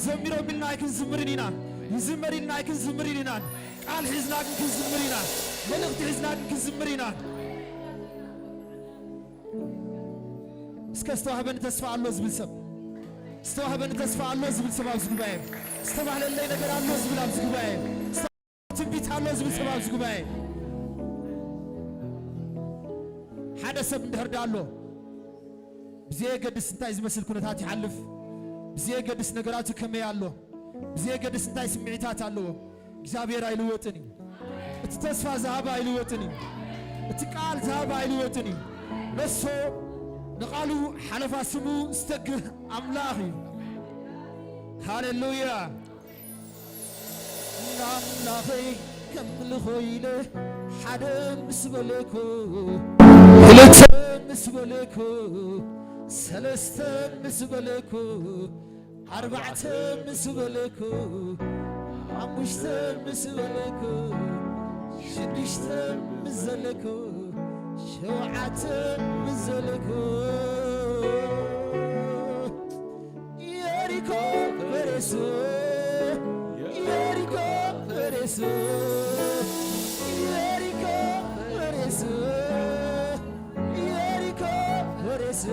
ዘሚሮም ኢልና ኣይክንዝምርን ኢና። ይዝመር ኢልና ኣይክንዝምርን ኢና። ቃል ሒዝና ግን ክንዝምር ኢና። መልእኽቲ ሒዝና ግን ክንዝምር ኢና። እስከ ዝተዋህበኒ ተስፋ ኣሎ ዝብል ሰብ፣ ዝተዋህበኒ ተስፋ ኣሎ ዝብል ሰብ ኣብዚ ጉባኤ፣ ዝተባህለለይ ነገር ኣሎ ዝብል ኣብዚ ጉባኤ፣ ትንቢት ኣሎ ዝብል ሰብ ኣብዚ ጉባኤ። ሓደ ሰብ እንድሕር ደኣ ኣሎ፣ ብዘየገድስ እንታይ ዝመስል ኩነታት ይሓልፍ፣ ብዘየገድስ ነገራቱ ከመይ ኣሎ፣ ብዘየገድስ እንታይ ስምዒታት ኣለዎ፣ እግዚኣብሔር ኣይልወጥን እዩ። እቲ ተስፋ ዝሃበ ኣይልወጥን እዩ። እቲ ቃል ዝሃበ ኣይልወጥን እዩ። ነሶ ንቓሉ ሓለፋ ስሙ ዝተግህ ኣምላኽ እዩ። ሃሌሉያ። ንኣምላኸይ ከምልኾ ኢለ ሓደ ምስ በለኩ፣ ክልተ ምስ በለኩ፣ ሰለስተ ምስ በለኩ፣ ኣርባዕተ ምስ በለኩ፣ ሓሙሽተ ምስ በለኩ፣ ሽዱሽተ ምስ ዘለኩ፣ ሸውዓተ ምስ ዘለኩ፣ የሪኮ ፈረሱ፣ የሪኮ ፈረሱ፣ የሪኮ ፈረሱ፣ የሪኮ ፈረሱ።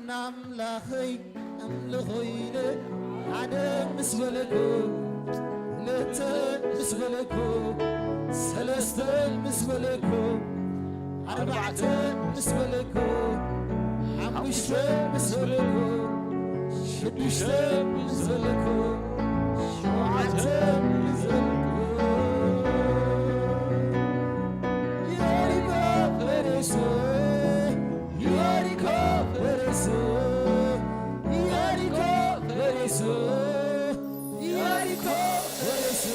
ንኣምላኸይ ኣምልኾ ኢለ ሓደ ምስ በለኩ፣ ክልተ ምስ በለኩ፣ ሰለስተ ምስ በለኩ፣ ኣርባዕተ ምስ በለኩ፣ ሓሙሽተ ምስ በለኩ፣ ሽዱሽተ ምስ በለኩ፣ ሸውዓተ ምስ በለኩ፣ የሪኮ ፈረሱ፣ የሪኮ ፈረሱ፣ የሪኮ ፈረሱ፣ የሪኮ ፈረሱ።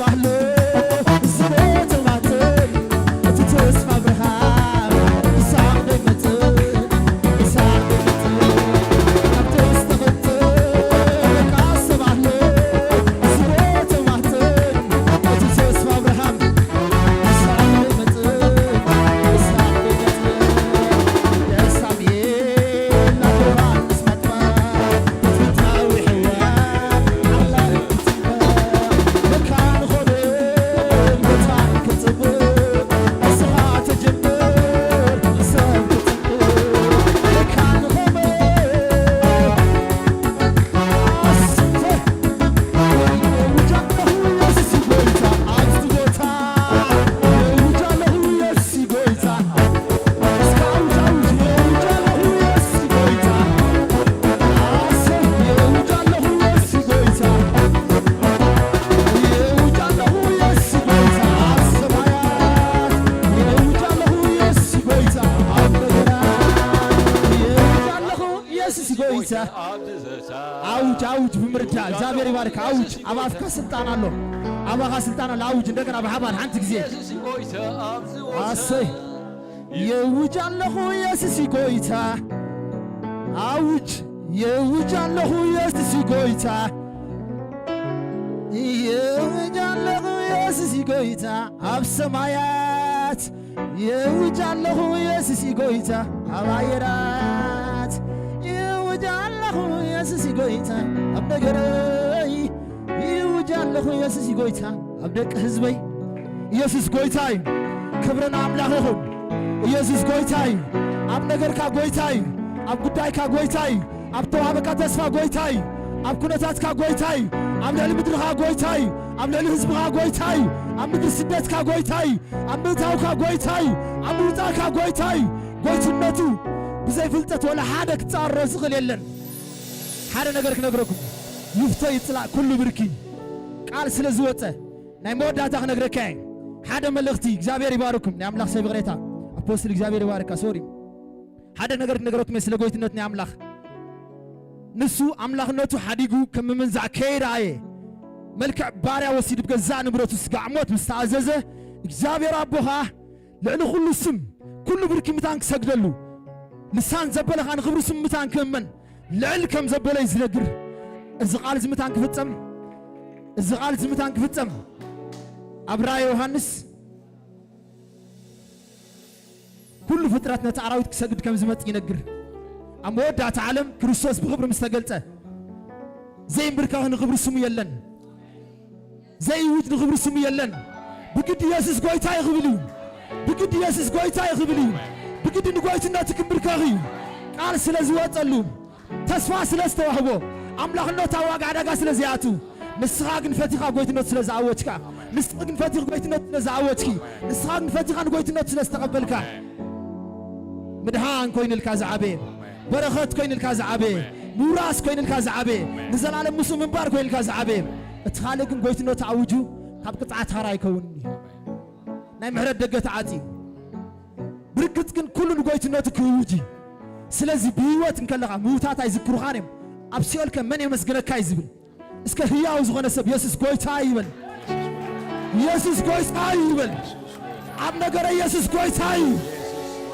ባህሎ ዝሞተ ማተም እቲ ተስፋ ብርሃን ይስሐቕ ደይመጽእ፣ ይስሐቕ ደይመጽእ። ኣብቲ ዝተቐብጸ ደቃ ዝተባህለ ዝሞተ ማተም እቲ ተስፋ ብርሃን ይስሐቕ ደይመጽእ፣ ይስሐቕ ደይመጽእ። ደሳምኤል ናብ ዮሃንስ መጥምቕ ትውፊታዊ ሕያል ኣላልም የውጅ ኣለኹ፣ ኢየሱስ ጎይታ። ኣውጅ፣ ኣውጅ ብምርዳእ። እግዚኣብሔር ይባርክ። ኣውጅ። ኣብ ኣፍካ ስልጣን ኣሎ። ኣባኻ ስልጣን ኣሎ። ኣውጅ እንደገና ብሓባር ሓንቲ ግዜ። ኣሰይ። የውጅ ኣለኹ፣ ኢየሱስ ጎይታ። ኣውጅ። የውጅ ኣለኹ፣ ኢየሱስ ጎይታ። የውጅ ኣለኹ፣ ኢየሱስ ጎይታ። ኣብ ሰማያት የውጅ ኣለኹ፣ ኢየሱስ ጎይታ። ኣብ ኣየራት የውጅ ኣለኹ፣ ኢየሱስ ጎይታ። ኣብ ነገረይ የውጅ ኣለኹ፣ ኢየሱስ ጎይታ። ኣብ ደቂ ህዝበይ ኢየሱስ ጎይታ እዩ። ክብሪ ንኣምላኽ ይኹን። ኢየሱስ ጎይታ እዩ። ኣብ ነገርካ ጎይታ እዩ። ኣብ ጉዳይካ ጎይታ እዩ። ኣብ ተዋህበካ ተስፋ ጎይታ እዩ። ኣብ ኩነታትካ ጎይታ እዩ። ኣብ ልዕሊ ምድርኻ ጎይታ እዩ። ኣብ ልዕሊ ህዝብኻ ጎይታ እዩ። ኣብ ምድሪ ስደትካ ጎይታ እዩ። ኣብ ምእታውካ ጎይታ እዩ። ኣብ ምውጻእካ ጎይታ እዩ። ጎይትነቱ ብዘይ ፍልጠት ወላ ሓደ ክጻረሮ ዝኽእል የለን። ሓደ ነገር ክነግረኩም፣ ይፍቶ ይጽላእ ኩሉ ብርኪ ቃል ስለ ዝወጸ ናይ መወዳእታ ክነግረካ እየ። ሓደ መልእኽቲ፣ እግዚኣብሔር ይባርኩም። ናይ ኣምላኽ ሰብ ይቕሬታ፣ ኣፖስትል እግዚኣብሔር ይባርካ። ሶሪ፣ ሓደ ነገር ክነግረኩም እየ ስለ ጎይትነት ናይ ኣምላኽ። ንሱ ኣምላኽነቱ ሓዲጉ ከም ምምንዛዕ ከይረኣየ፣ መልክዕ ባርያ ወሲዱ ብገዛእ ንብረቱ ስጋዕ ሞት ምስ ተኣዘዘ፣ እግዚኣብሔር ኣቦ ኸኣ ልዕሊ ኩሉ ስም፣ ኩሉ ብርኪ ምታን ክሰግደሉ፣ ልሳን ዘበለ ኸኣ ንኽብሪ ስሙ ምታን ክእመን፣ ልዕል ከም ዘበለ እዩ ዝነግር። እዚ ቃል እዚ ምታን ክፍጸም፣ እዚ ቃል እዚ ምታን ክፍጸም፣ ኣብ ራእየ ዮሃንስ ኩሉ ፍጥረት ነቲ ኣራዊት ክሰግድ ከም ዝመጽእ ይነግር። ኣብ መወዳእታ ዓለም ክርስቶስ ብኽብሪ ምስ ተገልጸ፣ ዘይምብርከኽ ንኽብሪ ስሙ የለን። ዘይእውጅ ንኽብሪ ስሙ የለን። ብግዲ የሱስ ጐይታ እዩ ክብል እዩ። ብግዲ የሱስ ጐይታ እዩ ክብል እዩ። ብግዲ ንጐይትነቱ ክንብርከኽ እዩ። ቃል ስለ ዝወጸሉ፣ ተስፋ ስለ ዝተዋህቦ፣ ኣምላኽነቱ ኣብ ዋጋ ዕዳጋ ስለ ዘይኣቱ፣ ንስኻ ግን ፈቲኻ ጐይትነቱ ስለ ዝኣወጅካ፣ ንስኻ ግን ፈቲኻ ጐይትነቱ ስለ ዝኣወጅኪ፣ ንስኻ ግን ፈቲኻ ንጐይትነቱ ስለ ዝተቐበልካ፣ ምድሓን ኮይኑልካ ዝዓበየ፣ በረኸት ኮይኑልካ ዝዓበየ፣ ምውራስ ኮይኑልካ ዝዓበየ፣ ንዘላለም ምስኡ ምንባር ኮይኑልካ ዝዓበየ። እቲ ካልእ ግን ጐይትነቱ ኣውጁ ካብ ቅጽዓት ሓራ ኣይከውንን እዩ። ናይ ምሕረት ደገ ተዓጽዩ። ብርግጽ ግን ኩሉ ንጐይትነቱ ክእውጅ እዩ። ስለዚ ብህይወት እንከለኻ ምዉታት ኣይዝክሩኻን እዮም። ኣብ ሲኦል ከ መን የመስግነካ እዩ ዝብል። እስከ ህያው ዝኾነ ሰብ የሱስ ጐይታ እዩ ይበል። የሱስ ጐይታ እዩ ይበል። ኣብ ነገረ የሱስ ጐይታ እዩ።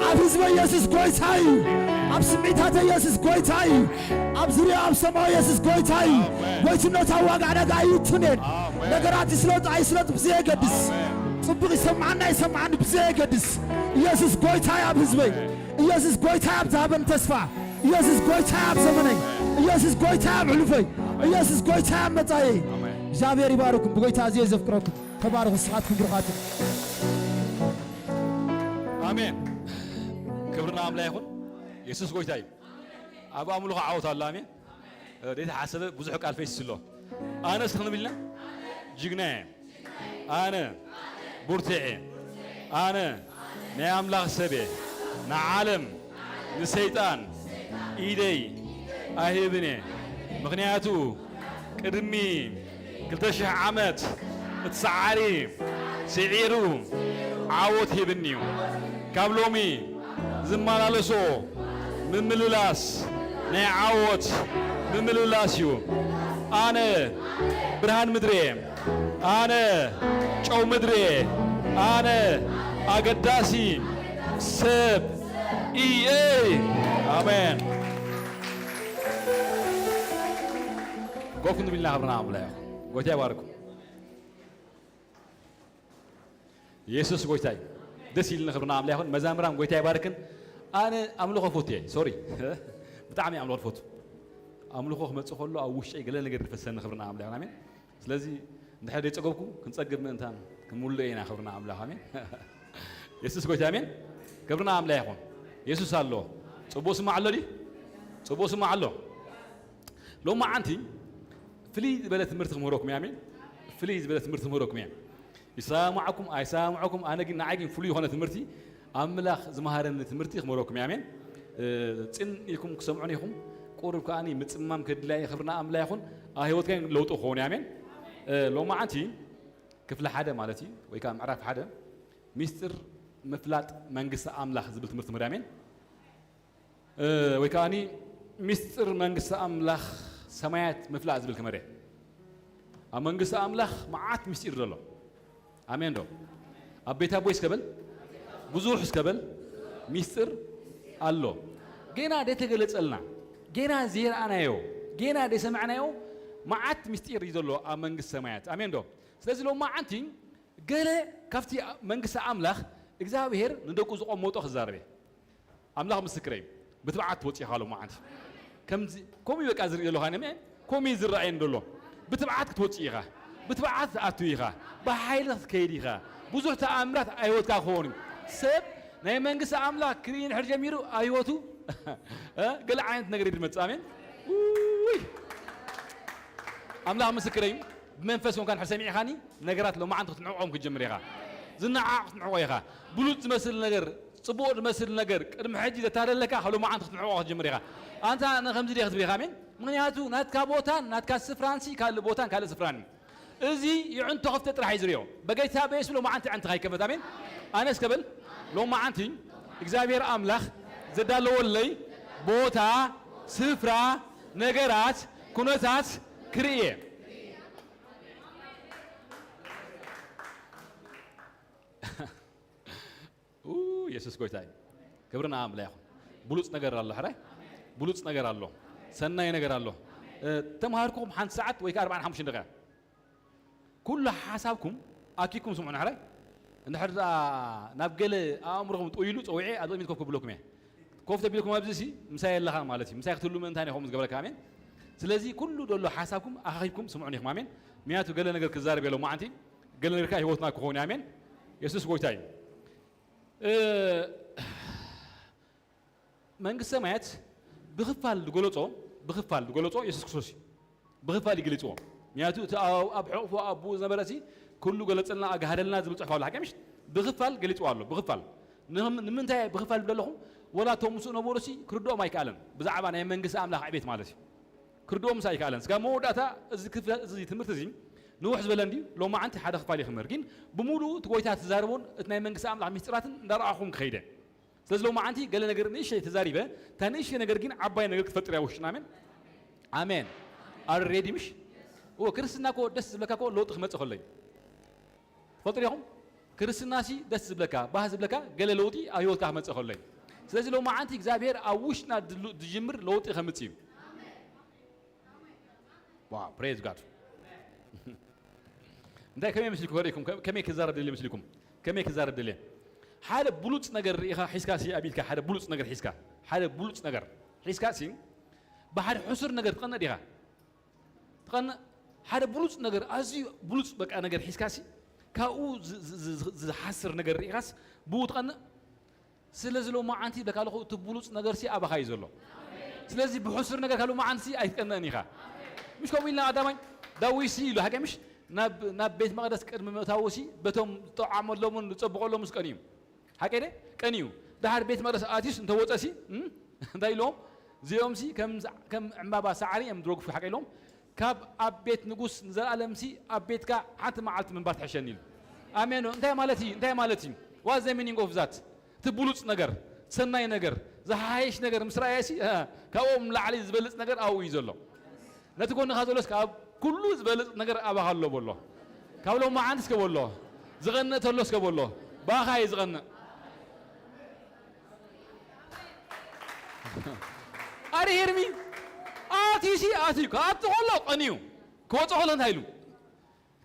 ኣብ ህዝበ የሱስ ጐይታ እዩ። ኣብ ስምዒታተ የሱስ ጐይታ እዩ። ኣብ ዙርያ ኣብ ሰማይ የሱስ ጐይታ እዩ። ጐይትነቱ ኣብ ዋጋ ዕዳጋ ኣይውቱን እየን። ነገራት ይስለጡ ኣይስለጡ ብዘየገድስ፣ ጽቡቕ ይሰምዓና ኣይሰምዓኒ ብዘየገድስ፣ ኢየሱስ ጐይታ እዩ ኣብ ህዝበይ። ኢየሱስ ጐይታ እዩ ኣብ ዝሃበኒ ተስፋ። ኢየሱስ ጐይታ እዩ ኣብ ዘመነይ። ኢየሱስ ጐይታ እዩ ኣብ ሕሉፈይ። ኢየሱስ ጐይታ እዩ ኣብ መጻኢይ። እግዚኣብሔር ይባርኩም። ብጐይታ ኣዝየ ዘፍቅረኩም። ተባረኹ። ንስኻትኩም ብሩኻት ኢኹም። ኣሜን። ክብሪ ንኣምላኽ ይኹን። የሱስ ጐይታ እዩ። ኣብ ኣምልኾ ዓወት ኣሎ። ኣሜን። ዘይተሓሰበ ብዙሕ ቃል ፈሲሱ ኣሎ። ኣነ እስኪ ክንብል ኢና። ጅግና እየ። ኣነ ብርቱዕ እየ። ኣነ ናይ ኣምላኽ ሰብ እየ። ንዓለም ንሰይጣን ኢደይ ኣይህብን እየ። ምኽንያቱ ቅድሚ ክልተ ሽሕ ዓመት እቲ ሰዓሪ ስዒሩ ዓወት ሂብኒ እዩ። ካብ ሎሚ ዝመላለሶ ምምልላስ ናይ ዓወት ምምልላስ እዩ። ኣነ ብርሃን ምድሪ እየ። ኣነ ጨው ምድሪ እየ። ኣነ ኣገዳሲ ሰብ እየ። ኣሜን። ኮፍ ክንብል ኢና። ክብርና ኣምላኽ ይኹን። ጎይታ ይባርኩም። የሱስ ጎይታ እዩ። ደስ ኢልኒ። ክብርና ኣምላኽ ይኹን። መዛምራን ጎይታ ይባርክን። ኣነ ኣምልኾ ፈቱ እየ። ሶሪ። ብጣዕሚ ኣምልኾ ፈቱ። ኣምልኾ ክመጽእ ከሎ ኣብ ውሽጠይ ገለ ነገር ይፈሰኒ። ክብርና ኣምላኽ ይኹን። ኣሜን። ስለዚ እንድሕር ደይጸገብኩ ክንጸግብ ምእንታን ክንምልእ ኢና። ክብርና ኣምላኽ። ኣሜን። የሱስ ጎይታ። ኣሜን። ክብርና ኣምላኽ ይኹን። የሱስ ኣሎ። ጽቡቕ ስማዕ ኣሎ ድዩ? ጽቡቕ ስማዕ ኣሎ። ሎማዓንቲ ፍልይ ዝበለ ትምህርቲ ክምህረኩም እየ። ኣሜን። ፍልይ ዝበለ ትምህርቲ ክምህረኩም እየ። ይሰማማዓኩም ኣይሰማማዓኩም፣ ኣነ ግን ንዓይ ግን ፍሉይ ዝኾነ ትምህርቲ፣ ኣምላኽ ዝመሃረኒ ትምህርቲ ክምህረኩም እየ። ኣሜን። እ፣ ጽን ኢልኩም ክሰምዑን ኢኹም። ቁሩብ ከኣኒ ምጽማም ከድልያ እየ። ክብርና ኣምላኽ ይኹን። ኣብ ህይወትካ ግን ለውጢ ክኸውን እዩ። ኣሜን። እ፣ ሎማዓንቲ ክፍሊ ሓደ ማለት እዩ፣ ወይ ከዓ ምዕራፍ ሓደ፣ ሚስጥር ምፍላጥ መንግስቲ ኣምላኽ ዝብል ትምህርቲ ምህር። ኣሜን። እ፣ ወይ ከኣኒ ሚስጥር መንግስቲ ኣምላኽ ሰማያት ምፍላጥ ዝብል ክመርሕ። ኣብ መንግስቲ ኣምላኽ መዓት ሚስጢር ዘሎ። ኣሜን ዶ? ኣብ ቤት ኣቦይ እስከ በል፣ ብዙሕ እስከ በል፣ ሚስጥር ኣሎ። ጌና ደይተገለጸልና፣ ጌና ዘይረኣናዮ፣ ጌና ደይሰማዕናዮ መዓት ሚስጢር እዩ ዘሎ ኣብ መንግስቲ ሰማያት። ኣሜን ዶ? ስለዚ ሎማዓንቲ ገለ ካብቲ መንግስቲ ኣምላኽ እግዚኣብሔር ንደቁ ዝቐመጦ ክዛረብ እየ። ኣምላኽ ምስክረይ እዩ። ብትብዓት ትወጽእ ኢኻ ሎማዓንቲ። ከምዚ፣ ከምኡ እዩ በቃ ዝርኢ ዘለኹ ኣነ፣ ኣሜን። ከምኡ እዩ ዝረኣየኒ ዘሎ። ብትብዓት ክትወጽእ ኢኻ። ብትብዓት ትኣቱ ኢኻ። ብሓይሊ ክትከይድ ኢኻ። ብዙሕ ተኣምራት ኣብ ህይወትካ ክኸውን እዩ። ሰብ ናይ መንግስቲ ኣምላኽ ክርኢ እንድሕር ጀሚሩ ኣብ ህይወቱ፣ እ፣ ገለ ዓይነት ነገር እዩ ዝመጽእ። ኣሜን። ውይ! ኣምላኽ ምስክረይ እዩ። ብመንፈስ ኮንካ እንድሕር ሰሚዕኻኒ፣ ነገራት ሎማዓንቲ ክትንዕቖም ክትጅምር ኢኻ። ዝነዓቕ ክትንዕቖ ኢኻ። ብሉጽ ዝመስል ነገር፣ ጽቡቕ ዝመስል ነገር፣ ቅድሚ ሕጂ ዘታለለካ፣ ካብ ሎማዓንቲ ክትንዕቖ ክትጅምር ኢኻ። ኣንታ ኣነ ከምዚ ድየ ክትብል ኢኻ፣ ኣሜን? ምኽንያቱ ናትካ ቦታን ናትካ ስፍራንሲ ካልእ ቦታን ካልእ ስፍራን እዩ። እዚ ይዕንቶ ከፍተ ጥራሕ እዩ ዝሪኦ። በጌታ በየሱስ ሎማዓንቲ ኣዕንትኻ ይከፈት፣ ኣሜን? ኣነ እስከ በል፣ ሎማዓንቲ እግዚኣብሔር ኣምላኽ ዘዳለወለይ ቦታ፣ ስፍራ፣ ነገራት፣ ኩነታት ክርኢ እየ። ኡ፣ የሱስ ጎይታ እዩ። ክብሪ ንኣምላኽ ይኹን። ብሉጽ ነገር ኣሎ፣ ሕራይ? ብሉጽ ነገር ኣሎ። ሰናይ ነገር ኣሎ። እ፣ ተምሃርኩም ሓንቲ ሰዓት ወይ ከኣ ኣርባዓን ሓሙሽተን ደቂቃ። ኩሉ ሓሳብኩም ኣኪኩም ስምዑ፣ ሕራይ? እንድሕር ደኣ ናብ ገለ ኣእምሮኹም ጠይሉ ጸዊዐ ኣብ ቅድሚት ኮፍ ከብለኩም እየ። ኮፍ ተቢልኩም ኣብዚ ሲ ምሳይ ኣለኻ ማለት እዩ። ምሳይ ክትህሉ ምእንታን ኢኹም ዝገብረካ፣ ኣሜን። ስለዚ ኩሉ ደሎ ሓሳብኩም ኣኻኺብኩም ስምዑን ኢኹም፣ ኣሜን። ምክንያቱ ገለ ነገር ክዛረብ እየ ሎማዓንቲ፣ ገለ ነገር ከኣ ህይወትና ክኸውን እዩ፣ ኣሜን። የሱስ ጎይታ እዩ። እ፣ መንግስቲ ሰማያት ብኽፋል ዝገለጾ፣ ብኽፋል ዝገለጾ የሱስ ክርስቶስ እዩ። ብኽፋል እዩ ገሊጽዎ። ምክንያቱ እቲ ኣብ፣ ኣብ ሕቑፉ ኣቦኡ ዝነበረ ሲ ኩሉ ገለጸልና፣ ኣግሃደልና ዝብል ጽሑፍ ኣሎ፣ ሓቂ ምሽ? ብኽፋል ገሊጽዎ ኣሎ፣ ብኽፋል። ንም-፣ ንምንታይ ብኽፋል ይብል ኣለኹ? ወላ እቶም ምስኡ ነበሩ ሲ ክርድኦም ኣይከኣለን። ብዛዕባ ናይ መንግስቲ ኣምላኽ ዕቤት ማለት እዩ። ክርድኦም ምስ ኣይከኣለን። ስጋብ መወዳእታ እዚ ክፍለ-፣ እዚ ትምህርቲ እዚ ንውሕ ዝበለ እንድዩ። ሎማዓንቲ ሓደ ክፋል እዩ ክምህር። ግን ብምሉኡ እቲ ጎይታ ዝዛረቦን እቲ ናይ መንግስቲ ኣምላኽ ምስጢራትን እንዳረኣኹም ክኸይደ። ስለዚ ሎማዓንቲ ገለ ነገር ንእሽተይ ተዛሪበ፣ እታ ንእሽተይ ነገር ግን ዓባይ ነገር ክትፈጥር እያ ውሽጥና። ኣሜን? ኣሜን። ኣር ሬዲ ምሽ? እዎ፣ ክርስትና እኮ ደስ ዝብለካ እኮ ለውጢ ክመጽእ ከሎ እዩ። ትፈልጡ ዲኹም? ክርስትና ሲ ደስ ዝብለካ፣ ባህ ዝብለካ ገለ ለውጢ ኣብ ህይወትካ ክመጽእ ከሎ እዩ። ስለዚ ሎማዓንቲ እግዚኣብሔር ኣብ ውሽጥና ድሉ-፣ ዝጅምር ለውጢ ከምጽእ እዩ። ዋው፣ ፕሬዝ ጋድ። እንታይ ከመይ መስልኩም? ከሪእኩም ከ-፣ ከመይ ክዛረብ ደልየ መስልኩም? ከመይ ክዛረብ ደልየ? ሓደ ብሉጽ ነገር ርኢኻ ሒዝካ ሲ ኣብ ኢድካ ሓደ ብሉጽ ነገር ሒዝካ፣ ሓደ ብሉጽ ነገር ሒዝካ ሲ ብሓደ ሕሱር ነገር ትቐንእ ዲኻ? ትቐንእ። ሓደ ብሉጽ ነገር፣ ኣዝዩ ብሉጽ በቃ ነገር ሒዝካ ሲ ካብኡ ዝ-፣ ዝ-፣ ዝ-፣ ዝ-፣ ዝሓስር ነገር ርኢኻስ ብኡ ትቐንእ። ስለዚ ሎማዓንቲ በካ ኣለኹ፣ እቲ ብሉጽ ነገርሲ ኣባኻ እዩ ዘሎ። ስለዚ ብሕሱር ነገር ካብ ሎማዓንቲሲ ኣይትቀንእን ኢኻ። ምሽ ከምኡ ኢልና ቀዳማይ ዳዊትሲ ኢሉ፣ ሓቂ ምሽ? ናብ፣ ናብ ቤት መቕደስ ቅድሚ ምእታዉሲ በቶም ዝጠዓመሎምን ዝጸብቐሎምንስ ቀንዩ። ሓቂ ደ? ቀንዩ። ደሓር ቤት መቕደስ ኣትዩስ እንተወጸሲ፣ እም? እንታይ ኢሎም? እዚኦምሲ ከም፣ ከም ዕምባባ ሳዕሪ እዮም ዝረግፉ፣ ሓቂ ኢሎም። ካብ ኣብ ቤት ንጉስ ንዘለኣለምሲ ኣብ ቤትካ ሓንቲ መዓልቲ ምንባር ትሕሸኒ ኢሉ። ኣሜን። እንታይ ማለት እዩ? እንታይ ማለት እዩ? What's the meaning of that? እቲ ብሉጽ ነገር፣ ሰናይ ነገር፣ ዝሓይሽ ነገር ምስ ረኣየሲ፣ እ፣ ካብኦም ላዕሊ ዝበልጽ ነገር ኣብኡ እዩ ዘሎ። ነቲ ጎንኻ ዘሎስ ካብ ኩሉ ዝበልጽ ነገር ኣባኻ ኣሎ በሎ። ካብ ሎማዓንቲ እስከ በሎ። ዝቐንእ ተሎ እስከ በሎ። ብኣኻ እየ ዝቐንእ። ኣረ ሄርሚ፣ ኣትዩሲ ኣትዩ። ክኣቱ ከሎ ቀንዩ። ክወጽእ ከሎ እንታይ ኢሉ?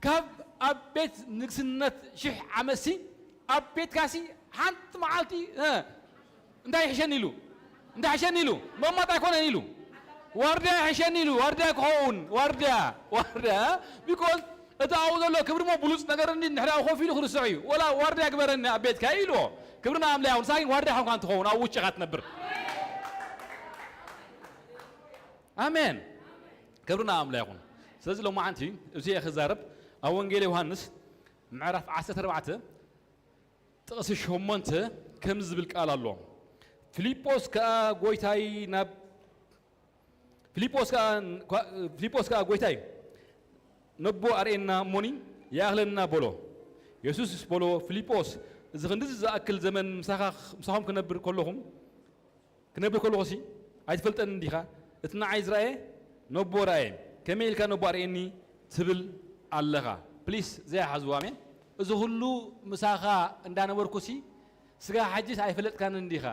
ካብ ኣብ ቤት ንግስነት ሽሕ ዓመትሲ ኣብ ቤትካሲ ሓንቲ መዓልቲ፣ እ፣ እንታይ ይሕሸኒ ኢሉ? እንታይ ይሕሸኒ ኢሉ? መማጥ ኣይኮነን ኢሉ። ዋርድያ ይሕሸኒ ኢሉ። ዋርድያ ክኸውን፣ ዋርድያ፣ ዋርድያ። ቢኮዝ እቲ ኣብኡ ዘሎ ክብሪ እሞ ብሉጽ ነገር እንዲ ንሕና ኮፍ ኢሉ ክርስዑ እዩ። ወላ ዋርድያ ግበረኒ ኣብ ቤትካ ኢልዎ። ክብሪ ንኣምላኽ ይኹን። ንሳ ግን ዋርድያ ኾንካ እንትኸውን ኣብ ውጭኻ ትነብር። ኣሜን። ክብሪ ንኣምላኽ ይኹን። ስለዚ ሎማዓንቲ እዚ እየ ክዛረብ። ኣብ ወንጌል ዮሃንስ ምዕራፍ ዓሰርተ ኣርባዕተ ጥቕሲ ሸሞንተ ከምዚ ዝብል ቃል ኣሎ። ፊልጶስ ከኣ ጎይታይ ናብ፣ ፊልጶስ ከኣ፣ ፊልጶስ ከኣ ጎይታይ ነቦ ኣርእየና እሞኒ ይኣኽለና በሎ። የሱስ በሎ፣ ፊልጶስ፣ እዚ ክንድዚ ዝኣክል ዘመን ምሳኻ፣ ምሳኹም ክነብር ከለኹም፣ ክነብር ከለኹሲ ኣይትፈልጠንን ዲኻ? እቲ ንዓይ ዝረኣየ ነቦ ረኣየ። ከመይ ኢልካ ነቦ ኣርእየኒ ትብል ኣለኻ? ፕሊስ ዘይሓዝዋ፣ ኣሜን። እዚ ኩሉ ምሳኻ እንዳነበርኩሲ ስጋ ሓጅስ ኣይፈለጥካንን ዲኻ?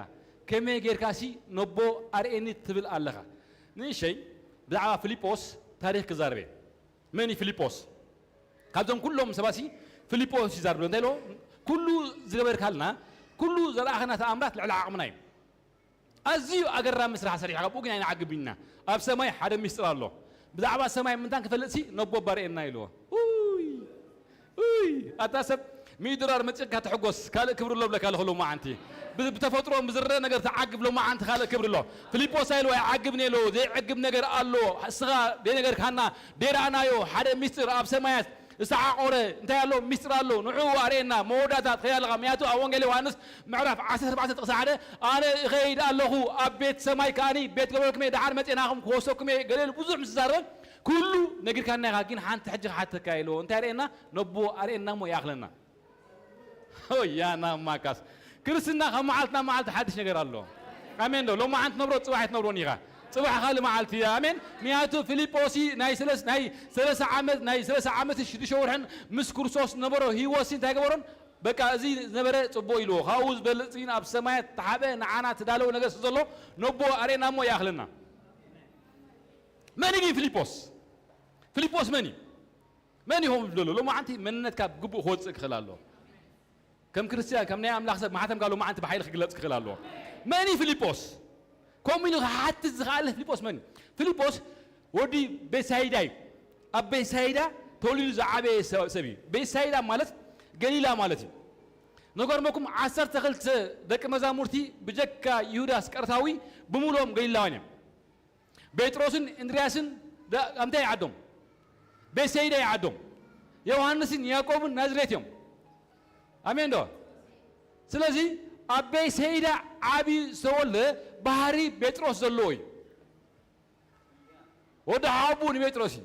ከመይ ጌርካሲ ነቦ ኣርእየኒ ትብል ኣለኻ? ንእሸይ ብዛዕባ ፊልጶስ ታሪኽ ክዛረብ እየ። መን እዩ ፊልጶስ? ካብዞም ኩሎም ሰባሲ ፊልጶስ ይዛርብ። እንታይ ኢሎ? ኩሉ ዝገበርካልና፣ ኩሉ ዘርኣኸና ተኣምራት ልዕሊ ዓቕምና እዩ። ኣዝዩ ኣገራሚ ስራሕ ሰሪሑ፣ ካብኡ ግን ኣይንዓግብን ኢና። ኣብ ሰማይ ሓደ ሚስጥር ኣሎ። ብዛዕባ ሰማይ ምንታን ክፈልጥሲ ነቦ ኣርእየና ኢልዎ። ኡይ፣ ኡይ፣ ኣታ ሰብ ሚእቲ ዶላር መጺእካ ትሕጎስ፣ ካልእ ክብሪ ኣሎ ብለካ ኣለኹ ሎማዓንቲ። ብ-፣ ብተፈጥሮ ብዝረአ ነገር ትዓግብ ሎማዓንቲ ካልእ ክብሪ ኣሎ። ፊልጶስ ኢልዎ ኣይዓግብን ኢልዎ፣ ዘይዕግብ ነገር ኣሎ። እስኻ ዘይነገርካና፣ ደይረኣናዮ ሓደ ሚስጥር ኣብ ሰማያት ዝተዓቆረ እንታይ ኣሎ? ሚስጥር ኣሎ። ንዕኡ ኣርእየና። መወዳእታ ትኸይድ ኣለኻ። ምክንያቱ ኣብ ወንጌል ዮሃንስ ምዕራፍ ዓሰርተ ኣርባዕተ ጥቕሲ ሓደ፣ ኣነ እኸይድ ኣለኹ፣ ኣብ ቤት ሰማይ ከኣኒ ቤት ክገብረልኩም እየ፣ ደሓር መጽየ ናኹም ክወስደኩም እየ፣ ገለ ኢሉ ብዙሕ ምስ ዝዛረበ፣ ኩሉ ነጊርካና ኢኻ፣ ግን ሓንቲ ሕጂ ክሓተካ ኢልዎ። እንታይ ኣርእየና? ነቦ ኣርእየና እሞ ይኣኽለና። ሆያና ማካስ። ክርስትና ካብ መዓልቲ ናብ መዓልቲ ሓድሽ ነገር ኣሎ። ኣሜን ዶ? ሎማዓንቲ ትነብሮ ጽባሕ ኣይትነብሮን ኢኻ። ጽባሕ ካልእ መዓልቲ እያ። ኣሜን። ምክንያቱ ፊልጶስ ናይ ሰለስ-፣ ናይ ሰለሳ ዓመት፣ ናይ ሰለሳ ዓመት ሽዱሽተ ወርሕን ምስ ክርስቶስ ነበሮ ህይወትሲ እንታይ ገበሮን? በቃ እዚ ዝነበረ ጽቡቕ ኢልዎ። ካብኡ ዝበልጽ ግን ኣብ ሰማያት ተሓበ ንዓና ተዳለወ ነገር ስለ ዘሎ ነቦ ኣርእየና እሞ ይኣኽለና። መን እዩ ግን ፊልጶስ? ፊልጶስ መን እዩ? መን እዩ ከምኡ ዝብሎ ዘሎ? ሎማዓንቲ መንነትካ ብግቡእ ክወጽእ ክኽእል ኣለዎ። ከም ክርስትያን፣ ከም ናይ ኣምላኽ ሰብ ማሕተምካ ሎማዓንቲ ብሓይሊ ክግለጽ ክኽእል ኣለዎ። መን እዩ ፊልጶስ? ከምኡ ኢሉ ክሓትት ዝኸኣለ ፊልጶስ መን እዩ? ፊልጶስ ወዲ ቤትሳይዳ እዩ። ኣብ ቤትሳይዳ ተወሊዱ ዝዓበየ ሰ-፣ ሰብ እዩ። ቤትሳይዳ ማለት ገሊላ ማለት እዩ። ንገርመኩም፣ ዓሰርተ ክልተ ደቂ መዛሙርቲ ብጀካ ይሁዳ ኣስቀርታዊ ብምሉኦም ገሊላውያን እዮም። ጴጥሮስን እንድርያስን ዳ-፣ ኣብ እንታይ ዓዶም? ቤትሳይዳ እዩ ዓዶም። ዮሃንስን ያዕቆብን ናዝሬት እዮም። ኣሜን ዶ? ስለዚ ኣብ ቤትሳይዳ ዓብዩ ዝተወልደ ባህሪ ጴጥሮስ ዘለዎ እዩ። ወዲ ሓቡ ንጴጥሮስ እዩ።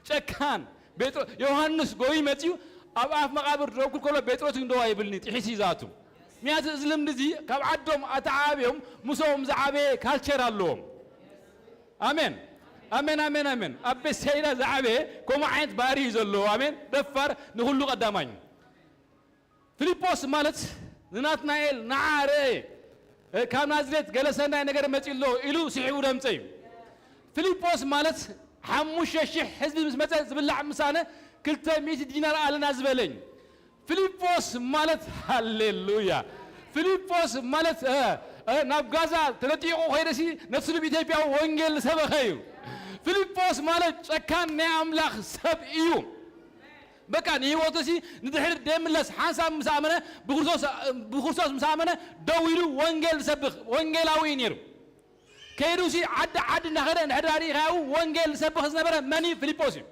ጨካን ጴጥሮ-፣ ዮሃንስ ጎይ መጺኡ ኣብ ኣፍ መቓብር ደው ክብል ከሎ ጴጥሮስ ግን ደው ኣይብልኒ፣ ጥሒሱ እዩ ዝኣቱ። ምክንያቱ እዚ ልምዲ እዚ ካብ ዓዶም ኣተዓባብዮም ምስኦም ዝዓበየ ካልቸር ኣለዎም። ኣሜን፣ ኣሜን፣ ኣሜን፣ ኣሜን። ኣብ ቤትሳይዳ ዝዓበየ ከምኡ ዓይነት ባህሪ እዩ ዘለዎ። ኣሜን። ደፋር፣ ንኹሉ ቀዳማይ። ፊልጶስ ማለት ንናትናኤል ንዓ ርአ፣ ካብ ናዝሬት ገለ ሰናይ ነገር መጺኡ ኣሎ ኢሉ ስሒቡ ደምጸ እዩ። ፊልጶስ ማለት ሓሙሽተ ሽሕ ህዝቢ ምስ መጸ ዝብላዕ ምሳነ ክልተ ሚእቲ ዲናር ኣለና ዝበለኝ። ፊልጶስ ማለት፣ ሃሌሉያ። ፊልጶስ ማለት፣ እ፣ እ፣ ናብ ጋዛ ተነጢቑ ከይደሲ ነቲ ስሉብ ኢትዮጵያዊ ወንጌል ዝሰበኸ እዩ። ፊልጶስ ማለት ጨካን ናይ ኣምላኽ ሰብ እዩ። በቃ ንህይወቱ ሲ ንድሕሪት ደይምለስ ሓንሳብ ምስ ኣመነ፣ ብክርስቶስ፣ ብክርስቶስ ምስ ኣመነ ደው ኢሉ ወንጌል ዝሰብኽ ወንጌላዊ እዩ ነይሩ። ከይዱ ሲ ዓዲ ዓዲ እናኸደ ንሕድሪ ኣርኢኻዮ ወንጌል ዝሰብኽ ዝነበረ መን እዩ? ፊልጶስ እዩ።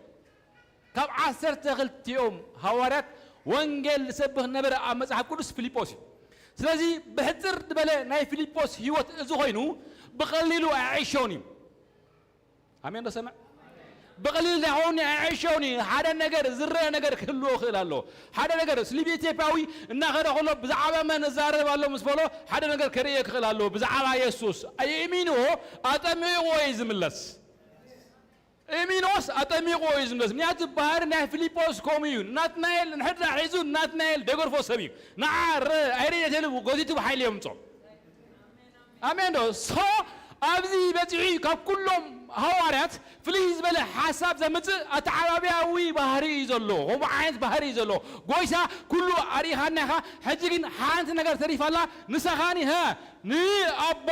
ካብ ዓሰርተ ክልቲኦም ሃዋርያት ወንጌል ዝሰብኽ ነበረ ኣብ መጽሓፍ ቅዱስ ፊልጶስ እዩ። ስለዚ ብሕጽር ዝበለ ናይ ፊልጶስ ህይወት እዚ ኮይኑ ብቐሊሉ ኣይዓይሾን እዩ። ኣሜን ዶ ሰምዕ? ብቐሊል እንዳይኸውን ኣይዓይሾን እዩ። ሓደ ነገር ዝረአ ነገር ክህልዎ ክእል ኣሎ። ሓደ ነገር ስሊብ ኢትዮጵያዊ እናኸደ ከሎ ብዛዕባ መን እዛረብ ኣሎ ምስ በሎ ሓደ ነገር ከርእየ ክእል ኣሎ። ብዛዕባ የሱስ ኣየእሚንዎ ኣጠሚቕዎ እዩ ዝምለስ። እሚኖስ ኣጠሚቕዎ እዩ ዝምለስ። ምክንያቱ ባህሪ ናይ ፊልጶስ ከምኡ እዩ። ናትናኤል እንድሕር ደኣ ሒዙ፣ ናትናኤል ደገርፎ ሰብ እዩ። ንዓ ረ-፣ ኣይርእየት ኢሉ ጎቲቱ ብሓይሊ የምጾ። ኣሜን ዶ? ሶ ኣብዚ በጺሑ እዩ ካብ ኩሎም ሃዋርያት ፍልይ ዝበለ ሓሳብ ዘምጽእ ኣተዓባብያዊ ባህሪ እዩ ዘሎ። ከምኡ ዓይነት ባህሪ እዩ ዘሎ። ጎይታ ኩሉ ኣርኢኻና ኢኻ፣ ሕጂ ግን ሓንቲ ነገር ተሪፋላ፣ ንሳኻኒ፣ ሀ፣ ንኣቦ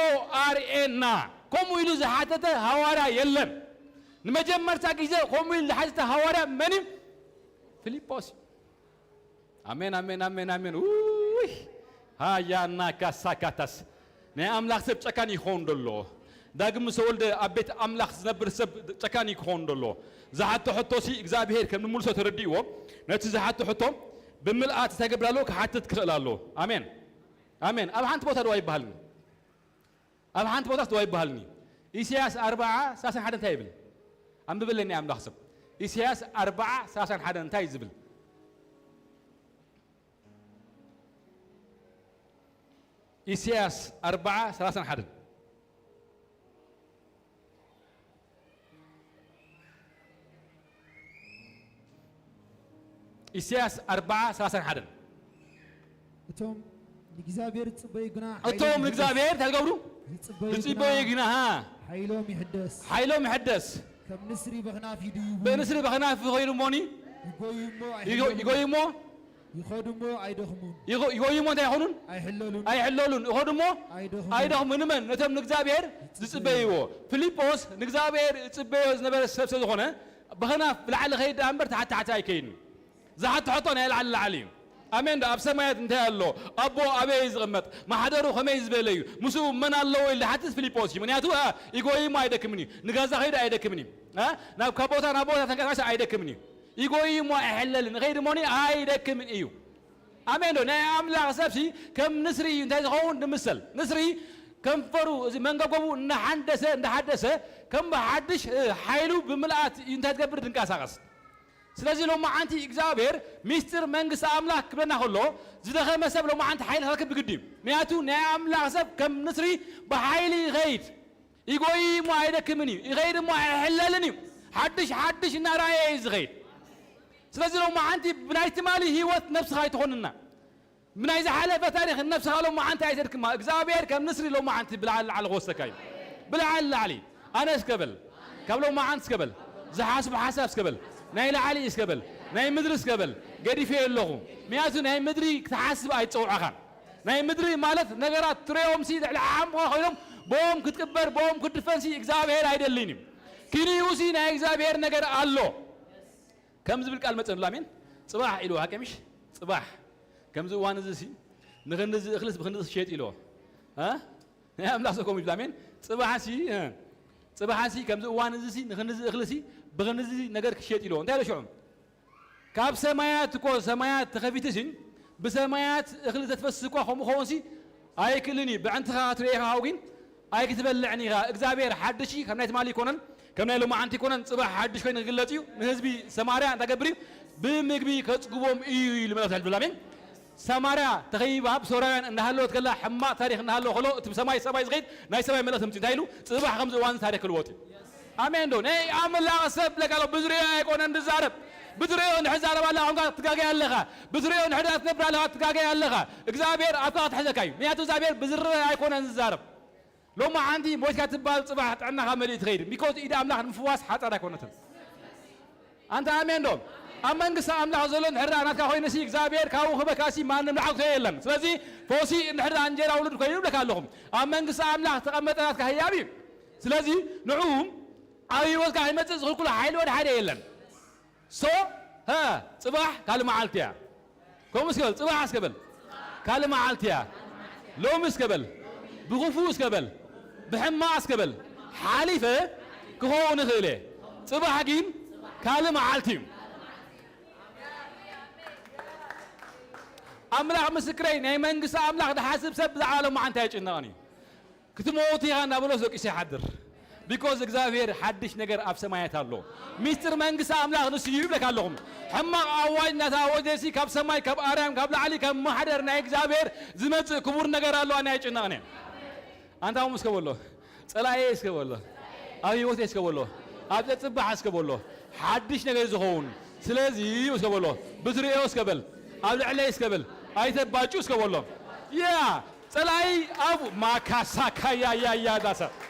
ኣርኤና። ከምኡ ኢሉ ዝሓተተ ሃዋርያ የለን። ንመጀመርታ ግዜ ከምኡ ኢሉ ዝሓተተ ሃዋርያ መን እዩ? ፊልጶስ እዩ። ኣሜን፣ ኣሜን፣ ኣሜን፣ ኣሜን። ውይ! ሃያና ካሳካታስ። ናይ ኣምላኽ ሰብ ጨካን ይኸውን ደሎ። ዳግም ዝተወልደ ኣብ ቤት ኣምላኽ ዝነብር ሰብ ጨካን ይኸውን ደሎ። ዝሓቶ ሕቶሲ እግዚኣብሔር ከም ንምልሶ ተረዲእዎ፣ ነቲ ዝሓቶ ሕቶ ብምልኣት እንታይ ገብር ኣሎ? ክሓትት ክኽእል ኣሎ። ኣሜን። ኣሜን። ኣብ ሓንቲ ቦታ ደዋ ይበሃልኒ። ኣብ ሓንቲ ቦታስ ደዋ ይበሃልኒ። ኢሳያስ ኣርብዓ ሰላሳን ሓደን እንታይ ይብል? ኣንብበለኒ ኣምላኽ ሰብ። ኢሳያስ ኣርብዓ ሰላሳን ሓደን እንታይ እዩ ዝብል? ኢሳያስ ኣርብዓ ሰላሳን ሓደን። ኢሳያስ ኣርብዓ ሰላሳን ሓደን። እቶም ንእግዚኣብሔር ዝጽበዩ ግና ሓይሎም እቶም ይሕደስ። ንእግዚኣብሔር እንታይ ዝገብሩ? ዝጽበዩ ዝጽበዩ ግና፣ ግና፣ ሃ። ሓይሎም ይሕደስ። ሓይሎም ይሕደስ። ከም ንስሪ በኽናፍ ይድይቡ። ብንስሪ በኽናፍ ይኸይዱ እሞኒ። ይጎዩ እሞ ይጎ-፣ ኣይሕለሉን። ይጎዩ እሞ። ይኸዱ እሞ ኣይደኽሙን። ይጎ-፣ ይጎዩ እሞ እንታይ ይኾኑን? ኣይሕለሉን። ኣይሕለሉን። ይኸዱ እሞ ኣይደኽሙን። ኣይደኽሙን። ንመን? ነቶም ንእግዚኣብሔር ዝጽበይዎ። ፊልጶስ ንእግዚኣብሔር ዝጽበዮ ዝነበረ ሰብ ስለ ዝኾነ፣ በኽናፍ ብላዕሊ ኸይድ ደኣ እምበር ታሕቲ ታሕቲ ኣይከይድን። ዝሓቶ ሕቶ ናይ ላዕሊ ላዕሊ እዩ። ኣሜን ዶ? ኣብ ሰማያት እንታይ ኣሎ? ኣቦ ኣበይ እዩ ዝቕመጥ? ማሕደሩ ከመይ ዝበለ እዩ? ምስኡ መን ኣለዎ? ኢሉ ዝሓትት ፊልጶስ እዩ። ምክንያቱ፣ ኣ፣ ይጎይሞ ኣይደክምን እዩ። ንጋዛ ኸይዱ ኣይደክምን እዩ። ኣ፣ ናብ ካብ ቦታ ናብ ቦታ ተንቀሳቐሰ ኣይደክምን እዩ። ይጎይሞ ኣይሕለልን። ይኸይድ እሞኒ ኣይደክምን እዩ። ኣሜን ዶ? ናይ ኣምላኽ ሰብሲ ከም ንስሪ እዩ። እንታይ ዝኸውን? ንምሰል። ንስሪ ከንፈሩ፣ እዚ መንገጎቡ እናሓንደሰ፣ እንዳሓደሰ፣ ከም ብሓድሽ፣ እ፣ ሓይሉ ብምልኣት እዩ እንታይ ትገብር? ድንቀሳቐስ። ስለዚ ሎማዓንቲ እግዚኣብሔር ሚስጥር መንግስቲ ኣምላኽ ክብለና ከሎ፣ ዝደኸመ ሰብ ሎማዓንቲ ሓይሊ ክረክብ ብግዲ እዩ። ምክንያቱ ናይ ኣምላኽ ሰብ ከም ንስሪ ብሓይሊ ይኸይድ። ይጎይ እሞ ኣይደክምን እዩ። ይኸይድ እሞ ኣይሕለልን እዩ። ሓድሽ ሓድሽ እናረኣየ እዩ ዝኸይድ። ስለዚ ሎማዓንቲ ብናይ ትማሊ ህይወት ነብስኻ ኣይትኾንና። ብናይ ዝሓለፈ ታሪኽ ነብስኻ ሎማዓንቲ ኣይተድክማ። እግዚኣብሔር ከም ንስሪ ሎማዓንቲ ብላዕሊ ላዕሊ ክወስደካ እዩ። ብላዕሊ ላዕሊ። ኣነ እስከ በል። ካብ ሎማዓንቲ እስከ በል። ዝሓስብ ሓሳብ እስከ በል። ናይ ላዕሊ እስከ በል። ናይ ምድሪ እስከ በል። ገዲፈዮ ኣለኹ። ምክንያቱ ናይ ምድሪ ክትሓስብ ኣይጸውዐኻን። ናይ ምድሪ ማለት ነገራት ትርእዮምሲ ልዕሊ ዓቕምኻ ኮይኖም ብኦም ክትቅበር፣ ብኦም ክትድፈንሲ እግዚኣብሔር ኣይደልይን እዩ። ክንዩሲ ናይ እግዚኣብሔር ነገር ኣሎ። ከም ዝብል ቃል መጸ ኣሎ። ኣሜን። ጽባሕ ኢልዎ፣ ሓቂ ምሽ? ጽባሕ። ከምዚ እዋን እዚ ሲ፣ ንኽንድዚ እኽልስ ብኽንድዚ ክሸጥ ኢልዎ። እ? ናይ ኣምላኽ ሰብ ከምኡ ይብል። ኣሜን። ጽባሕ ሲ፣ እ፣ ጽባሕ ሲ፣ ከምዚ እዋን እዚ ሲ፣ ንኽንድዚ እኽሊ ሲ፣ ብኽንድዚ ነገር ክሸጥ ኢልዎ። እንታይ ኢሎ ሽዑ? ካብ ሰማያት እኮ፣ ሰማያት ተኸፊቱ ሲ፣ ብሰማያት እኽሊ ዘትፈስስ እኳ ከምኡ ክኸውን ሲ፣ ኣይክእልን እዩ። ብዕንትኻ ክትርእዮ ኢኻ ግን ኣይክትበልዕን ኢኻ። እግዚኣብሔር ሓድሽ እዩ፣ ከም ናይ ትማሊ ኣይኮነን፣ ከም ናይ ሎማዓንቲ ኣይኮነን። ጽባሕ ሓድሽ ኮይኑ ክግለጽ እዩ። ንህዝቢ ሰማርያ እንታይ ገብር እዩ? ብምግቢ ከጽግቦም እዩ ኢሉ መልእኽቲ ኣሕሊፉ። ኣሜን። ሰማርያ ተኸቢባ ብሶርያውያን እንዳሃለወት ከላ፣ ሕማቕ ታሪኽ እንዳሃለወ ከሎ፣ እቲ ብሰማይ ሰማይ ዝኸይድ ናይ ሰማይ መልእኽቲ ምጽእ። እንታይ ኢሉ? ጽባሕ ከምዚ እዋን ታሪኽ ክልወጥ እዩ። ኣሜን ዶ? ናይ ኣምላኽ ሰብ ለካ ኣሎ። ብዝርእዮ ኣይኮነን ዝዛረብ። ብዝርእዮ እንድሕር ዛረብ ኣለኻ፣ ኮንካ ትጋገይ ኣለኻ። ብዝርእዮ እንድሕር ትነብር ኣለኻ፣ ትጋገይ ኣለኻ። እግዚኣብሔር ኣብካ ክትሕዘካ እዩ። ምክንያቱ እግዚኣብሔር ብዝረአ ኣይኮነን ዝዛረብ። ሎማዓንቲ ሞይትካ ትበሃል፣ ጽባሕ ጥዕናኻ መሊኡ ትኸይድ። ቢኮዝ ኢድ ኣምላኽ ንምፍዋስ ሓጻር ኣይኮነትን። ኣንታ ኣሜን ዶ? ኣብ መንግስቲ ኣምላኽ ዘሎ እንድሕር ደኣ ናትካ ኮይኑሲ እግዚኣብሔር ካብኡ ክበካሲ ማንም ላዕል ክቶ የለን። ስለዚ ፈውሲ እንድሕር ደኣ እንጀራ ውሉድ ኮይኑ ይብለካ ኣለኹም። ኣብ መንግስቲ ኣምላኽ ተቐመጠ ናትካ ህያብ እዩ። ስለዚ ንዑ ኣብ ህይወትካ ክመጽእ ዝኽልክሎ ሓይሊ ወደ ሓደ የለን። ሶ፣ ሀ፣ ጽባሕ ካልእ መዓልቲ እያ። ከምኡ እስከ በል፣ ጽባሕ እስከ በል። ካልእ መዓልቲ እያ። ሎሚ እስከ በል። ብኽፉእ እስከ በል። ብሕማቕ እስከ በል። ሓሊፈ ክኸውን ይኽእል እየ። ጽባሕ ግን ካልእ መዓልቲ እዩ። ኣምላኽ ምስክረይ፣ ናይ መንግስቲ ኣምላኽ ዝሓስብ ሰብ ብዛዕባ ሎማዓንቲ ኣይጭነቕን እዩ። ክትሞት ኢኻ እናበሎ ደቂሱ ይሓድር። ቢኮዝ እግዚኣብሔር ሓድሽ ነገር ኣብ ሰማያት ኣሎ። ሚስጥር መንግስቲ ኣምላኽ ንሱ እዩ ይብለካ ኣለኹም። ሕማቕ ኣዋጅ እናተኣወጀሲ ካብ ሰማይ፣ ካብ ኣርያም፣ ካብ ላዕሊ፣ ካብ ማሕደር ናይ እግዚኣብሔር ዝመጽእ ክቡር ነገር ኣሎ። ኣነ ኣይጭነቕን እየ። ኣንታ እውን እስከ በሎ፣ ጸላኤ እስከ በሎ፣ ኣብ ህይወተይ እስከ በሎ፣ ኣብ ዘጽባሕ እስከ በሎ፣ ሓድሽ ነገር ዝኸውን። ስለዚ እስከ በሎ፣ ብትርእዮ እስከ በል፣ ኣብ ልዕለይ እስከ በል፣ ኣይተባጩ እስከ በሎ። ያ ጸላኢ ኣብ ማካሳካያ ያያ ዳሰ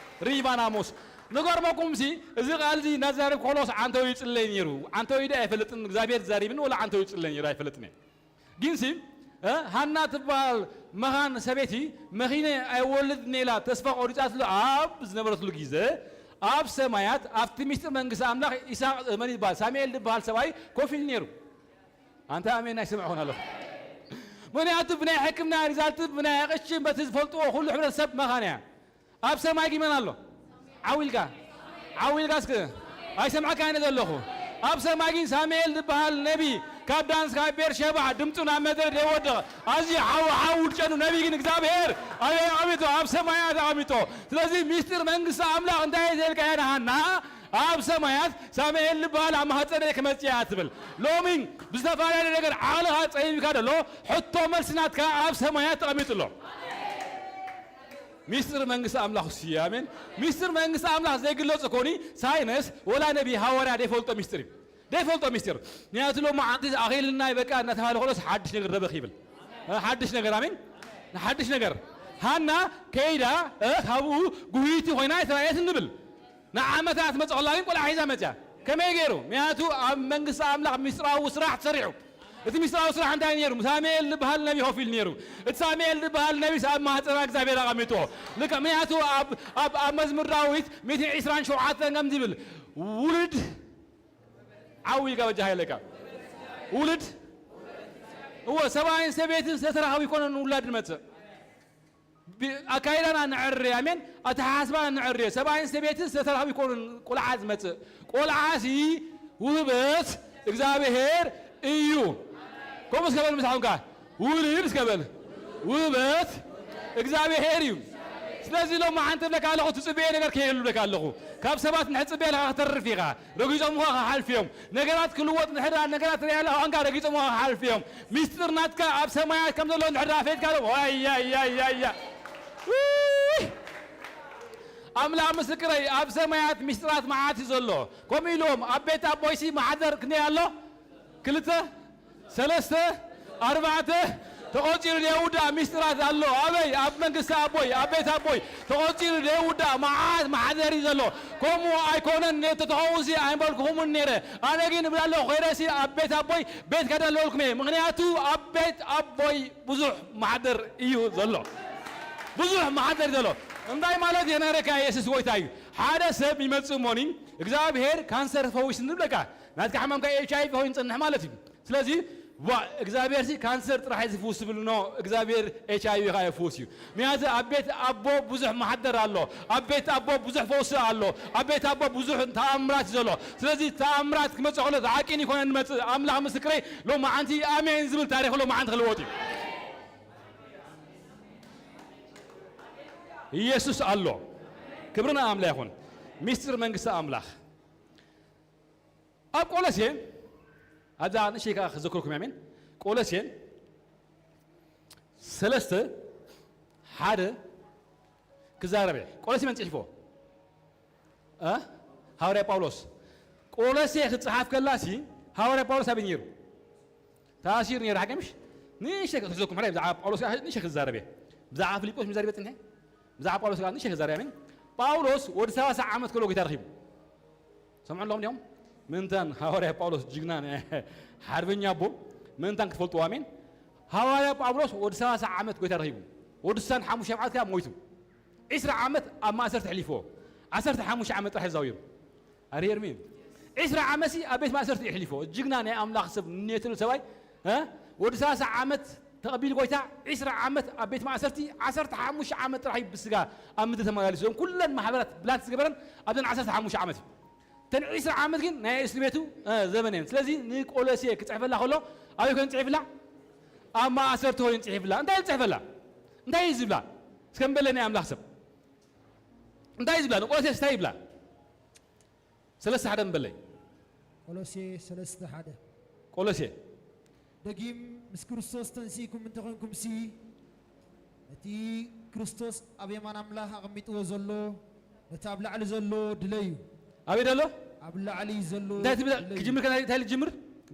ሪባናሞስ ንገርመኩምሲ፣ እዚ ቃልዚ ናዛረብ ኮሎስ ዓንተው ይጽለይ ነይሩ። ዓንተው ኢደ ኣይፈልጥን፣ እግዚኣብሔር ዛሪብን ወላ ዓንተው ይጽለይ ነይሩ ኣይፈልጥን እየ። ግንሲ፣ እ፣ ሃና ትበሃል መኻን ሰበይቲ መኺነ ኣይወልድን ኢላ ተስፋ ቆሪጻትሉ ኣብ ዝነበረትሉ ግዜ፣ ኣብ ሰማያት ኣብቲ ሚስጢር መንግስቲ ኣምላኽ ኢሳቅ፣ እ፣ መን ይበሃል? ሳሙኤል ዝበሃል ሰብኣይ ኮፍ ኢሉ ነይሩ። ኣንታ ኣሜን ኣይሰምዕኹን ኣለኹ። ምኽንያቱ ብናይ ሕክምና ሪዛልት፣ ብናይ ቅሽን በቲ ዝፈልጥዎ ኩሉ ሕብረተሰብ መኻን እያ። ኣብ ሰማይ ግን መን ኣሎ? ዓው ኢልካ፣ ዓው ኢልካ እስከ። ኣይሰምዐካን እየ ዘለኹ። ኣብ ሰማይ ግን ሳሙኤል ዝበሃል ነቢ ካብ ዳንስ፣ ካብ ቤርሸባ ድምፁ ናብ መድረ ደይወድቕ፣ ኣዝዩ ሓው ሓው ውድጨኑ ነቢ ግን እግዚኣብሔር ኣበይ ኣቐሚጦ? ኣብ ሰማያት ኣቐሚጦ። ስለዚ ሚስጢር መንግስቲ ኣምላኽ እንታይ እየ ዘልካዮ ንሃና? ኣብ ሰማያት ሳሙኤል ዝበሃል ኣብ ማህፀነይ ክመፅእ እያ ትብል። ሎሚ ብዝተፈላለየ ነገር ዓቕልኻ ፀቢብካ ደሎ ሕቶ መልሲ ናትካ ኣብ ሰማያት ተቐሚጡ ኣሎ። ሚስጥር መንግስቲ ኣምላኽ እሱ እዩ። ኣሜን። ሚስጥር መንግስቲ ኣምላኽ ዘይግለጽ እኮኒ ሳይንስ ወላ ነቢ ሃዋርያ ደይፈልጦ ሚስጥር እዩ። ደይፈልጦ ሚስጥር። ምክንያቱ ሎማዓንቲ ኣኺልና በቃ እናተባህለ ከሎስ ሓድሽ ነገር ደበኽ ይብል። እ፣ ሓድሽ ነገር፣ ኣሜን። ሓድሽ ነገር። ሃና ከይዳ፣ እ፣ ካብኡ ጉህይቲ ኮይና ኣይተራእየትን ንብል። ንዓመታት መጽእ ከላ ግን ቆልዓ ሒዛ መጽያ። ከመይ ገይሩ? ምክንያቱ ኣብ መንግስቲ ኣምላኽ ሚስጥራዊ ስራሕ ተሰሪሑ። እቲ ሚስጥራዊ ስራሕ እንታይ ነይሩ? ሳሙኤል ዝበሃል ነቢ ኮፍ ኢሉ ነይሩ። እቲ ሳሙኤል ዝበሃል ነቢስ ኣብ ማህፀና እግዚኣብሔር ኣቐሚጥዎ። ልክዕ፣ ምክንያቱ ኣብ፣ ኣብ፣ ኣብ መዝሙር ዳዊት ሚእትን ዕስራን ሸውዓተን ከምዚ ይብል፣ ውልድ ዓው ኢልካ በጃኻ ኢለካ። ውልድ፣ እወ፣ ሰብኣይን ሰበይትን ዝተራኸቡ ይኮነን ውላድ ንመጽእ። ብ-፣ ኣካይዳና ንዕሪ፣ ኣሜን። ኣተሓሳስባና ንዕሪ። ሰብኣይን ሰበይትን ዝተራኸቡ ይኮኑን ቆልዓ ዝመጽእ። ቆልዓሲ ውህበት እግዚኣብሔር እዩ። ከምኡ እስከ በል ምሳኹምካ፣ ውልድ እስከ በል፣ ውህበት እግዚኣብሔር እዩ። ስለዚ ሎማዓንቲ እብለካ ኣለኹ፣ ትጽበዮ ነገር ከይህሉ እብለካ ኣለኹ። ካብ ሰባት ንሕጽበዮ ኣለኻ፣ ክተርፍ ኢኻ። ረጊጾምኻ ክሓልፉ እዮም። ነገራት ክልወጥ እንድሕር ደኣ፣ ነገራት ርኢኻ ኣለኻ፣ ረጊጾምኻ ክሓልፉ እዮም። ሚስጥር ናትካ ኣብ ሰማያት ከም ዘሎ እንድሕር ደኣ ኣፍሊጥካ፣ ዋይ፣ ያይ፣ ያይ፣ ያይ፣ ያይ። ውይ! ኣምላኽ ምስክረይ፣ ኣብ ሰማያት ሚስጥራት መዓት እዩ ዘሎ። ከምኡ ኢሎም፣ ኣብ ቤት ኣቦይሲ ማሕደር ክንደይ ኣሎ? ክልተ፣ ሰለስተ፣ ኣርባዕተ፣ ተቖጺሩ ዘይውዳእ ሚስጥራት ኣሎ። ኣበይ? ኣብ መንግስቲ ኣቦይ፣ ኣብ ቤት ኣቦይ ተቖጺሩ ዘይውዳእ መዓት ማሕደር እዩ ዘሎ። ከምኡ ኣይኮነን፣ ነ-፣ ተተኸውንሲ ኣይበልኩኹምን ነይረ። ኣነ ግን እብል ኣለኹ፣ ከይደሲ ኣብ ቤት ኣቦይ ቤት ከዳለወልኩም እየ። ምኽንያቱ ኣብ ቤት ኣቦይ ብዙሕ ማሕደር እዩ ዘሎ። ብዙሕ ማሕደር እዩ ዘሎ። እንታይ ማለት እዩ? ነረካ የሱስ ጎይታ እዩ። ሓደ ሰብ ይመጽእ እሞኒ፣ እግዚኣብሔር ካንሰር ፈዊስኒ ንብለካ። ናትካ ሕማምካ ኤች ኣይ ቪ ኮይኑ ይጸንሕ ማለት እዩ። ስለዚ፣ ዋ፣ እግዚኣብሔር ሲ ካንሰር ጥራሕ እዩ ዝፍውስ ዝብል፣ ኖ፣ እግዚኣብሔር ኤች ኣይ ቪ ከኣ ይፍውስ እዩ። ምክንያቱ ኣብ ቤት ኣቦ ብዙሕ ማሕደር ኣሎ። ኣብ ቤት ኣቦ ብዙሕ ፈውሲ ኣሎ። ኣብ ቤት ኣቦ ብዙሕ ተኣምራት እዩ ዘሎ። ስለዚ ተኣምራት ክመጽእ ከሎ ተዓቂኑ ይኮነ ንመጽእ። ኣምላኽ ምስክረይ፣ ሎማዓንቲ ኣሜን ዝብል ታሪኽ ሎማዓንቲ ክልወጥ እዩ። ኢየሱስ ኣሎ። ክብሪ ንኣምላኽ ይኹን። ሚስጥር መንግስቲ ኣምላኽ። ኣብ ቆሎሴ፣ ኣብዛ ንእሽተይ ከኣ ክዘክረኩም፣ ኣሜን። ቆሎሴ ሰለስተ ሓደ ክዛረብ እየ። ቆሎሴ መን ጽሒፎ? እ? ሃዋርያ ጳውሎስ። ቆሎሴ ክጽሓፍ ከላሲ ሃዋርያ ጳውሎስ ኣበይ ነይሩ? ተኣሲሩ ነይሩ፣ ሓቂ ምሽ? ንእሽተይ ክሕዘኩም፣ ሕራይ ብዛዕባ ጳውሎስ ከኣ ንእሽተይ ክዛረብ እየ። ብዛዕባ ፊልጶስ ምስ ዘረበ ጽንሐ፣ ብዛዕባ ጳውሎስ ከኣ ንእሽተይ ክዛረብ እየ። ኣሜን። ጳውሎስ ወዲ ሰላሳ ዓመት ከሎ ጌታ ረኺቡ። ሰምዑ ኣለኹም ዲኹም? ምእንታን ሃዋርያ ጳውሎስ ጅግና፣ ሓርበኛ ኣቦ፣ ምእንታን ክትፈልጥዎ፣ ኣሜን። ሃዋርያ ጳውሎስ ወዲ ሰላሳ ዓመት ጌታ ረኺቡ። ወዲ ስሳን ሓሙሽተ ዓመት ከኣ ሞይቱ። ዕስራ ዓመት ኣብ ማእሰርቲ ኣሕሊፍዎ። ዓሰርተ ሓሙሽተ ዓመት ጥራሕ ተዛዊሩ። ኣረ ኤርሚ፣ ዕስራ ዓመትሲ ኣብ ቤት ማእሰርቲ የሕሊፎ። ጅግና ናይ ኣምላኽ ሰብ ኔትሉ ሰብኣይ፣ እ? ወዲ ሰላሳ ዓመት ተቐቢሉ ጎይታ፣ ዕስራ ዓመት ኣብ ቤት ማእሰርቲ፣ ዓሰርተ ሓሙሽተ ዓመት ጥራሕ እዩ ብስጋ ኣብ ምድሪ ተመላሊሱ። እዞም ኩለን ማሕበራት ብላንት ዝገበረን ኣብዘን ዓሰርተ ሓሙሽተ ዓመት እዩ። እተን ዕስራ ዓመት ግን ናይ እስር ቤቱ፣ እ፣ ዘመን እየን። ስለዚ ንቆሎሴ ክጽሕፈላ ከሎ ኣበይ ኮይኑ ጽሒፍላ? ኣብ ማእሰርቲ ኮይኑ ጽሒፍላ። እንታይ እዩ ዝጽሕፈላ? እንታይ እዩ ዝብላ? እስከ ንበለ ናይ ኣምላኽ ሰብ። እንታይ እዩ ዝብላ? ንቆሎሴስ እንታይ ይብላ? ሰለስተ ሓደ ንበለይ። ቆሎሴ ሰለስተ ሓደ። ቆሎሴ። ደጊም ምስ ክርስቶስ ተንሲእኩም እንተኾንኩምሲ፣ ነቲ ክርስቶስ ኣብ የማን ኣምላኽ ኣቐሚጥዎ ዘሎ፣ ነቲ ኣብ ላዕሊ ዘሎ ድለዩ። ኣበይ ዘሎ? ኣብ ላዕሊ ዘሎ እንታይ ትብል? ድለዩ። ክጅምር ከ እንታይ ልጅምር?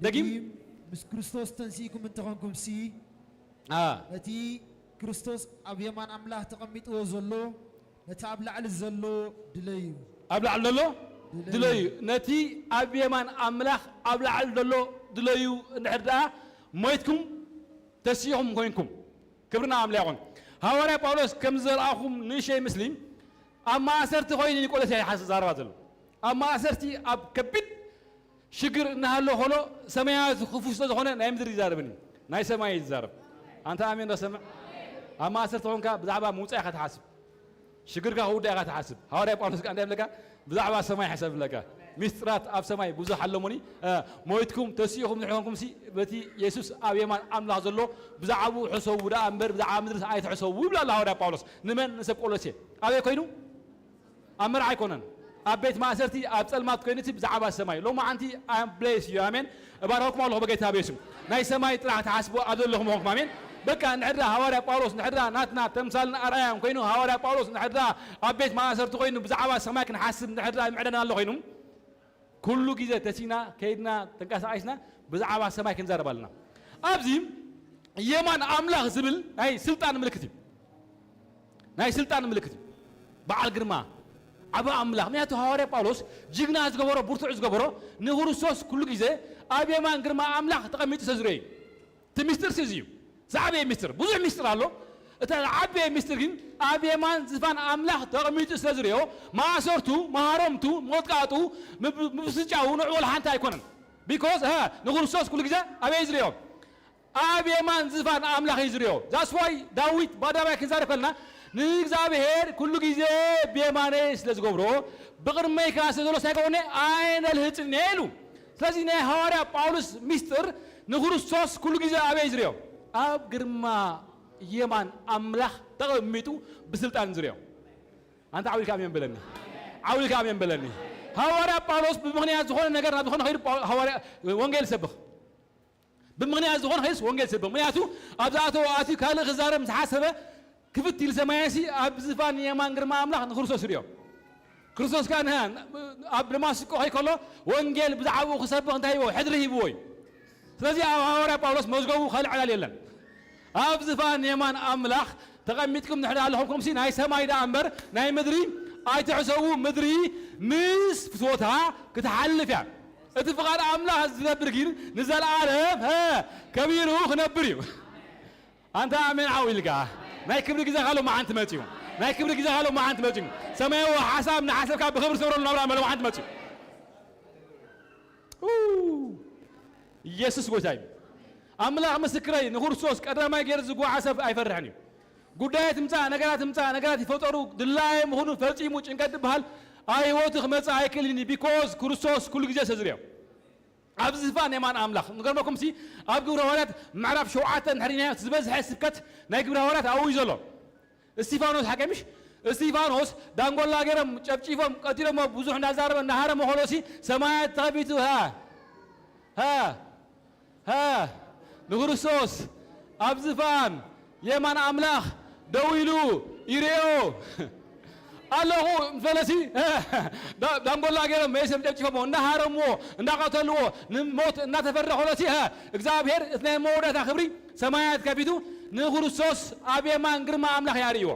ደጊም? ደጊም፣ ምስ ክርስቶስ ተንሲእኩም እንተኾንኩም ሲ፣ አ። ነቲ ክርስቶስ ኣብ የማን ኣምላኽ ተቐሚጥዎ ዘሎ፣ ነቲ ኣብ ላዕሊ ዘሎ ድለዩ። ኣብ ላዕሊ ዘሎ ድለዩ። ድለዩ። ነቲ ኣብ የማን ኣምላኽ ኣብ ላዕሊ ዘሎ ድለዩ። እንድሕር ደኣ ሞይትኩም ተሲእኹም ኮይንኩም። ክብርና ኣምላኽ ይኹን። ሃዋርያ ጳውሎስ ከም ዘርኣኹም ንእሽተይ ምስሊ ኣብ ማእሰርቲ ኮይኑ ንቆሎስያይ ሓስ-፣ ዛረባ ዘሎ። ኣብ ማእሰርቲ ኣብ ከቢድ ሽግር እናሃሎ ኾሎ ሰማያዊ ክፉት ስለ ዝኾነ ናይ ምድሪ ይዛረብን እዩ። ናይ ሰማይ እዩ ዝዛረብ። ኣንታ ኣሜን ዶ ሰምዕ? ኣብ ማእሰርቲ ኾንካ ብዛዕባ ምውጻእ ኢኻ ትሓስብ። ሽግርካ ክውዳእ ኢኻ ትሓስብ። ሃዋርያ ጳውሎስ ከኣ እንታይ ይብለካ? ብዛዕባ ሰማይ ሕሰብ ይብለካ። ሚስጥራት ኣብ ሰማይ ብዙሕ ኣለሙኒ። እ፣ ሞይትኩም ተሲእኹም ንሕንኩም ሲ በቲ የሱስ ኣብ የማን ኣምላኽ ዘሎ ብዛዕባኡ ሕሰቡ ደኣ እምበር ብዛዕባ ምድሪ ኣይትሕሰቡ ይብላ ኣሎ ሃዋርያ ጳውሎስ። ንመን? ንሰብ ቆሎሴ። ኣበይ ኮይኑ? ኣብ መርዓ ኣይኮነን። ኣብ ቤት ማእሰርቲ ኣብ ጸልማት ኮይኑ እቲ ብዛዕባ ሰማይ። ሎማዓንቲ I am bless you። ኣሜን። እባርኸኩም ኣለኹ በጌታ በየሱም። ናይ ሰማይ ጥራሕ ትሓስቡ ኣብ ዘለኹም ምዃንኩም። ኣሜን። በቃ ንሕድራ ሃዋርያ ጳውሎስ ንሕድራ ናትና ተምሳልን ኣርኣያን ኮይኑ ሃዋርያ ጳውሎስ ንሕድራ ኣብ ቤት ማእሰርቲ ኮይኑ ብዛዕባ ሰማይ ክንሓስብ ንሕድራ ይምዕደና ኣሎ ኮይኑ ኩሉ ግዜ ተሲና ከይድና ተንቀሳቒስና ብዛዕባ ሰማይ ክንዛረብ ኣለና። ኣብዚ የማን ኣምላኽ ዝብል ናይ ስልጣን ምልክት እዩ። ናይ ስልጣን ምልክት እዩ። በዓል ግርማ፣ ዓቢ ኣምላኽ። ምክንያቱ ሃዋርያ ጳውሎስ ጅግና ዝገበሮ፣ ብርቱዕ ዝገበሮ፣ ንክርስቶስ ኩሉ ግዜ ኣብ የማን ግርማ ኣምላኽ ተቐሚጡ ስለ ዝርእዮ እዩ። እቲ ሚስጥር እዚ እዩ። ዝዓበየ ሚስጥር። ብዙሕ ሚስጥር ኣሎ። እቲ ዝዓበየ ሚስጥር ግን ኣብ የማን ዝፋን ኣምላኽ ተቐሚጡ ስለ ዝርእዮ፣ ማእሰርቱ፣ ማህረምቱ፣ መጥቃዕቱ፣ ምብ-፣ ምብስጫው ንዕኡ ወላ ሓንቲ ኣይኮነን። ቢኮዝ፣ ሃ፣ ንክርስቶስ ኩሉ ግዜ ኣበይ ዝርእዮ? ኣብ የማን ዝፋን ኣምላኽ እዩ ዝርእዮ። That's why ዳዊት ባዳባይ ክንዛረብ ከለና ንእግዚኣብሔር ኩሉ ግዜ ብየማነይ ስለ ዝገብሮ ብቕድመይ ከኣ ስለ ዘሎ እንታይ ከውነ ኣይነልህጽን እየ ኢሉ። ስለዚ ናይ ሃዋርያ ጳውሎስ ሚስጥር ንክርስቶስ ኩሉ ግዜ ኣበይ ዝርእዮ? ኣብ ግርማ የማን ኣምላኽ ተቐሚጡ ብስልጣን ዝርእዮ። ኣንታ ዓው ኢልካ ኣሜን በለኒ። ዓው ኢልካ ኣሜን በለኒ። ሃዋርያ ጳውሎስ ብምኽንያት ዝኾነ ነገር ናብ ዝኾነ ከይዱ ጳው-፣ ሃዋርያ ወንጌል ይሰብኽ። ብምኽንያት ዝኾነ ከይስ ወንጌል ይሰብኽ። ምኽንያቱ ኣብ ዝኣተዎ ኣትዩ ካልእ ክዛረብ ምስ ሓሰበ ክፍት ኢሉ ሰማይሲ ኣብ ዝፋን የማን ግርማ ኣምላኽ ንክርስቶስ ይርእዮ። ክርስቶስ ከኣ ንሃ-፣ ኣብ ደማስቆ ከይከሎ ወንጌል ብዛዕባኡ ክሰብኽ እንታይ ሂብዎ? ሕድሪ ሂብዎ እዩ። ስለዚ ኣብ ሃዋርያ ጳውሎስ መዝገቡ ካልእ ዕላል የለን። ኣብ ዝፋን የማን ኣምላኽ ተቐሚጥኩም ንሕና ኣለኹምሲ ናይ ሰማይ ደኣ እምበር ናይ ምድሪ ኣይትሕሰቡ። ምድሪ ምስ ፍትወታ ክትሓልፍ እያ። እቲ ፍቓድ ኣምላኽ ዝነብር ግን ንዘለኣለም፣ ሀ፣ ከቢሩ ክነብር እዩ። ኣንታ ኣሜን ዓው ኢልካ። ናይ ክብሪ ግዜኻ ሎማዓንቲ መጺኡ። ናይ ክብሪ ግዜኻ ሎማዓንቲ መጺኡ። ሰማያዊ ሓሳብ እናሓሰብካ ብኽብሪ ሰብረሉ ናብራ ሎማዓንቲ መጺኡ። ኡ፣ ኢየሱስ ጎይታ እዩ። ኣምላኽ ምስክረይ፣ ንክርስቶስ ቀዳማይ ገይሩ ዝጓዓ ሰብ ኣይፈርሕን እዩ። ጉዳያት ትምጻእ፣ ነገራት ትምጻእ፣ ነገራት ይፈጠሩ፣ ድላየ ምኹኑ ፈጺሙ ጭንቀት ዝበሃል ኣብ ህይወቱ ክመጽእ ኣይክእልን እዩ። ቢኮዝ ክርስቶስ ኩሉ ግዜ ስለ ዝርእዮ። ኣብ ዝፋን የማን ኣምላኽ። ንገርመኩም ሲ፣ ኣብ ግብረ ሃዋርያት ምዕራፍ ሸውዓተ እንድሕር ኢናዮ፣ እቲ ዝበዝሐ ስብከት ናይ ግብረ ሃዋርያት ኣብኡ እዩ ዘሎ። እስቲፋኖስ ሓቀ ምሽ? እስቲፋኖስ ዳንጎላ ገይሮም ጨፍጪፎም ቀቲሎሞ፣ ብዙሕ እንዳዛረበ እንዳሃረመ ከሎ ሲ፣ ሰማያት ተኸፊቱ፣ ሃ፣ ሃ፣ ሃ፣ ንክርስቶስ ኣብ ዝፋን የማን ኣምላኽ ደው ኢሉ ይርእዮ ኣለኹ ምስ በለሲ፣ ዳ-፣ ዳንጎላ ገይሮም መይሶም ጨፍጭፎሞ፣ እንዳሃረምዎ፣ እንዳቐተልዎ፣ ንሞት እንዳተፈረደ ከሎሲ፣ ሀ፣ እግዚኣብሔር እቲ ናይ መወዳእታ ክብሪ ሰማያት ከፊቱ ንክርስቶስ ኣብ የማን ግርማ ኣምላኽ ያርእይዎ።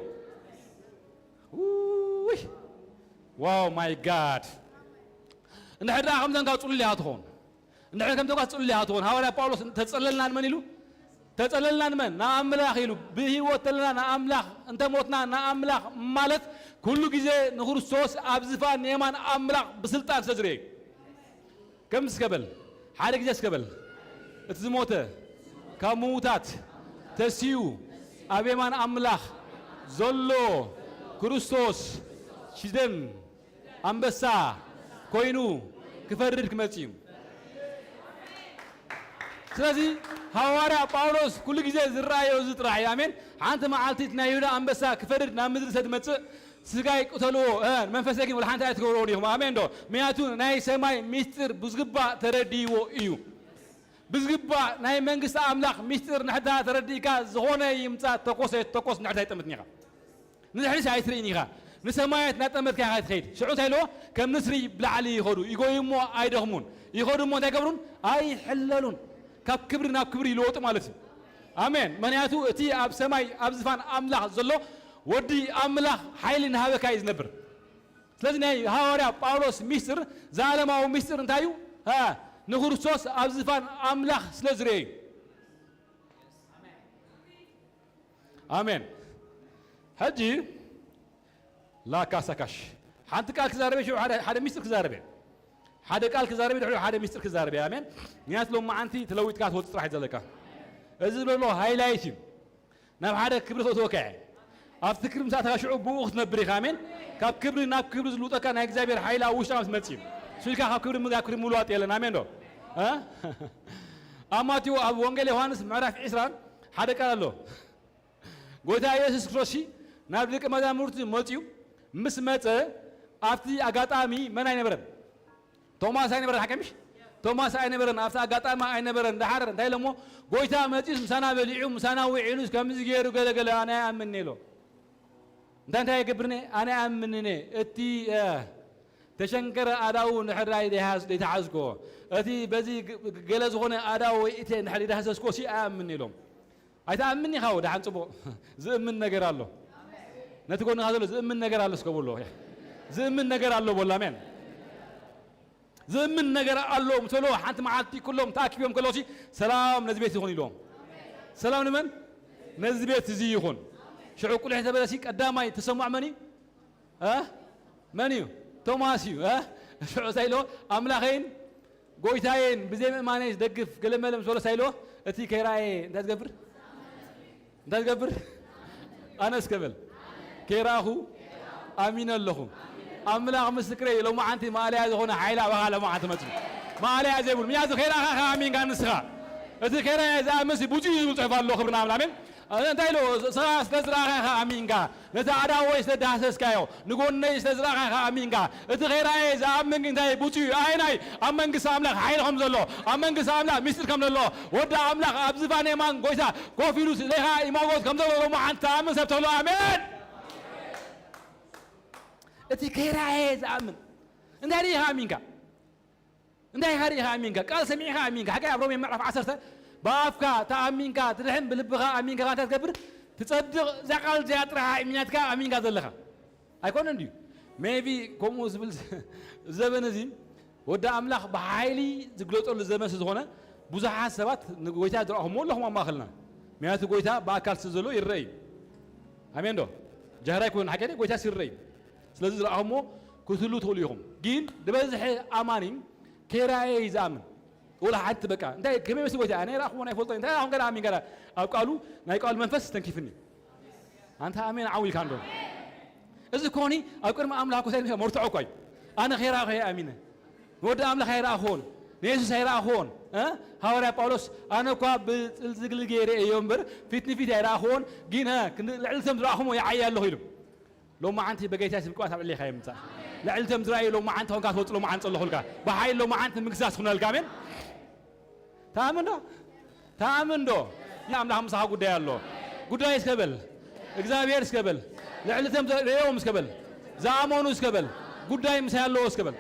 ውይ! ዋው ማይ ጋድ! እንድሕር ደኣ ከምዘን ካብ ጽሉል ኢኻ ትኸውን። እንድሕር ከም ተጓዝ ጽሉል ኢኻ ትኾን። ሃዋርያ ጳውሎስ ተጸለልና ንመን ኢሉ? ተጸለልና ንመን? ንኣምላኽ ኢሉ። ብህይወት ተለና ንኣምላኽ፣ እንተ ሞትና ንኣምላኽ ማለት ኩሉ ግዜ ንክርስቶስ ኣብ ዝፋን የማን ኣምላኽ ብስልጣን ስለ ዝርእዩ። ከም እስከ በል፣ ሓደ ግዜ እስከ በል። እቲ ዝሞተ ካብ ምዉታት ተሲኡ ኣብ የማን ኣምላኽ ዘሎ ክርስቶስ ሽደን ኣንበሳ ኮይኑ ክፈርድ ክመጽእ እዩ። ስለዚ ሃዋርያ ጳውሎስ ኩሉ ግዜ ዝረኣዮ እዚ ጥራሕ እዩ። ኣሜን። ሓንቲ መዓልቲ እቲ ናይ ይሁዳ ኣንበሳ ክፈርድ ናብ ምድሪ ስለ ዝመጽእ ስጋይ ቅተልዎ፣ እ፣ መንፈሰይ ግን ወላ ሓንቲ ኣይትገብርዎ ዲኹም። ኣሜን ዶ? ምክንያቱ ናይ ሰማይ ሚስጥር ብዝግባእ ተረዲእዎ እዩ። ብዝግባእ ናይ መንግስቲ ኣምላኽ ሚስጥር ንሕታ ተረዲእካ ዝኾነ ይምጻእ ተኮሰ ተኮስ ንሕታ ኣይጠምትን ኢኻ። ንድሕሪት ኣይትርእይን ኢኻ። ንሰማያት እናጠመትካ ኢኻ ትኸይድ። ሽዑ እንታይ ኢልዎ? ከም ንስሪ ብላዕሊ ይኸዱ፣ ይጎዩ እሞ ኣይደኽሙን፣ ይኸዱ እሞ እንታይ ገብሩን? ኣይሕለሉን። ካብ ክብሪ ናብ ክብሪ ይለወጡ ማለት እዩ። ኣሜን። ምኽንያቱ እቲ ኣብ ሰማይ ኣብ ዝፋን ኣምላኽ ዘሎ ወዲ ኣምላኽ ሓይሊ እናሃበካ እዩ ዝነብር። ስለዚ ናይ ሃዋርያ ጳውሎስ ሚስጥር፣ ዘላለማዊ ሚስጥር እንታይ እዩ? እ፣ ንክርስቶስ ኣብ ዝፋን ኣምላኽ ስለ ዝርአ እዩ። ኣሜን። ሕጂ ላካሳካሽ ሓንቲ ቃል ክዛረበ፣ ሽዑ ሓደ፣ ሓደ ሚስጥር ክዛረበ፣ ሓደ ቃል ክዛረበ፣ ድሕሪኡ ሓደ ሚስጥር ክዛረበ። ኣሜን። ምክንያቱ ሎማዓንቲ ተለዊጥካ ትወፅእ ጥራሕ እዩ ዘለካ። እዚ ዘሎ ሃይላይት እዩ። ናብ ሓደ ክብሪ ከእትወካ እየ። ኣብቲ ክብሪ ምስ ኣተኻ ሽዑ ብኡ ክትነብር ኢኻ። ኣሜን። ካብ ክብሪ ናብ ክብሪ ዝልውጠካ ናይ እግዚኣብሔር ሓይሊ ኣብ ውሽጥኻ ምስ መጽእ እዩ። እሱ ኢልካ ካብ ክብሪ ናብ ክብሪ ምልዋጥ የለን። ኣሜን ዶ? እ? ኣብ ማቴዎ፣ ኣብ ወንጌል ዮሃንስ ምዕራፍ ዕስራን ሓደ ቃል ኣሎ። ጎይታ ኢየሱስ ክርስቶስ ናብ ደቂ መዛሙርቲ መጽዩ ምስ መጸ ኣብቲ ኣጋጣሚ መን ኣይነበረን? ቶማስ ኣይነበረን፣ ሓቂ ምሽ? ቶማስ ኣይነበረን፣ ኣብቲ ኣጋጣሚ ኣይነበረን። ደሓር እንታይ ኢሎሞ? ጎይታ መጺኡስ ምሳና በሊዑ፣ ምሳና ውዒሉስ ከምዚ ገይሩ ገለ ገለ ኣነ ኣይኣምንን ኢሎ። እንታይ እንታይ ይገብርኒ? ኣነ ኣይኣምንን። እቲ፣ እ፣ ተሸንከረ ኣዳው ንሕራይ ደይሃዝ-፣ ደይተሓዝኮ፣ እቲ በዚ ግ-፣ ገለ ዝኾነ ኣዳው ወይ እተ እንድሕር ደይዳህሰስኮ ሲ ኣይኣምንን ኢሎም። ኣይትኣምን ኢኻ ወደ ሓንጽቦ። ዝእምን ነገር ኣሎ። ነቲ ጎንኻ ዘሎ ዝእምን ነገር ኣሎ እስከ በሎ። ዝእምን ነገር ኣሎ በሎ። ኣሜን። ዝእምን ነገር ኣሎ ምስ በሎ፣ ሓንቲ መዓልቲ ኩሎም ተኣኪቦም ከለውሲ፣ "ሰላም ነዚ ቤት ይኹን" ኢልዎም። ሰላም ንመን? ነዚ ቤት እዚ ይኹን። ሽዑ ቁልሕ ተበለሲ ቀዳማይ ተሰማዕ መን እዩ? እ? መን እዩ? ቶማስ እዩ። እ? ሽዑ እንታይ ኢልዎ? "ኣምላኸይን ጎይታዬን ብዘይ ምእማነይ ዝደግፍ ገለመለ" ምስ በሎ እንታይ ኢልዎ? "እቲ ከይረኣየ እንታይ ዝገብር? እንታይ ዝገብር? ኣነ እስከ በል። ከይረኣኹ ኣሚነ ኣለኹ። ኣምላኽ ምስክረይ እዩ። ሎማዓንቲ ማእለያ ዝኾነ ሓይሊ ኣባኻ ሎማዓንቲ መጺኡ። ማእለያ ዘይብሉ። ምክንያቱ ከይረኣኻ ኢኻ ኣሚንካ ንስኻ። እቲ ከይረኣየ ዝኣምንሲ ብፁዕ እዩ ዝብል ጽሑፍ ኣሎ። ክብሪ ንኣምላኽ። ኣሜን። እንታይ ኢሉ? ንስኻ ስለ ዝረኣኻ ኢኻ ኣሚንካ። ነቲ ኣእዳወይ ስለ ዝዳህሰስካዮ፣ ንጎነይ ስለ ዝረኣኻ ኢኻ ኣሚንካ። እቲ ከይረኣየ ዝኣምን ግን እንታይ? ብፁዕ እዩ። ኣየናይ? ኣብ መንግስቲ ኣምላኽ ሓይሊ ከም ዘሎ፣ ኣብ መንግስቲ ኣምላኽ ምስጢር ከም ዘሎ፣ ወዲ ኣምላኽ ኣብ ዝፋን የማን ጎይታ ኮፍ ኢሉ ስሌኻ ይመጎት ከም ዘሎ ሎማዓንቲ ትኣምን ሰብ ተሎ። ኣሜን። እቲ ከይረኣየ ዝኣምን እንታይ ርኢኻ ኣሚንካ? እንታይ ኢኻ ርኢኻ ኣሚንካ? ቃል ሰሚዕኻ ኣሚንካ። ሓቂ ኣብ ሮሜ ምዕራፍ ዓሰርተ፣ ብኣፍካ ተኣሚንካ፣ ትድሕን ብልብኻ ኣሚንካ እንታይ ትገብር? ትጸድቕ። እዛ ቃል እዚኣ ጥራሕ እምነትካ ኣሚንካ ዘለኻ። ኣይኮነን ድዩ? ሜቢ ከምኡ ዝብል ዘበን እዚ ወዲ ኣምላኽ ብሓይሊ ዝግለጸሉ ዘመን ስለ ዝኾነ፣ ብዙሓት ሰባት ንጎይታ ዝረኣኹምዎ ኣለኹም ኣብ ማእከልና። ምክንያቱ ጎይታ ብኣካል ስለ ዘሎ ይረአ እዩ። ኣሜን ዶ? ጃህራ ኣይኮነን፣ ሓቂ ጎይታ ይረአ እዩ። ስለዚ ዝረኣኹምዎ ክትህሉ ትኽእሉ ኢኹም። ግን ዝበዝሐ ኣማኒ ከይረኣየ እዩ ዝኣምን። ወላ ሓንቲ በቃ፣ እንታይ ከመይ መስል ጎይታ? ኣነ ኣይረኣኹዎን ኣይፈልጦን። እንታይ ኣኹም ገና ኣሚን ገና? ኣብ ቃሉ፣ ናይ ቃሉ መንፈስ ተንኪፍኒ። ኣንታ ኣሜን ዓው ኢልካ እንዶ። እዚ ኮኒ ኣብ ቅድሚ ኣምላኽ ኮሳይ መርትዖ እኮ እዩ። ኣነ ከይረኣኹ እየ ኣሚነ። ንወዲ ኣምላኽ ኣይረኣኹዎን። ንየሱስ ኣይረኣኹዎን። እ? ሃዋርያ ጳውሎስ፣ "ኣነ እኳ ብጽልዝግሊ ገይረ እዮ እምበር፣ ፊት ንፊት ኣይረኣኹዎን፣ ግን፣ እ፣ ክንዲ ልዕሊ እቶም ዝረኣኹሞ ይዓዪ ኣለኹ" ኢሉ። ሎማዓንቲ በጌታ ስም ቅባት ኣብ ልዕሌኻ ይምጻእ። ልዕሊ እቶም ዝረኣዩ ሎማዓንቲ ኾንካ ትወጽእ ሎማዓንቲ ጸለኹልካ። ብሓይሊ ሎማዓንቲ ምግሳስ ትኹነልካ። ኣሜን። ተኣምን ዶ? ተኣምን ዶ? ኣምላኽ ምሳኻ ጉዳይ ኣሎ። ጉዳይ እስከ በል። እግዚኣብሔር እስከ በል። ልዕሊ እቶም ዝረኣዮም እስከ በል። ዝኣመኑ እስከ በል። ጉዳይ ምሳይ ኣለዎ እስከ በል።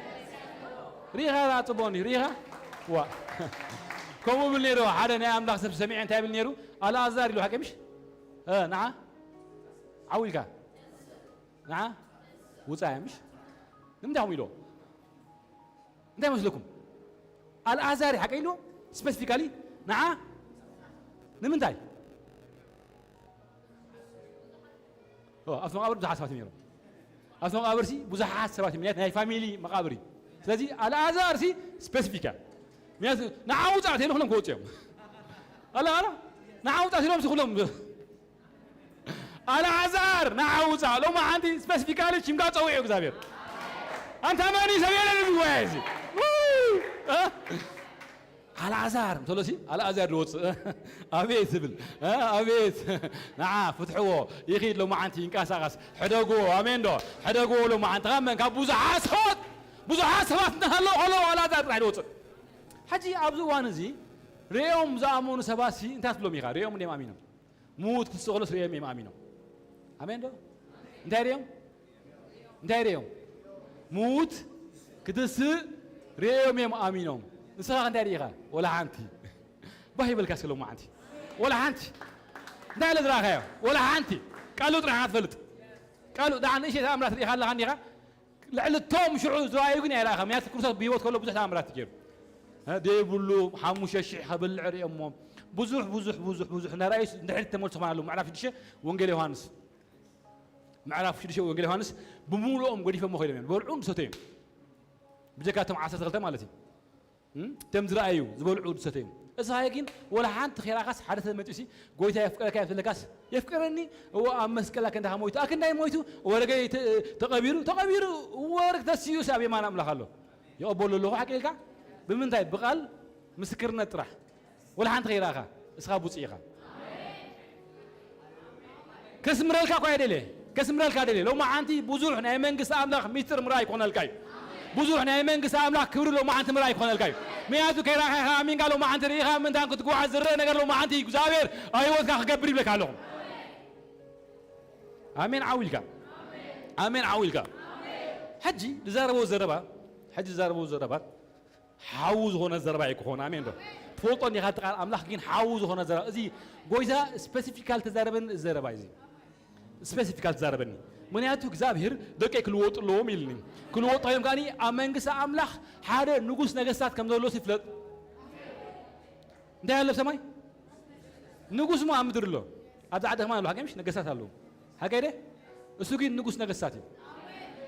ርኢኻ ዳ ጽቡቕ እንዲዩ፣ ርኢኻ? ዋ። ከምኡ ብል ነይሩ፣ ሓደ ናይ ኣምላኽ ሰብ ሰሚዐ እንታይ ብል ነይሩ? ኣልኣዛር ኢሉ፣ ሓቂ ምሽ? እ፣ ንዓ? ዓው ኢልካ። ንዓ? ውጻእ ምሽ? ንምንታይ ከምኡ ኢልዎ? እንታይ መስለኩም? ኣልኣዛር ሓቂ ኢልዎ? ስፔሲፊካሊ ንዓ? ንምንታይ? ኦ፣ ኣብቲ መቓብር ብዙሓት ሰባት እዮም ነይሮም። ኣብቲ መቓብር ሲ ብዙሓት ሰባት እዮም፣ ናይ ፋሚሊ መቓብር እዩ። ስለዚ ኣልኣዛር ሲ ስፔሲፊክ እያ። ምክንያቱ ንዓ ውጻእ ተይሉ ኩሎም ክወጹ እዮም። ኣላ፣ ኣላ፣ ንዓ ውጻእ ተይሎም ሲ ኩሎም ኣልዓዛር ንዓ ውጻእ። ሎማዓንቲ ስፔሲፊካሊ ሽምካ ጸዊዑ እግዚኣብሔር። ኣንታ መን እዩ ሰብ የለን እዚ ጉባኤ እዚ? ውይ! እ? ኣልዓዛር እንተሎሲ ኣልዓዛር ዝወጽእ። ኣቤት ዝብል። እ? ኣቤት። ንዓ ፍትሕዎ። ይኺድ ሎማዓንቲ ይንቀሳቐስ። ሕደግዎ። ኣሜን ዶ? ሕደግዎ ሎማዓንቲ። ካብ መን? ካብ ብዙሓት ሰባት። ብዙሓት ሰባት እንተሃለዉ ከለዉ ኣልዓዛር ጥራሕ ዝወጽእ። ሕጂ ኣብዚ እዋን እዚ ርእዮም ዝኣመኑ ሰባት ሲ እንታይ ትብሎም ኢኻ? ርእዮም እንዲዮም ኣሚኖም። ምዉት ክስቕ ከሎስ ርእዮም እዮም ኣሚኖም። ኣሜን ዶ? እንታይ ርእዮም? እንታይ ርእዮም? ምዉት ክትስእ ርእዮም እዮም ኣሚኖም። ንስኻ እንታይ ርኢኻ? ወላ ሓንቲ። ባህ ይበልካ እስከ ሎማዓንቲ። ወላ ሓንቲ። እንታይ ኢለ ዝረኣኻዮ? ወላ ሓንቲ። ቃሉ ጥራሕ ኢኻ ትፈልጥ። ቃሉ፣ ደኣ ንእሽተይ ተኣምራት ርኢኻ ኣለኻ እንዲኻ? ልዕሊ እቶም ሽዑ ዝረኣዩ ግን ኣይረኣኻን። ምኽንያቱ ክርስቶስ ብህይወት ከሎ ብዙሕ ተኣምራት እዩ ገይሩ። እ፣ ዘይብሉ ሓሙሽተ ሽሕ ከብልዕ ርእዮሞ። ብዙሕ፣ ብዙሕ፣ ብዙሕ፣ ብዙሕ እናረኣዩ እንድሕር ተመልሱ ኾን ኣለዉ። ምዕራፍ ሽዱሽተ ወንጌል ዮሃንስ። ምዕራፍ ሽዱሽተ ወንጌል ዮሃንስ ብምሉኦም ገዲፎሞ ኸይዶም እዮም። ዝበልዑን ዝሰተዩን። ብጀካ እቶም ዓሰርተ ክልተ ማለት እዩ። እም? እቶም ዝረኣዩ፣ ዝበልዑ፣ ዝሰተዩ። እስኻ ግን ወላ ሓንቲ ከይረኣኻስ ሓደ ሰብ መፂኡሲ፣ "ጎይታ የፍቅረካ" እዩ ትብለካስ፣ "የፍቅረኒ?" "እወ፣ ኣብ መስቀል ኣክንዳኻ ሞይቱ፣ ኣክንዳይ ሞይቱ፣ ወረገይ ተ-፣ ተቐቢሩ፣ ተቐቢሩ፣ ወረግ ተሲኡስ ኣብ የማን ኣምላኽ ኣሎ። ይቐበሎ ኣለኹ" ሓቂ ኢልካ? ብምንታይ? ብቓል ምስክርነት ጥራሕ። ወላ ሓንቲ ከይረኣኻ፣ እስኻ ብፁዕ ኢኻ። ከስምረልካ እኳ እየ ደልየ፣ ከስምረልካ ደልየ። ሎማዓንቲ ብዙሕ ናይ መንግስቲ ኣምላኽ ሚስጥር ምርኣይ ክኾነልካ እዩ። ብዙሕ ናይ መንግስቲ ኣምላኽ ክብሪ ሎማዓንቲ ምርኣይ ክኾነልካ እዩ። ምኽንያቱ ከይረኣኻ ኢኻ ኣሚንካ ሎማዓንቲ ርኢኻ ምእንታን ክትጓዓዝ ዝረአ ነገር ሎማዓንቲ እግዚኣብሔር ኣብ ህይወትካ ክገብር ይብለካ ኣለኹ። ኣሜን ዓው ኢልካ። ኣሜን ዓው ኢልካ። ሕጂ ዝዛረበው ዘረባ፣ ሕጂ ዝዛረበው ዘረባ ሓው ዝኾነ ዘረባ እዩ ክኾን። ኣሜን ዶ? ትፈልጦ እንዲኻ እቲ ቃል ኣምላኽ ግን ሓው ዝኾነ ዘረባ። እዚ ጎይታ ስፔሲፊካል ተዛረበኒ ዘረባ እዩ። እዚ ስፔሲፊካል ተዛረበኒ። ምኽንያቱ እግዚኣብሔር ደቀይ ክልወጡ ኣለዎም ኢልኒ። ክልወጡ እዮም ከኣኒ ኣብ መንግስቲ ኣምላኽ ሓደ ንጉስ ነገስታት ከም ዘሎ ይፍለጥ። እንታይ ኣሎ ኣብ ሰማይ? ንጉስ ሞ ኣብ ምድሪ ኣሎ። ኣብዚ ዓዲ ከማን ኣሎ፣ ሓቀይ ምሽ? ነገስታት ኣለዉ። ሓቀይ ደ? እሱ ግን ንጉስ ነገስታት እዩ።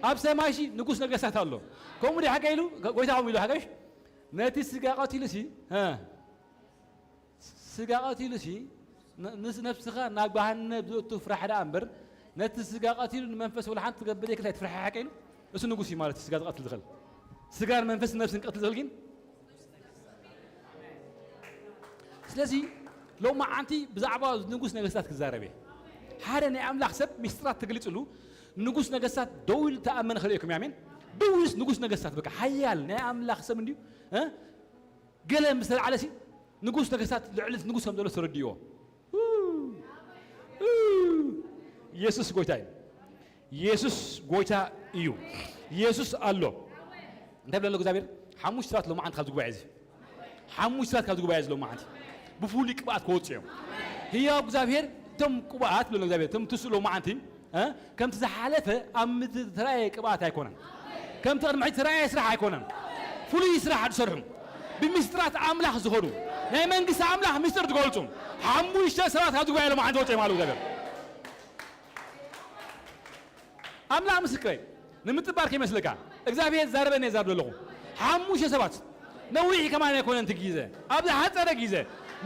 ኣብ ሰማይ ሺ ንጉስ ነገስታት ኣሎ። ከምኡ ዲ ሓቀይ ኢሉ? ጎይታ ከምኡ ኢሉ ሓቀይ ምሽ? ነቲ ስጋ ቀቲሉ ሲ፣ እ፣ ስጋ ቀቲሉ ሲ፣ ን-፣ ንስ-፣ ነብስኻ ናብ ገሃነብ ዘእቱ ፍራሕ ደኣ እምበር፣ ነቲ ስጋ ቀቲሉ ንመንፈስ ወላ ሓንቲ ትገብር ዘይክእል ኣይትፍርሐ ሓቀይ ኢሉ? እሱ ንጉስ እዩ ማለት እዩ፣ ስጋ ዝቐትል ዝኽእል። ስጋን መንፈስን ነብስን ክቐትል ዝኽእል ግን ስለዚ ሎማዓንቲ ብዛዕባ ንጉስ ነገስታት ክዛረብ እየ። ሓደ ናይ ኣምላኽ ሰብ ሚስጥራት ተገሊጽሉ ንጉስ ነገስታት ደው ኢሉ ተኣመነ ክርእየኩም እየ። ኣሜን። ደው ኢሉስ ንጉስ ነገስታት በቃ ሓያል ናይ ኣምላኽ ሰብ እንድዩ፣ እ? ገለ ምስ ተላዕለ ሲ ንጉስ ነገስታት ልዕሊ ንጉስ ከም ዘሎ ተረድእዎ። ኡ፣ ኡ፣ ኢየሱስ ጎይታ እዩ። ኢየሱስ ጎይታ እዩ። ኢየሱስ ኣሎ። እንታይ ብለ ኣሎ እግዚኣብሔር? ሓሙሽተ ሰባት ሎማዓንቲ ካብዚ ጉባኤ እዚ፣ ሓሙሽተ ሰባት ካብዚ ጉባኤ እዚ ሎማዓንቲ ብፍሉይ ቅብኣት ክወፁ እዮም። ህያው እግዚኣብሔር፣ እቶም ቅብኣት ብለ እግዚኣብሔር፣ እቶም ትስኡ ሎማዓንቲ፣ እ፣ ከምቲ ዝሓለፈ ኣብ ምድሪ ዝተራእየ ቅብኣት ኣይኮነን። ከምቲ ቅድሚ ሕጂ ዝተራእየ ስራሕ ኣይኮነን። ፍሉይ ስራሕ ዝሰርሑ፣ ብምስጢራት ኣምላኽ ዝኾኑ፣ ናይ መንግስቲ ኣምላኽ ምስጢር ዝገልጹ ሓሙሽተ ሰባት ካብዚ ጉባኤ ሎማዓንቲ ወፁ እዮም ኣሉ እግዚኣብሔር። ኣምላኽ ምስክረይ፣ ንምጥባር ከይመስለካ፣ እግዚኣብሔር ዛረበኒ እየ ዛረብ ዘለኹ። ሓሙሽተ ሰባት፣ ነዊሕ ከማን ኣይኮነን እቲ ግዜ፣ ኣብ ዝሓጸረ ግዜ፣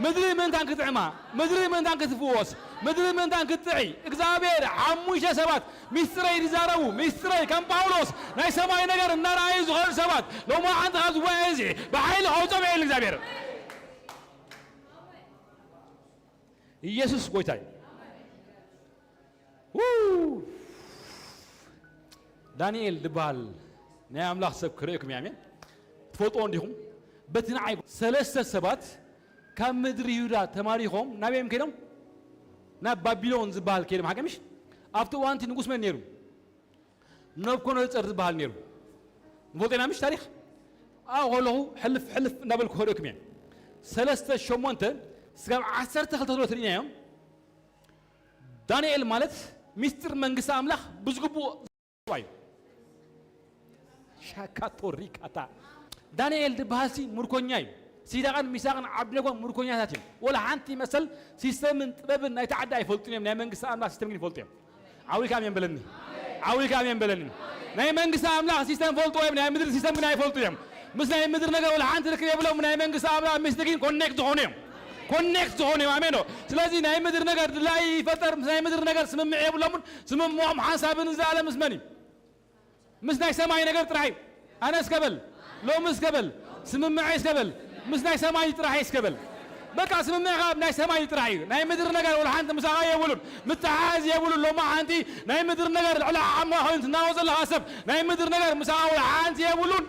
ምድሪ ምእንታን ክትጥዕማ፣ ምድሪ ምእንታን ክትፍወስ፣ ምድሪ ምእንታን ክትጥዒ፣ እግዚኣብሔር ሓሙሽተ ሰባት ሚስጥረይ ዝዛረቡ፣ ሚስጥረይ ከም ጳውሎስ ናይ ሰማይ ነገር እናረኣዩ ዝኸዱ ሰባት፣ ሎማዓንቲ ካብ ጉባኤ እዚ ብሓይሊ ከውፅኦም እየ ኢሉ እግዚኣብሔር። ኢየሱስ ጎይታ እዩ። ው! ዳንኤል ዝበሃል ናይ ኣምላኽ ሰብ ክርእየኩም እየ። ኣሜን። ትፈልጥዎ እንዲኹም? በቲ ንዓይ ሰለስተ ሰባት ካብ ምድሪ ይሁዳ ተማሪኾም ናበይ እዮም ከይዶም? ናብ ባቢሎን ዝበሃል ከይዶም። ሓቂ ምሽ? ኣብቲ እዋን እቲ ንጉስ መን ነይሩ? ነብኮነፀር ዝበሃል ነይሩ። ንፈልጦ ኢና ምሽ ታሪኽ? ኣብኡ ከለኹ ሕልፍ ሕልፍ እናበልኩ ከርእየኩም እየ። ሰለስተ ሸሞንተ ስጋብ ዓሰርተ ክልተ ተሎ ትርእናዮም። ዳንኤል ማለት ሚስጥር መንግስቲ ኣምላኽ ብዝግብኡ እዩ። ሻካቶ ሪካታ። ዳንኤል ዝበሃል ሲ ምርኮኛ እዩ። ሲዳቕን ሚሳቕን ዓብድነጎን ምርኮኛታት እዮም። ወላ ሓንቲ መሰል ሲስተምን ጥበብን ናይቲ ዓዲ ኣይፈልጡን እዮም። ናይ መንግስቲ ኣምላኽ ሲስተም ግን ይፈልጡ እዮም። ዓዊልካ ኣሜን በለኒ። ዓዊልካ ኣሜን በለኒ። ናይ መንግስቲ ኣምላኽ ሲስተም ፈልጡ እዮም። ናይ ምድሪ ሲስተም ግን ኣይፈልጡ እዮም። ምስ ናይ ምድሪ ነገር ወላ ሓንቲ ርክብ የብሎም። ናይ መንግስቲ ኣምላኽ ምስቲ ግን ኮኔክት ዝኾኑ እዮም። ኮኔክት ዝኾኑ እዮም። ኣሜን ዶ? ስለዚ ናይ ምድሪ ነገር ድላይ ይፈጠር፣ ምስ ናይ ምድሪ ነገር ስምምዕ የብሎምን። ስምምዖም ሓንሳብን ዝለኣለ ምስ መን እዩ? ምስ ናይ ሰማይ ነገር ጥራሕ እዩ። ኣነ እስከ በል፣ ሎሚ እስከ በል፣ ስምምዐ እስከ በል፣ ምስ ናይ ሰማይ ጥራሕ እዩ እስከ በል። በቃ ስምምዕኻ ኣብ ናይ ሰማይ ጥራሕ እዩ። ናይ ምድሪ ነገር ወላ ሓንቲ ምሳኻ የብሉን፣ ምትሓዝ የብሉን። ሎሚ ሓንቲ ናይ ምድሪ ነገር ልዕሊ ዓቕምኻ ኮይኑ ትናወፅ ዘለኻ ሰብ ናይ ምድሪ ነገር ምሳኻ ወላ ሓንቲ የብሉን።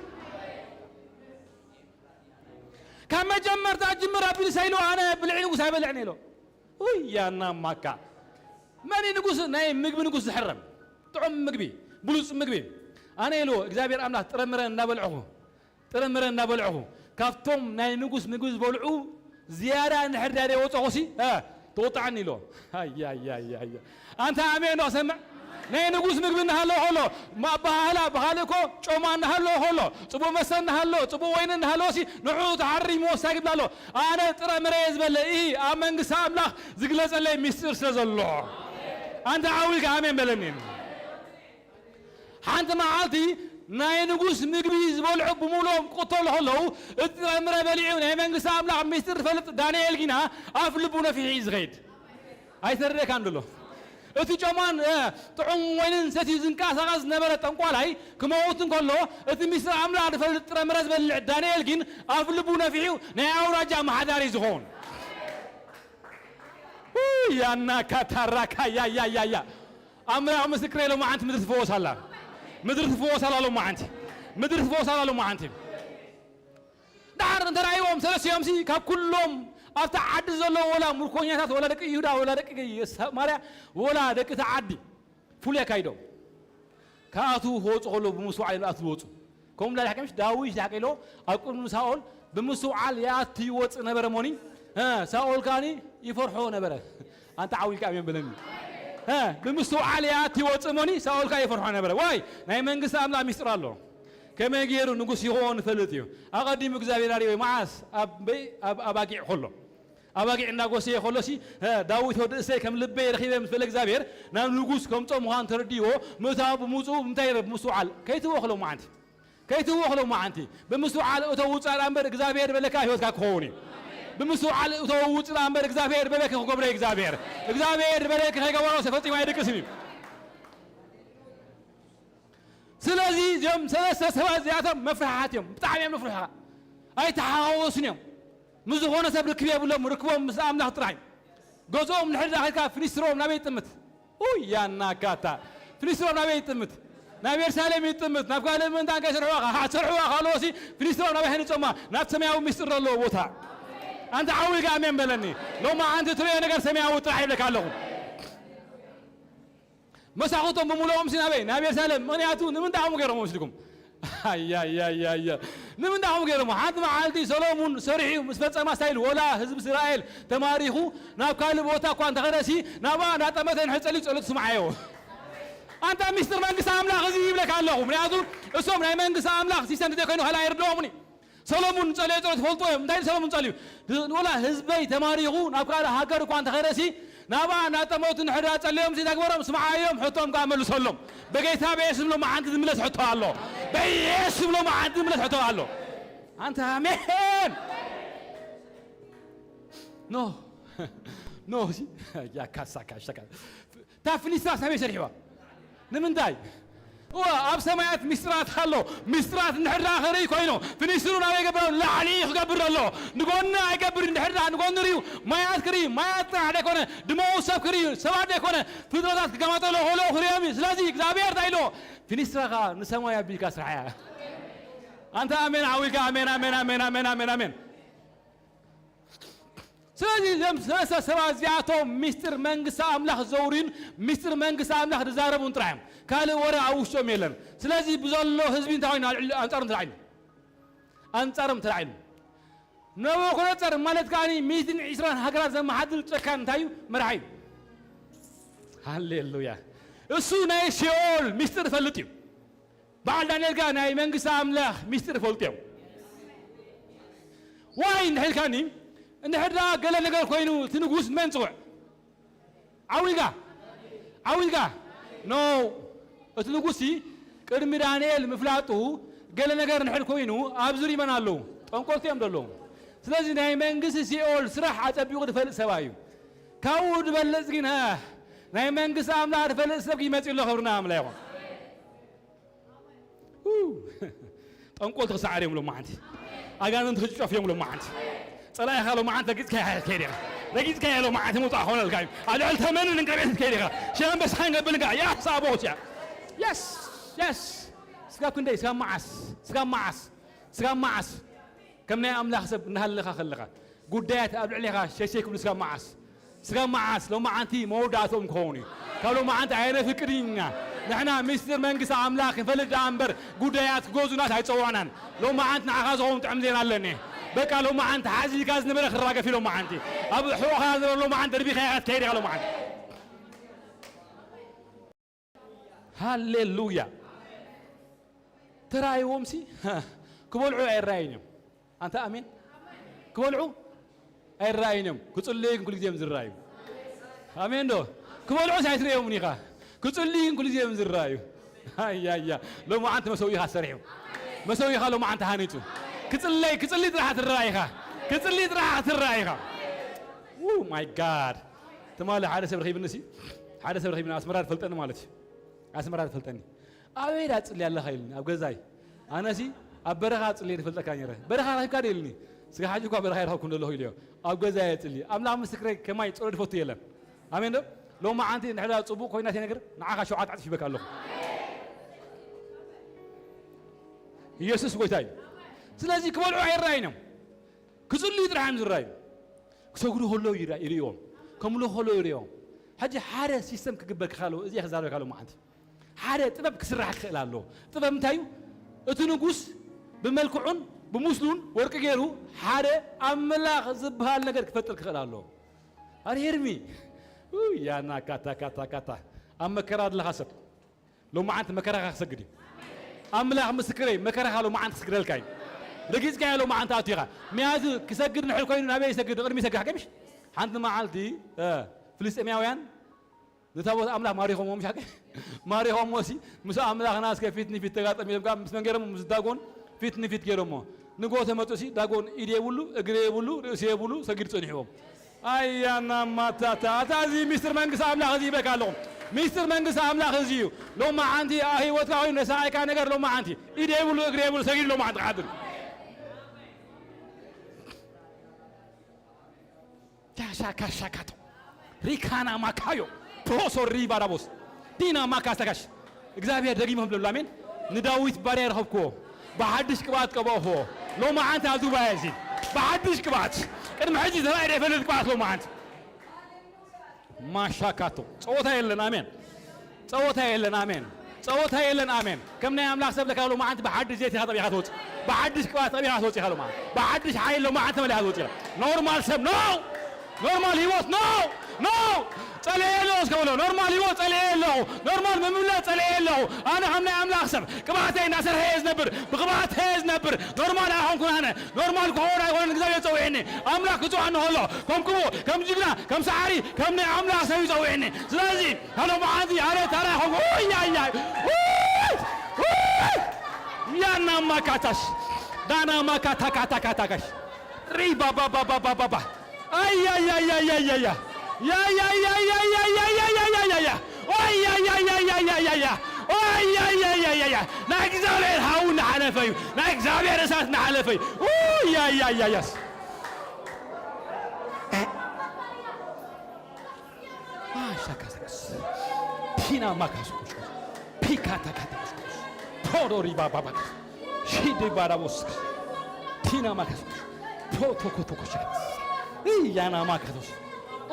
ካብ መጀመርታ ጅምር ኣቢሉ ሳይሉ ኣነ ብልዒ ንጉስ ኣይበልዕን ኢሎ። ውይ ያና ማካ መን እዩ ንጉስ? ናይ ምግቢ ንጉስ ዝሕረም ጥዑም ምግቢ። ብሉፅ ምግቢ ኣነ ኢልዎ እግዚኣብሔር ኣምላኽ ጥረምረ እናበልዕኹ ጥረምረ እናበልዕኹ ካብቶም ናይ ንጉስ ምግቢ ዝበልዑ ዝያዳ እንድሕር ድያ ዘይወፀኹሲ ትወጣዕኒ ኢልዎ። ኣንታ ኣሜን ዶ ሰምዕ ናይ ንጉስ ምግቢ እናሃለዎ ከሎ ኣባሃህላ ብካልእ እኮ ጮማ እናሃለዎ ከሎ ፅቡቅ መሰ እናሃለዎ ፅቡቅ ወይኒ እናሃለዎ ሲ ንዑ ተሓሪምዎ ሳይ ግብላ ኣሎ። ኣነ ጥረ ምረየ ዝበለ ኢ ኣብ መንግስቲ ኣምላኽ ዝግለጸለይ ሚስጥር ስለ ዘሎ ኣንተ ዓዊልካ ኣሜን በለኒ። ሓንቲ መዓልቲ ናይ ንጉስ ምግቢ ዝበልዑ ብምሉኦም ክቕተሉ ከለዉ እቲ ጥረ ምረ በሊዑ ናይ መንግስቲ ኣምላኽ ሚስጥር ዝፈልጥ ዳንኤል ጊና ኣፍ ልቡ ነፊሑ እዩ ዝኸይድ። ኣይተረደካን ድሎ እቲ ጨማን ጥዑም ወይንን ሰትዩ ዝንቀሳቐስ ዝነበረ ጠንቋላይ ክመውት እንከሎ እቲ ሚስጥር ኣምላኽ ዝፈልጥ ጥረ ምረ ዝበልዕ ዳንኤል ግን ኣፍ ልቡ ነፊሑ ናይ ኣውራጃ መሓዳሪ ዝኸውን ያና ካታራካ ያያያያ ኣምላኽ ምስክረይ ሎማዓንቲ ምድሪ ትፈወስ ኣላ ምድሪ ትፈወስ ኣላ ሎማዓንቲ ምድሪ ትፈወስ ኣላ ሎማዓንቲ ዳሓር እንተራእይዎም ሰለስቲኦም ሲ ካብ ኩሎም ኣብታ ዓዲ ዘለዉ ወላ ምርኮኛታት ወላ ደቂ ይሁዳ ወላ ደቂ ሰማርያ ወላ ደቂ እቲ ዓዲ ፍሉይ ኣካይዶም ክኣትዉ ክወፁ ከለዉ ብምስዋዕ እዮም ዝኣትዉ ዝወፁ ከምኡ ዳሕቀምሽ ዳዊት ዳሕቀ ኢሎ ኣብ ቅድሚ ሳኦል ብምስውዓል ይኣቱ ይወፅእ ነበረ ሞኒ ሳኦል ካኒ ይፈርሖ ነበረ ኣንተ ዓዊልካ ኣሜን በለኒ ብምስውዓል ይኣቱ ይወፅእ ሞኒ ሳኦል ካ ይፈርሖ ነበረ ዋይ ናይ መንግስቲ ኣምላኽ ሚስጥር ኣሎ ከመይ ገይሩ ንጉስ ይኸውን ይፈልጥ እዩ ኣቐዲሙ እግዚኣብሔር ኣርእዮ መዓስ ኣብ ኣባጊዕ ከሎ ኣባጊዕ እናጎሰየ ከሎሲ ዳዊት ወዲ እሰይ ከም ልበይ ረኺበ ምስ በለ እግዚኣብሔር ናብ ንጉስ ከምጾ ምዃኑ ተረዲዎ ምእታው ብምውፅኡ እንታይ ይረብ ምስትውዓል ከይትወኽሎ መዓንቲ ከይትወኽሎ መዓንቲ ብምስትውዓል እቶ ውፅእ እምበር እግዚኣብሔር በለካ ህይወትካ ክኸውን እዩ ብምስትውዓል እቶ ውፅእ እምበር እግዚኣብሔር በለክ ክገብረ እግዚኣብሔር እግዚኣብሔር በለክ ከይገበሮ ፈፂሙ ኣይድቅስን እዩ ስለዚ እዚኦም ሰለስተ ሰባት እዚኣቶም መፍርሓት እዮም ብጣዕሚ እዮም መፍርሕኻ ኣይተሓዋወሱን እዮም ምስ ዝኾነ ሰብ ርክብ የብሎም ርክቦም ምስ ኣምላኽ ጥራሕ ገዝኦም ንድሕር ዳኺልካ ፍኒስትሮም ናበይ ይጥምት ያናካታ ፍኒስትሮም ናበይ ይጥምት ናብ የሩሳሌም ይጥምት ናብ ካልእ ምእንታን ከይሰርሕዋ ከሰርሕዋ ካልኦሲ ፍኒስትሮም ናበይ ሃኒፆማ ናብ ሰማያዊ ሚስጥር ዘለዎ ቦታ ኣንተ ዓዊልካ ኣሜን በለኒ ሎማ ኣንቲ ትሪኦ ነገር ሰማያዊ ጥራሕ ይብለካ ኣለኹ መሳኹቶም ብምልኦም ሲ ናበይ ናብ የሩሳሌም ምክንያቱ ንምንታይ ከምኡ ገይሮም መስልኩም ኣያያያያ ንምንታይ ከምኡ ገይሮም ሓንቲ መዓልቲ ሰሎሙን ሰሪሑ ምስ ፈፀማ ስታይል ወላ ህዝቢ እስራኤል ተማሪኹ ናብ ካልእ ቦታ እኳ እንተኸደሲ ናብኣ እንዳጠመተ ንሕፀሊ ፀሎት ስምዓዮ ኣንታ ሚስጥር መንግስቲ ኣምላኽ እዚ ይብለካ ኣለኹ ምክንያቱ እሶም ናይ መንግስቲ ኣምላኽ ሲሰ እንተዘይኮይኑ ካልኣ ይርድኦምኒ ሰሎሙን ጸለዮ ጸሎት ይፈልጡ እዮም። እንታይ ሰሎሙን ጸልዩ? ንወላ ህዝበይ ተማሪኹ ናብ ካልእ ሃገር እኳ እንተኸደሲ ናብኣ እናጠመቱ ንሕዳ ጸለዮም ሲዳ ግበሮም ስምዓዮም ሕቶም ከኣ መልሰሎም። በጌታ በኢየሱስ ሎም መዓንቲ ዝምለስ ሕቶ ኣሎ። በኢየሱስ ሎም መዓንቲ ዝምለስ ሕቶ ኣሎ። ኣንተ ኣሜን ኖ ኖ ያካሳካ ሽተካ እታ ፍኒስትራስ ናበይ ሰሪሕዋ? ንምንታይ? እዋ ኣብ ሰማያት ሚስጥራት ኣሎ። ሚስጥራት እንድሕር ደኣ ክርኢ ኮይኑ ፍኒስትሩ ናበይ ይገብር ኣሎ? ንላዕሊ እዩ ክገብር ዘሎ። ንጎኒ ኣይገብር እንድሕር ደኣ ንጎኒ ርእዩ ማያት ክርኢ ማያት ጥራሕ ደይኮነ ድመው ሰብ ክርኢ ሰባት ደይኮነ ፍጥረታት ክገማጠሎ ከሎ ክርእዮም እዩ። ስለዚ እግዚኣብሔር እንታይ ኢልዎ? ፍኒስትራኻ ንሰማይ ኣቢልካ ስራሕ እያ። ኣንታ ኣሜን ዓዊልካ ኣሜን ኣሜን ኣሜን ኣሜን ኣሜን ኣሜን። ስለዚ እዞም ሰለስተ ሰባት እዚኣቶም ሚስጥር መንግስቲ ኣምላኽ ዘውርዩን ሚስጥር መንግስቲ ኣምላኽ ዝዛረቡን ጥራሕ እዮም። ካልእ ወረ ኣብ ውሽጦም የለን። ስለዚ ብዘሎ ህዝቢ እንታይ ኮይኑ ኣልዕሉ ኣንጻሮም ተላዒሉ ኣንጻሮም ተላዒሉ ነቡከደነጸር ማለት ከኣ ሚእትን ዕስራን ሃገራት ዘመሓድር ጨካን እንታይ እዩ መራሒ እዩ። ሃሌሉያ። እሱ ናይ ሲኦል ሚስጥር ይፈልጥ እዩ። በዓል ዳንኤል ከኣ ናይ መንግስቲ ኣምላኽ ሚስጥር ይፈልጡ እዮም። ዋይ እንድሕር ኢልካኒ እንድሕር ደኣ ገለ ነገር ኮይኑ እቲ ንጉስ መን ጽውዕ ዓው ኢልካ ዓው ኢልካ ኖ እቲ ንጉስ ቅድሚ ዳንኤል ምፍላጡ ገለ ነገር እንድሕር ኮይኑ ኣብ ዙርይኡ መን ኣለዉ? ጠንቆልቲ እዮም ዘለዉ። ስለዚ ናይ መንግስቲ ሲኦል ስራሕ ኣጸቢቑ ዝፈልጥ ሰብኣይ እዩ። ካብኡ ዝበልጽ ግን ናይ መንግስቲ ኣምላኽ ዝፈልጥ ሰብ ይመጽእ ኣሎ። ክብርና ኣምላኽ ይኹን። ጠንቆልቲ ክሰዓር እዮም ሎማዓንቲ ኣጋንንቲ ክጭጨፍ እዮም ሎማዓንቲ ጸላኢኻ ሎማዓንቲ ረጊጽካዮ ከይድ ኢኻ ረጊጽካዮ ሎማዓንቲ ምውጣእ ክኾነልካ እዩ ኣብ ልዕሊ ተመንን እንቀቤት ከይድ ኢኻ ሸንበስኻን ገብልካ ያስ ኣቦት እያ የስ የስ ስጋብ ክንደይ ስጋብ መዓስ ስጋብ መዓስ ስጋብ መዓስ ከም ናይ ኣምላኽ ሰብ እናሃለኻ ከለኻ ጉዳያት ኣብ ልዕሌኻ ሸሸይ ክብሉ ስጋብ መዓስ ስጋብ መዓስ ሎማዓንቲ መወዳእቶም ክኸውን እዩ ካብ ሎማዓንቲ ኣየነፍቅድን ኢና ንሕና ሚስጥር መንግስቲ ኣምላኽ ክንፈልጥ ደኣ እምበር፣ ጉዳያት ክገዙናስ ኣይጸዋዕናን። ሎማዓንቲ ንዓኻ ዝኸውን ጥዑም ዜና ኣለኒ። በቃ ሎማዓንቲ ሓዚልካ ዝነበረ ክራገፍ እዩ። ሎማዓንቲ ኣብ ሕቖኻ ዝነበረ ሎማዓንቲ ደርቢኻ ኢኻ ትከይድ ኢኻ ሎማዓንቲ። ሃሌሉያ። ተራእይዎም ሲ ክበልዑ ኣይረኣዩን እዮም። ኣንታ ኣሜን። ክበልዑ ኣይረኣዩን እዮም። ክጽልዩ ግን ኩሉ ግዜ እዮም ዝረኣዩ። ኣሜን ዶ? ክበልዑስ ኣይትርእዮምን ኢኻ። ክጽልዩ ግን ኩሉ ግዜ እዮም ዝረኣዩ። ኣያያ። ሎማዓንቲ መሰውኢኻ ሰሪሑ። መሰውኢኻ ሎማዓንቲ ሃኒጹ። ክጽለይ፣ ክጽሊ ጥራሕ ትረኣ ኢኻ። ክጽሊ ጥራሕ ትረኣ ኢኻ። ው ማይ ጋድ። ትማሊ ሓደ ሰብ ረኺብኒ ሲ፣ ሓደ ሰብ ረኺብኒ፣ ኣስመራ ትፈልጠኒ ማለት እዩ። ኣስመራ ትፈልጠኒ። ኣበይ ዳ ትጽሊ ኣለኻ ኢሉኒ፣ ኣብ ገዛይ። ኣነሲ ኣብ በረኻ ጽልየ ትፈልጠካ ነይረ። በረኻ ረኺብካ ዶ ኢሉኒ። ስጋ ሓጂ እኳ በረኻ ይረኸብኩ ዘለኹ ኢልዮ። ኣብ ገዛይ እየ ጽሊ። ኣምላኽ ምስክረይ ከማይ ጸሎት ይፈቱ የለን። ኣሜን ዶ? ሎማዓንቲ እንድሕር ጽቡቕ ኮይና ተነግር፣ ንዓኻ ሸውዓተ ዕጽፍ ይበካ ኣለኹ። ኢየሱስ ጎይታ እዩ። ስለዚ ክበልዑ ኣይረኣይን እዮም። ክጽልዩ ጥራሕ እዮም ዝረኣዩ። ክሰግዱ ከለዉ ይረ-፣ ይርእዮም። ከምልኹ ከለዉ ይርእዮም። ሕጂ ሓደ ሲስተም ክግበር ክኻሎ፣ እዚ እየ ክዛረበካ ሎማዓንቲ። ሓደ ጥበብ ክስራሕ ክኽእል ኣለዎ። ጥበብ እንታይ እዩ? እቲ ንጉስ ብመልክዑን ብምስሉን ወርቂ ገይሩ ሓደ ኣምላኽ ዝበሃል ነገር ክፈጥር ክኽእል ኣለዎ። ኣረ ሄርሚ፣ ኡይ፣ ያና ካታ፣ ካታ፣ ካታ። ኣብ መከራ ኣለኻ ሰብ። ሎማዓንቲ መከራኻ ክሰግድ እዩ። ኣምላኽ ምስክረይ፣ መከራኻ ሎማዓንቲ ክስግደልካ እዩ። ረጊጽካዮ ሎማዓንቲ ኣቱ ኢኻ። ምኽንያቱ ክሰግድ ንሕል ኮይኑ ናበይ ይሰግድ? ንቕድሚ ይሰግድ። ሓቀ ምሽ? ሓንቲ መዓልቲ፣ እ፣ ፍልስጤማውያን ንታቦት ኣምላኽ ማሪኾምዎ፣ ምሽ ሓቀ? ማሪኾምዎ ሲ፣ ምስ ኣምላኽና እስከ ፊት ንፊት ተጋጠም ኢሎም፣ ምስ መን ገይሮም? ምስ ዳጎን ፊት ንፊት ገይሮምዎ። ንጎ ተመጡ ሲ፣ ዳጎን ኢድ የብሉ፣ እግሪ የብሉ፣ ርእሲ የብሉ፣ ሰጊድ ጸኒሕዎም። ኣያና ማታታ፣ ኣታ እዚ ሚስጥር መንግስቲ ኣምላኽ እዚ ይበካ ኣለኹ። ሚስጥር መንግስቲ ኣምላኽ እዚ እዩ። ሎማዓንቲ ኣብ ህይወትካ ኮይኑ ነሳኣይካ ነገር ሎማዓንቲ ኢድ የብሉ፣ እግሪ የብሉ፣ ሰጊድ ሎማዓንቲ ክሓድር። ሻሻካሻካቶ ሪካና ማካዮ ፖሶ ሪባራቦስ ዲና ማካስተካሽ። እግዚኣብሔር ደጊሙ ከም ዝብሎ ኣሜን። ንዳዊት ባርያ ረኸብክዎ፣ ብሓድሽ ቅብኣት ቀባእክዎ። ሎማዓንቲ ኣብዚ ጉባኤ እዚ ብሓድሽ ቅብኣት፣ ቅድሚ ሕጂ ተራእዩ ዘይፈልጥ ቅብኣት ሎማዓንቲ። ማሻካቶ ጸወታ የለን። ኣሜን። ጸወታ የለን። ኣሜን። ጸወታ የለን። ኣሜን። ከም ናይ ኣምላኽ ሰብ ለካ ሎማዓንቲ ብሓድሽ ዘይቲ ኢኻ ጠቢኻ ትወጽእ። ብሓድሽ ቅብኣት ጠቢኻ ትወጽእ ኢኻ ሎማዓንቲ። ብሓድሽ ሓይሊ ሎማዓንቲ ተመሊኻ ትወጽእ ኢኻ። ኖርማል ሰብ ኖ! ኖርማል ህይወት ኖ! ኖ! ጸልኤ ኣለኹ እስከ በሎ። ኖርማል ህይወት ጸልኤ ኣለኹ። ኖርማል ምምላስ ጸልኤ ኣለኹ። ኣነ ከም ናይ ኣምላኽ ሰብ ቅብኣተይ እናሰርሐ እየ ዝነብር። ብቅብኣተይ እየ ዝነብር። ኖርማል ኣይኮንኩን ኣነ። ኖርማል ክኸውን ኣይኮነን እግዚኣብሔር ጸዊዕኒ። ኣምላኽ ክጽውዓኒ ከሎ ከም ክቡር፣ ከም ጅግና፣ ከም ሰዓሪ፣ ከም ናይ ኣምላኽ ሰብ እዩ ጸዊዕኒ። ስለዚ፣ ሄሎ መዓልቲ፣ ኣረ ታራ ኾንኩ። ኡይ፣ ኣይ፣ ኣይ። ኡይ! ኡይ! ያና ማካታሽ። ዳና ማካታ ካታ ካታ ካሽ። ሪ ባ ባ ባ ባ ባ ባ ባ። ኣይ፣ ኣይ፣ ኣይ፣ ኣይ፣ ኣይ፣ ኣይ፣ ኣይ። ያ፣ ያ፣ ያ፣ ያ፣ ያ፣ ያ፣ ያ፣ ያ፣ ያ፣ ያ፣ ያ። ኦይ፣ ያ፣ ያ፣ ያ፣ ያ፣ ያ፣ ያ፣ ያ። ኦይ፣ ያ፣ ያ፣ ያ፣ ያ፣ ያ። ናይ እግዚኣብሔር ሓው እናሓለፈ እዩ። ናይ እግዚኣብሔር እሳት እናሓለፈ እዩ። ኡይ፣ ያ፣ ያ፣ ያ፣ ያስ። ማሻካስረስ ቲና ማካስኩስኩስ ፒካታካታስኩስ ፖዶሪ ባባባካስ ሺዲ ባራቦስክስ ቲና ማካስኩስ ፖቶኮቶኮሻስ ኢያና ማካቶስ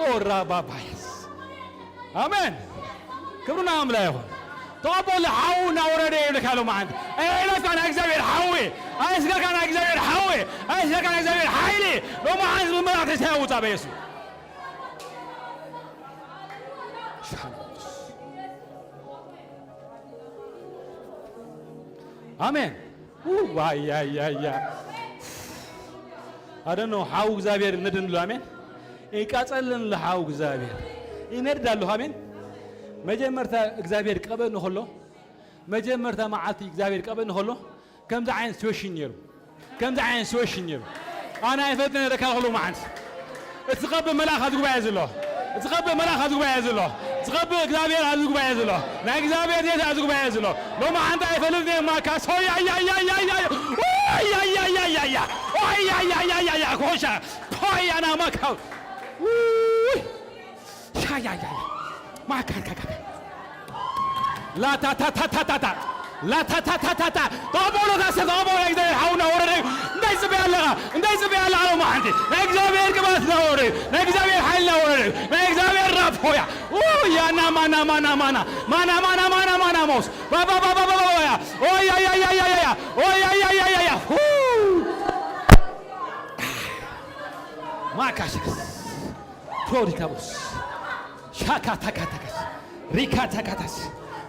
ኦራ ባባያስ። ኣሜን። ክብርና ኣምላኽ ይኹን። ተቐበሉ። ሓው እናወረደ ይብለካ ሎማዓንቲ። ኣየዕለፍካ ናይ እግዚኣብሔር ሓው፣ ኣየስጋካ ናይ እግዚኣብሔር ሓው፣ ኣየስጋካ ናይ እግዚኣብሔር ሓይሊ ሎማዓንቲ ብመላእክቲ ተያውፃ በየሱስ። ኣሜን። ዋያያያ ኣደኖ ሓው እግዚኣብሔር ይነድን ኣሎ። ኣሜን። ይቃጸልን ኣሎ ሓው እግዚኣብሔር ይነድድ ኣሎ። ኣሜን። መጀመርታ እግዚኣብሔር ቀበ እንከሎ መጀመርታ መዓልቲ እግዚኣብሔር ቀበ እንከሎ ከምዚ ዓይነት ሲትዌሽን ነይሩ። ከምዚ ዓይነት ሲትዌሽን ነይሩ። ኣነ ኣይፈልጥን ነይረ ካብ ኩሉ መዓልቲ። እቲ ዝቐብእ መልኣኽ ኣብዚ ጉባኤ ዘሎ። እቲ ዝቐብእ መልኣኽ ኣብዚ ጉባኤ ዘሎ። እቲ ዝቐብእ እግዚኣብሔር ኣብዚ ጉባኤ ዘሎ። ናይ እግዚኣብሔር ዜታ ኣብዚ ጉባኤ ዘሎ። ሎማዓንቲ ኣይፈልጥን እየ ማካ። ሶይ ኣያያያያያ። ኦያያያያያ። ኦያያያያያ። ኮሻ። ፖያና ማካ። ውይ። ሻያያያ። ማካካካካ። ላታታታታታታ። ላታታታታታ። ተቐበሎ፣ ታሰር ተቐበሎ፣ ናይ እግዚኣብሔር ሓውና ወረደ እዩ። እንታይ ጽበያ ኣለኻ? እንታይ ጽበያ ኣለኻ? ሎማዓንቲ ናይ እግዚኣብሔር ቅብኣት እናወረደ እዩ። ናይ እግዚኣብሔር ሓይሊ እናወረደ እዩ። ናይ እግዚኣብሔር ራብ ኦያ ኡያ ናማ ናማ ናማ ና ማና ማና ማና ማና ሞስ ባባባባባባያ ኦያ ያ ያ ያ ያ ያ ኦያ ያ ያ ያ ያ ያ ሁ ማካሽክስ ፕሮዲታቦስ ሻካታካታካስ ሪካታካታስ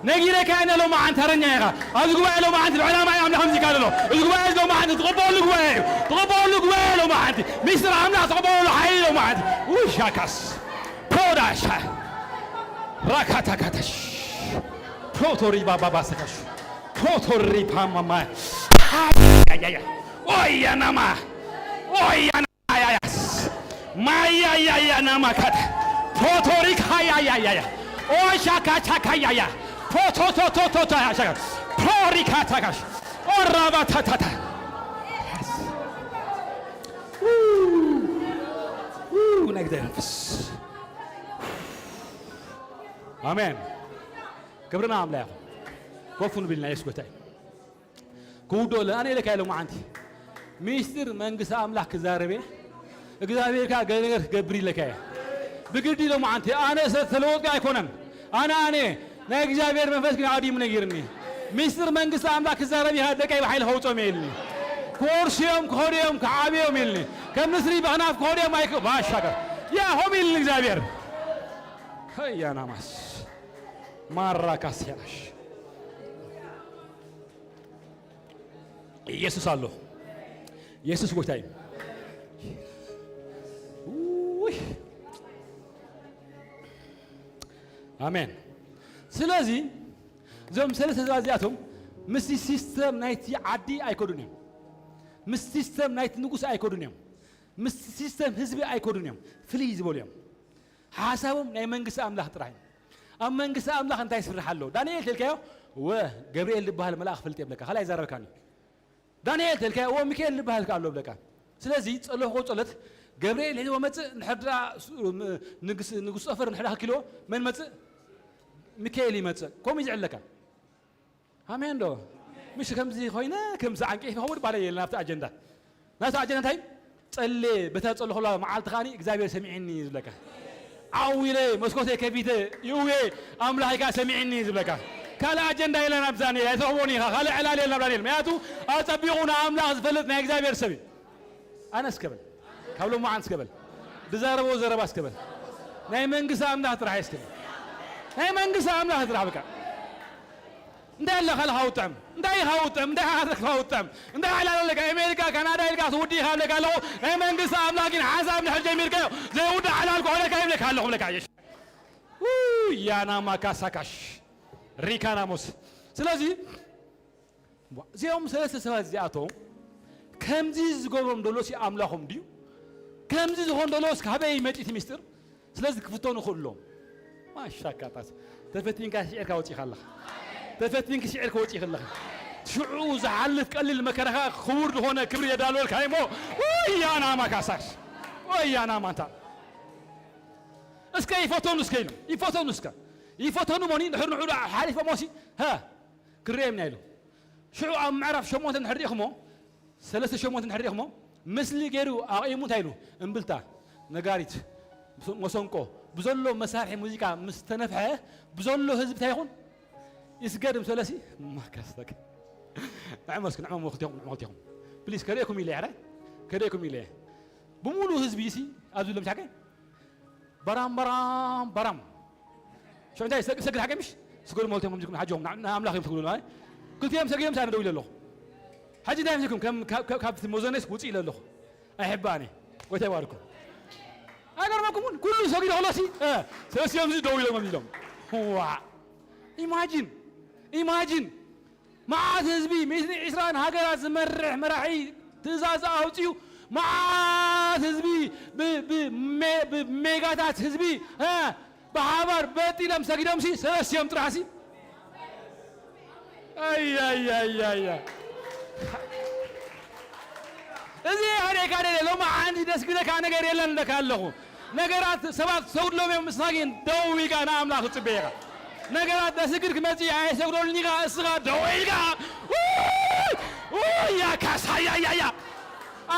ነጊረካ እነ ሎማዓንቲ ኣረኛ ኢኻ። ኣብዚ ጉባኤ ሎማዓንቲ ብዕላማ እዩ ኣምላኽ ምዚካ ዘሎ። እዚ ጉባኤ እዚ ሎማዓንቲ ትቕበሉ ጉባኤ እዩ። ትቕበሉ ጉባኤ ሎማዓንቲ ሚስጥር ኣምላኽ ትቕበሉ ሓይሊ ሎማዓንቲ ውሻካስ ፕሮዳሻ ራካታካታሽ ፕሮቶሪ ባባባሰካሽ ፕሮቶሪ ፓማማ ሃያያያ ኦያናማ ኦያናያያስ ማያያያ ናማካታ ፖቶሪክ ሃያያያያ ኦሻካቻካያያ ፖቶቶቶቶቶ ያሻካ ፕሮሪካታካሽ ኦራባታታታ ናይ እግዚኣብሔር መንፈስ ኣሜን። ክብርና ኣምላኽ ይኹን። ኮፍ ንብል ኢና የሱስ ጎይታ እዩ። ክውድኦ ኣነ ኢለካ ኢሎም ዓንቲ ሚስጢር መንግስቲ ኣምላኽ ክዛረብ እየ እግዚኣብሔር ከኣ ገለ ነገር ክገብር ኢለካ እየ። ብግዲ ኢሎም ዓንቲ ኣነ ሰብ ተለወጥካ ኣይኮነን ኣነ ኣነ ናይ እግዚኣብሔር መንፈስ ግን ኣዲሙ ነጊርኒ ሚስጢር መንግስቲ ኣምላኽ ክዛረብ ኢኻ ደቀይ ብሓይሊ ከውጾም እየ ኢልኒ። ክወርሱ እዮም ክኸዱ እዮም ክዓብዮም ኢልኒ። ከም ንስሪ ብኽናፍ ክኸዱ እዮም ኣይክ ባሻገር ያሆም ኢልኒ እግዚኣብሔር ከያናማስ ማራካስያሽ ኢየሱስ ኣሎ። ኢየሱስ ጎይታ እዩ። ውይ። ኣሜን። ስለዚ እዞም ሰለስተ ሰባት እዚኣቶም ምስቲ ሲስተም ናይቲ ዓዲ ኣይከዱን እዮም። ምስ ሲስተም ናይቲ ንጉስ ኣይከዱን እዮም። ምስ ሲስተም ህዝቢ ኣይከዱን እዮም። ፍልይ ዝበሉ እዮም። ሓሳቦም ናይ መንግስቲ ኣምላኽ ጥራሕ እዩ። ኣብ መንግስቲ ኣምላኽ እንታይ ይስራሕ ኣሎ? ዳንኤል ተልካዮ ወ ገብርኤል ዝበሃል መልኣኽ ፈልጥ የብለካ። ካልኣይ ይዛረበካኒ። ዳንኤል ተልካዮ ወ ሚካኤል ዝበሃል ከ ኣሎ ብለካ። ስለዚ ጸለኹ ጸሎት ገብርኤል ሒዝዎ መጽእ ንድሕር ደኣ ንግስ ንጉስ ጸፈር ንድሕር ደኣ ክልዎ መን መጽእ? ሚካኤል ይመጽእ። ከምኡ እዩ ዝዕለካ። ኣሜን ዶ? ምሽ ከምዚ ኮይነ ከምዚ ዓንቀይ ክኸውን ባለ የለ ናብቲ ኣጀንዳ ናብቲ ኣጀንዳ እንታይ ጸሌ በታ ጸለኹላ መዓልቲ ከዓኒ እግዚኣብሔር ሰሚዕኒ እዩ ዝብለካ። ዓው ኢለ መስኮተይ ከፊተ ይእውየ ኣምላኸይ ከዓ ሰሚዕኒ እዩ ዝብለካ። ካልእ ኣጀንዳ የለን ኣብዛ ኔ ኣይትረኽቦን ኢኻ ካልእ ዕላል የለን ኣብዛ ኔ ምክንያቱ ኣጸቢቑ ንኣምላኽ ዝፈልጥ ናይ እግዚኣብሔር ሰብ እዩ። ኣነ እስከበል ካብ ሎማዓን እስከበል ድዛረቦ ዘረባ እስከበል ናይ መንግስቲ ኣምላኽ ጥራሕ እስከበል ናይ መንግስቲ ኣምላኽ ጥራሕ በቃ እንታይ ኣለካ ለካ ውጥዕም እንታይ ኢኻ ውጥዕም እንታይ ኢኻ ትረክባ ውጥዕም እንታይ ዕላል ኣለካ ኣሜሪካ ካናዳ ኢልካ ትውዲ ኢኻ ብለካ ኣለኹ ናይ መንግስቲ ኣምላኽ ግን ሓንሳብ ንሕር ጀሚርካዮ ዘይውዳእ ዕላል ክኾነካ ይብለካ ኣለኹ ብለካ የሽ ያናማ ካሳካሽ ሪካናሞስ ስለዚ እዚኦም ሰለስተ ሰባት እዚኣቶም ከምዚ ዝገብሮም ደሎሲ ኣምላኾም ድዩ? ከምዚ ዝኾን ደሎስ ካበይ መፂ እቲ ሚስጥር? ስለዚ ክፍተኑ ክእሎም ማሻካጣስ ተፈቲንካ ሽዕርካ ወፂኻ ኣለኻ ተፈቲንክ ሽዕርካ ወፂኺ ኣለኻ ሽዑ ዝሓልፍ ቀሊል መከራኻ ክቡር ዝኾነ ክብሪ የዳልወልካ እሞ ወያና ማካሳሽ ወያና ማንታ እስከ ይፈተኑ እስከ ኢሎም ይፈተኑ እስከ ይፈተኑ ሞኒ ንሕር ንሕር ሓሊፎ ሞሲ ሃ ክርኤም ኢና ኢሉ ሽዑ ኣብ ምዕራፍ ሸሞንተ ንሕር ዲኹሞ ሰለስተ ሸሞንተ ንሕር ዲኹሞ ምስሊ ገይሩ ኣቕይሙ እንታይ ኢሉ እምብልታ ነጋሪት መሰንቆ ብዘሎ መሳርሒ ሙዚቃ ምስ ተነፍሐ ብዘሎ ህዝቢ እንታይ ይኹን ይስገድ ምስ በለሲ ማካስተክ ንዕመ እስኪ ንዕመ ክልቴኹም ንዕመ ክልቴኹም ፕሊስ ከርእየኩም ኢለ ሕራይ ከርእየኩም ኢለ ብሙሉ ህዝቢ ሲ ኣብዚ ሎም ሻቀ በራም በራም በራም ሽዑ እንታይ ሰግድ ሓቂ ምሽ ስገዱ መልቶም ከምዚኩም ሓጆም ንኣምላኽ እዮም ትብሉ ክልቲኦም ሰጊዶም ሳነ ደው ኢለ ኣለኹ ሓጂ እንታይ ምስልኩም ካብቲ መዘነስ ውፅእ ኢለ ኣለኹ ኣይሕባእኒ ወይ ተባርኩም ኣይገርመኩምን ኩሉ ሰጊዱ ከሎሲ ሰለስቲኦም ደው ኢሎም ኢሎም ዋ ኢማጂን ኢማጂን መዓት ህዝቢ ሚእትን ዕስራን ሃገራት ዝመርሕ መራሒ ትእዛዝ ኣውፅኡ መዓት ህዝቢ ብሜጋታት ህዝቢ ብሓባር በጢሎም ሰጊዶምሲ ሰለስቲኦም ጥራሕሲ ኣያያያያ እዚ ኣደካ ደለ ሎማ ዓንዲ ደስግደካ ነገር የለን እንደካ ኣለኹ ነገራት ሰባት ሰውድሎም እዮም ንስኻ ግን ደው ኢልካ ንኣምላኽ ትጽበ ኢኻ ነገራት ደስግድ ክመጽእ ኣየሰግደሉን ኢኻ እስኻ ደው ኢልካ ያካሳያያያ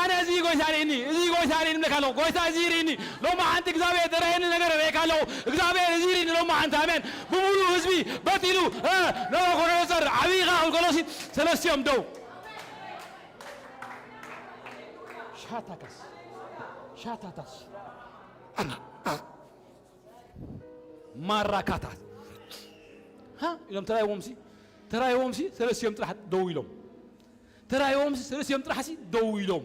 ኣነ እዚ ጎይታ ርእኒ፣ እዚ ጎይታ ርእኒ እብለካ ኣለኹ። ጎይታ እዚ ርእኒ። ሎሚ ሓንቲ እግዚኣብሔር ዘርእየኒ ነገር እርእየካ ኣለኹ። እግዚኣብሔር እዚ ርእኒ ሎሚ ሓንቲ፣ ኣሜን። ብምሉእ ህዝቢ በቲሉ፣ እ፣ ናቡከደነፆር ዓብይኻ ክብሎ ሲ ሰለስቲኦም ደው። ሻታካስ፣ ሻታታስ፣ ማራካታት። ሃ? ኢሎም ተራእይዎም ሲ፣ ተራእይዎም ሲ ሰለስቲኦም ጥራሕ ደው ኢሎም። ተራእይዎም ሲ ሰለስቲኦም ጥራሕ ሲ ደው ኢሎም።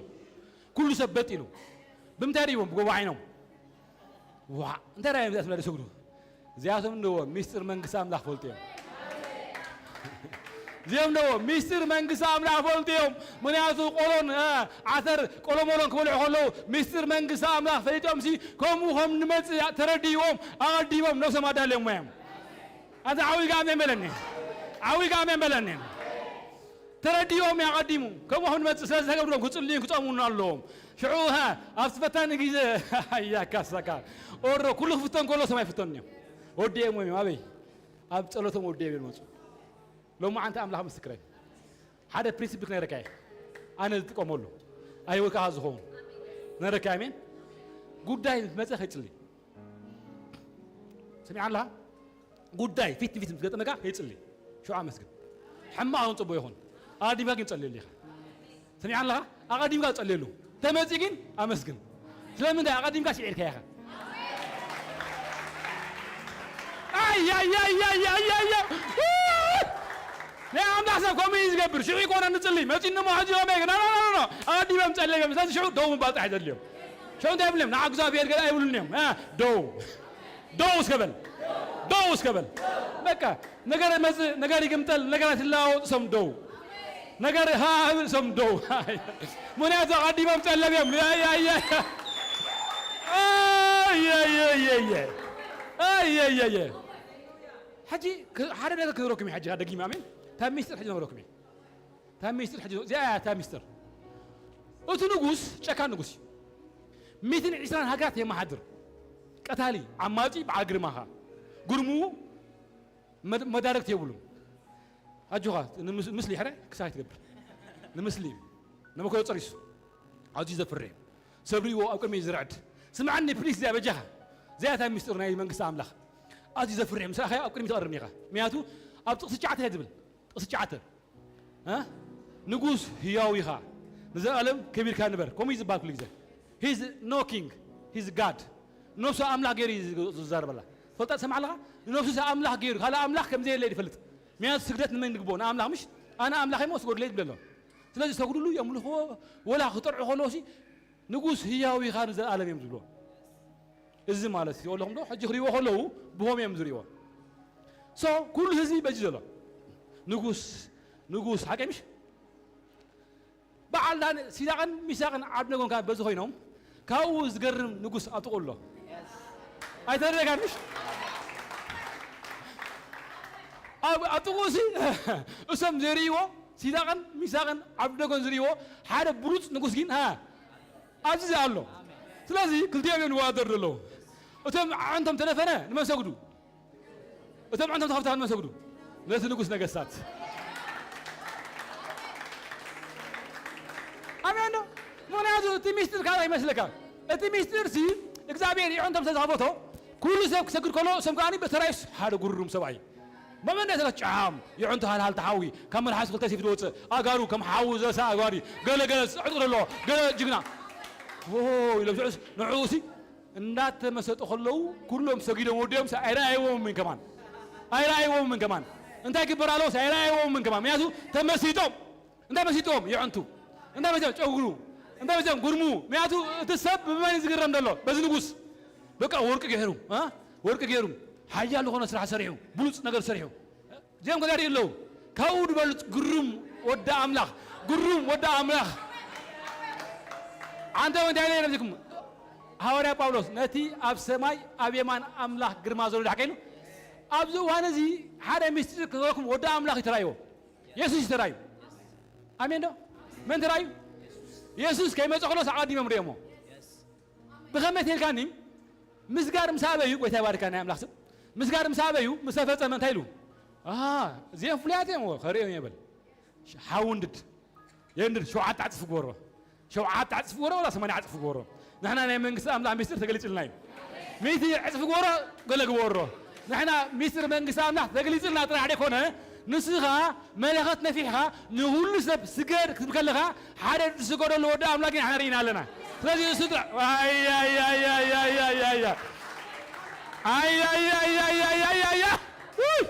ኩሉ ሰብ በጥ ኢሉ። ብምንታይ ርእይዎም? ብጎቦ ዓይኖም። ዋ፣ እንታይ ራእዮም እዚኣቶም ናይ ዝሰግዱ? እዚኣቶም እንዎ ሚስጥር መንግስቲ ኣምላኽ ፈልጡ እዮም። እዚኦም እንዎ ሚስጥር መንግስቲ ኣምላኽ ፈልጡ እዮም። ምኽንያቱ ቆሎን፣ እ፣ ዓተር ቆሎሞሎን ክበልዑ ከለዉ ሚስጥር መንግስቲ ኣምላኽ ፈሊጦም ሲ ከምኡ ከም ንመጽእ ተረዲእዎም ኣቐዲሞም ነብሶም ኣዳልዮም እዮም። ኣንታ ዓዊጋ ኣሜን በለኒ። ዓዊጋ ኣሜን በለኒ። ተረዲኦም እዩ ኣቐዲሙ። ከምኡ ከም ንመጽእ ስለ ዝተገብሮም ክጽልዩን ክጸምኡን ኣለዎም። ሽዑ፣ ሃ፣ ኣብቲ ፈታኒ ግዜ፣ ኣያ ካሳካ። ኦሮ፣ ኩሉ ክፍተን ከሎ ሰማይ ይፍተኑ እዮም። ወዲኦም እዮም። ኣበይ? ኣብ ጸሎቶም ወዲኦም እዮም ዝመጹ። ሎማዓንቲ ኣምላኽ ምስክረይ። ሓደ ፕሪንሲፕል ክነግረካ እየ። ኣነ ዝጥቀመሉ። ኣይወ ከኣ ዝኸውን። ነረካ፣ ኣሜን። ጉዳይ ምስ መጸ ከይጽሊ። ሰሚዓ ኣለኻ? ጉዳይ ፊት ንፊት ምስ ገጠመካ ከይጽሊ። ሽዑ ኣመስግን። ሕማቕ ይኹን ጽቡቕ ይኹን። ኣቐዲምካ ግን ጸልየሉ ኢኻ። ሰሚዓ ኣለኻ? ኣቐዲምካ ጸልየሉ። ተመጺ ግን ኣመስግን። ስለምንታይ? ኣቐዲምካ ስዒርካ ኢኻ። ኣይ፣ ኣይ፣ ኣይ። ናይ ኣምላኽ ሰብ ከምኡ እዩ ዝገብር። ሽዑ ይኮነ ንጽሊ። መጺኒ እሞ ሕጂ ከመይ? ኖ፣ ኖ፣ ኖ፣ ኖ። ኣቐዲሞም ጸልዮም። ስለዚ ሽዑ ደው ምባል ጥራሕ እዩ ዘድልዮም። ሽዑ እንታይ ይብልዮም? ንዓ እግዚኣብሔር ገለ ኣይብሉን እዮም። እ፣ ደው። ደው እስከ በል። ደው እስከ በል። በቃ ነገር መጽእ፣ ነገር ይግምጠል፣ ነገራት ይለዋወጥ፣ ሰም ደው። ነገር ሃ እብል፣ ሰም ደው። ምኽንያቱ ኣቐዲሞም ጸለብዮም። ኣይ፣ ኣይ፣ ኣይ። ኣይ፣ ኣይ፣ ኣይ፣ ኣይ። ኣይ፣ ኣይ፣ ኣይ፣ ኣይ። ሕጂ ክ-፣ ሓደ ነገር ክነግረኩም እየ፣ ሕጂ ደጊመ፣ ኣሜን። እታ ሚስጥር ሕጂ ነግረኩም እየ። እታ ሚስጥር ሕጂ፣ እዚኣ እያ እታ ሚስጥር። እቲ ንጉስ ጨካን ንጉስ እዩ። ሚእትን ዕስራን ሃገራት የመሓድር። ቀታሊ፣ ዓማጺ፣ በዓል ግርማ ኸኣ። ግርምኡ መድ-፣ መዳርግቲ የብሉን። ኣጆኻ፣ ንምስ-፣ ምስሊ ሕረ ክሳይ ትገብር። ንምስሊ እዩ። ነመኮዮ ጸሪሱ። ኣዝዩ ዘፍርሕ እዩ። ሰብ ርእይዎ ኣብ ቅድሚ ዝርዕድ። ስምዓኒ ፕሊስ፣ እዚኣ በጃኻ። እዚኣ እታ ሚስጥር ናይ መንግስቲ ኣምላኽ። ኣዝዩ ዘፍርሕ እዩ። ምስ ረኣኻዮ ኣብ ቅድሚ ትቐርብ ኢኻ። ምኽንያቱ ኣብ ጥቕሲ ትሽዓተ እንታይ ትብል? ጥቕሲ ትሽዓተ። እ? ንጉስ ህያው ኢኻ፣ ንዘለኣለም ከቢርካ ንበር። ከምኡ እዩ ዝበሃል ኩሉ ግዜ። He's no king, he's God። ነብሱ ኣምላኽ ገይሩ እዩ ዝዛረበላ። ፈልጣ ትሰምዕ ኣለኻ? ንነብሱ ኣምላኽ ገይሩ፣ ካልእ ኣምላኽ ከም ዘየለ እዩ ዝፈልጥ። ምክንያቱ ስግደት ንመን ንግብኦ? ንኣምላኽ ምሽ? ኣነ ኣምላኽ እሞ ስገዱለይ ዝብል ኣሎ። ስለዚ ሰግዱሉ፣ የምልኽዎ፣ ወላ ክጠርዑ ከለዉ ሲ ንጉስ ህያው ኢኻ ንዘለኣለም እዮም ዝብልዎ። እዚ ማለት እዩ ኣለኹም ዶ? ሕጂ ክሪእዎ ከለዉ ብሆም እዮም ዝሪእዎ። ሶ ኩሉ ህዝቢ በዚ ዘሎ። ንጉስ፣ ንጉስ፣ ሓቀይ ምሽ? በዓል ዳን-፣ ሲዳቕን ሚሳቕን ዓብደጎን ካብ በዚ ኮይኖም፣ ካብኡ ዝገርም ንጉስ ኣብ ጥቕኡ ኣሎ። ኣይተረዳእካን ምሽ? ኣብ፣ ኣብ ጥቕኡ ሲ እሶም ዘይርእይዎ፣ ሲዳቕን ሚሳቕን ዓብደጎን ዝርእይዎ ሓደ ብሉጽ ንጉስ ግን፣ ሃ፣ ኣብዚ ኣሎ። ስለዚ ክልቲኦም እዮም ንወዳደሩ ዘለዉ። እቶም ኣዕንቶም ተደፈነ ንመን ሰግዱ? እቶም ኣዕንቶም ተኸፍታ ንመን ሰግዱ? ነቲ ንጉስ ነገስታት። ኣሜን ዶ? ምኽንያቱ እቲ ሚስጥር ካልእ ይመስለካ። እቲ ሚስጥር ሲ እግዚኣብሔር የዕንቶም ስለ ዝኸፈቶ ኩሉ ሰብ ክሰግድ ከሎ እሶም ከኣ በተራዩስ ሓደ ጉሩም ሰብኣይ መመንደ ተለ ጫም የዕንቱ ሃልሃል ተሓዊ ካብ መልሓሱ ክልተ ሲፍ ዝወፅእ ኣጋሩ ከም ሓዊ ዘሳ ኣጋሪ ገለ ገለ ዕጥሩ ኣሎ ገለ ጅግና ዎ ኢሎም ሽዑስ ንዕኡ ሲ እንዳተመሰጡ ከለዉ ኩሎም ሰጊዶም ወዲኦም ሲ ኣይረኣይዎምን ከማን ኣይረኣይዎምን ከማን እንታይ ግበር ኣለዎ ሲ ኣይረኣይዎምን ከማን ምክንያቱ ተመሲጦም እንታይ መሲጥዎም የዕንቱ እንታይ መሲጦም ጨጉሩ እንታይ መሲጦም ጉርሙ ምክንያቱ እቲ ሰብ ብመን እዩ ዝግረም ዘሎ በዚ ንጉስ በቃ ወርቂ ገይሩ እ ወርቂ ገይሩ ሓያል ዝኾነ ስራሕ ሰሪሑ ብሉፅ ነገር ሰሪሑ እዚኦም ከዚኣ ኣለዉ ካብኡ ዝበልፅ ግሩም ወዲ ኣምላኽ ግሩም ወዲ ኣምላኽ ዓንተ እንታይ ኢለ ነዚኩም ሃዋርያ ጳውሎስ ነቲ ኣብ ሰማይ ኣብ የማን ኣምላኽ ግርማ ዘሎ ዳሕቀ ኢሉ ኣብዚ እዋን እዚ ሓደ ምስጢር ክህበኩም ወዲ ኣምላኽ እዩ ተራእይዎ የሱስ እዩ ተራእዩ ኣሜን ዶ መን ተራእዩ የሱስ ከይመፀ ከሎስ ኣቐዲሞም ርእዮሞ ብኸመይ ተልካኒ ምስጋር ምስ ኣበዩ ጎይታ ይባርካ ናይ ኣምላኽ ስም ምስጋር ምስ ኣበዩ ምስ ተፈጸመ እንታይ ኢሉ እዚኦም ፍሉያት እዮም ከርእዮም የበል ሓዊ እንድድ የንድድ ሸውዓተ ዓፅፍ ግበሮ ሸውዓተ ዕጽፊ ግበሮ ወላ ሰማንያ ዕጽፊ ግበሮ። ንሕና ናይ መንግስቲ ኣምላኽ ሚስጥር ተገሊጽልና እዩ። ሚእቲ ዕጽፊ ግበሮ፣ ገለ ግበሮ። ንሕና ሚስጥር መንግስቲ ኣምላኽ ተገሊጽልና ጥራሕ ደይኮነ፣ ንስኻ መለኸት ነፊሕኻ ንኹሉ ሰብ ስገድ ክትብል ከለኻ፣ ሓደ ዝስገደሉ ወዲ ኣምላኽ ግን ንሕና ርኢና ኣለና። ስለዚ ንሱ ጥራሕ፣ ኣይ፣ ኣይ፣ ኣይ፣ ኣይ፣ ኣይ፣ ኣይ፣ ኣይ፣ ኣይ። ኣይ፣ ኣይ፣ ኣይ፣ ኣይ፣ ኣይ፣ ኣይ፣ ኣይ፣ ኣይ። ውይ!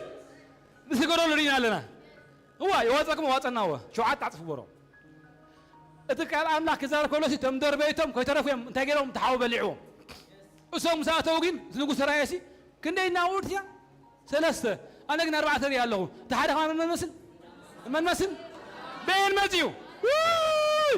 ንስገደሉ ርኢና ኣለና። እዋ፣ የዋጸኩም ዋጸና እወ። ሸውዓተ ዕጽፊ ግበሮ። እቲ ቃል ኣምላኽ ክዛረብ ከሎ ሲ፣ እቶም ደርበይቶም ከይተረፉ እዮም እንታይ ገይሮም? እቲ ሓዊ በሊዕዎም። እሶም ምስ ኣተዉ ግን፣ እቲ ንጉስ ተራእየሲ፣ ክንደይ እናውድ እያ? ሰለስተ። ኣነ ግን ኣርባዕተ ርኢ ኣለኹ። እቲ ሓደ ከማን መን መስል? መን መስል? በየን መጽኡ? ውይ!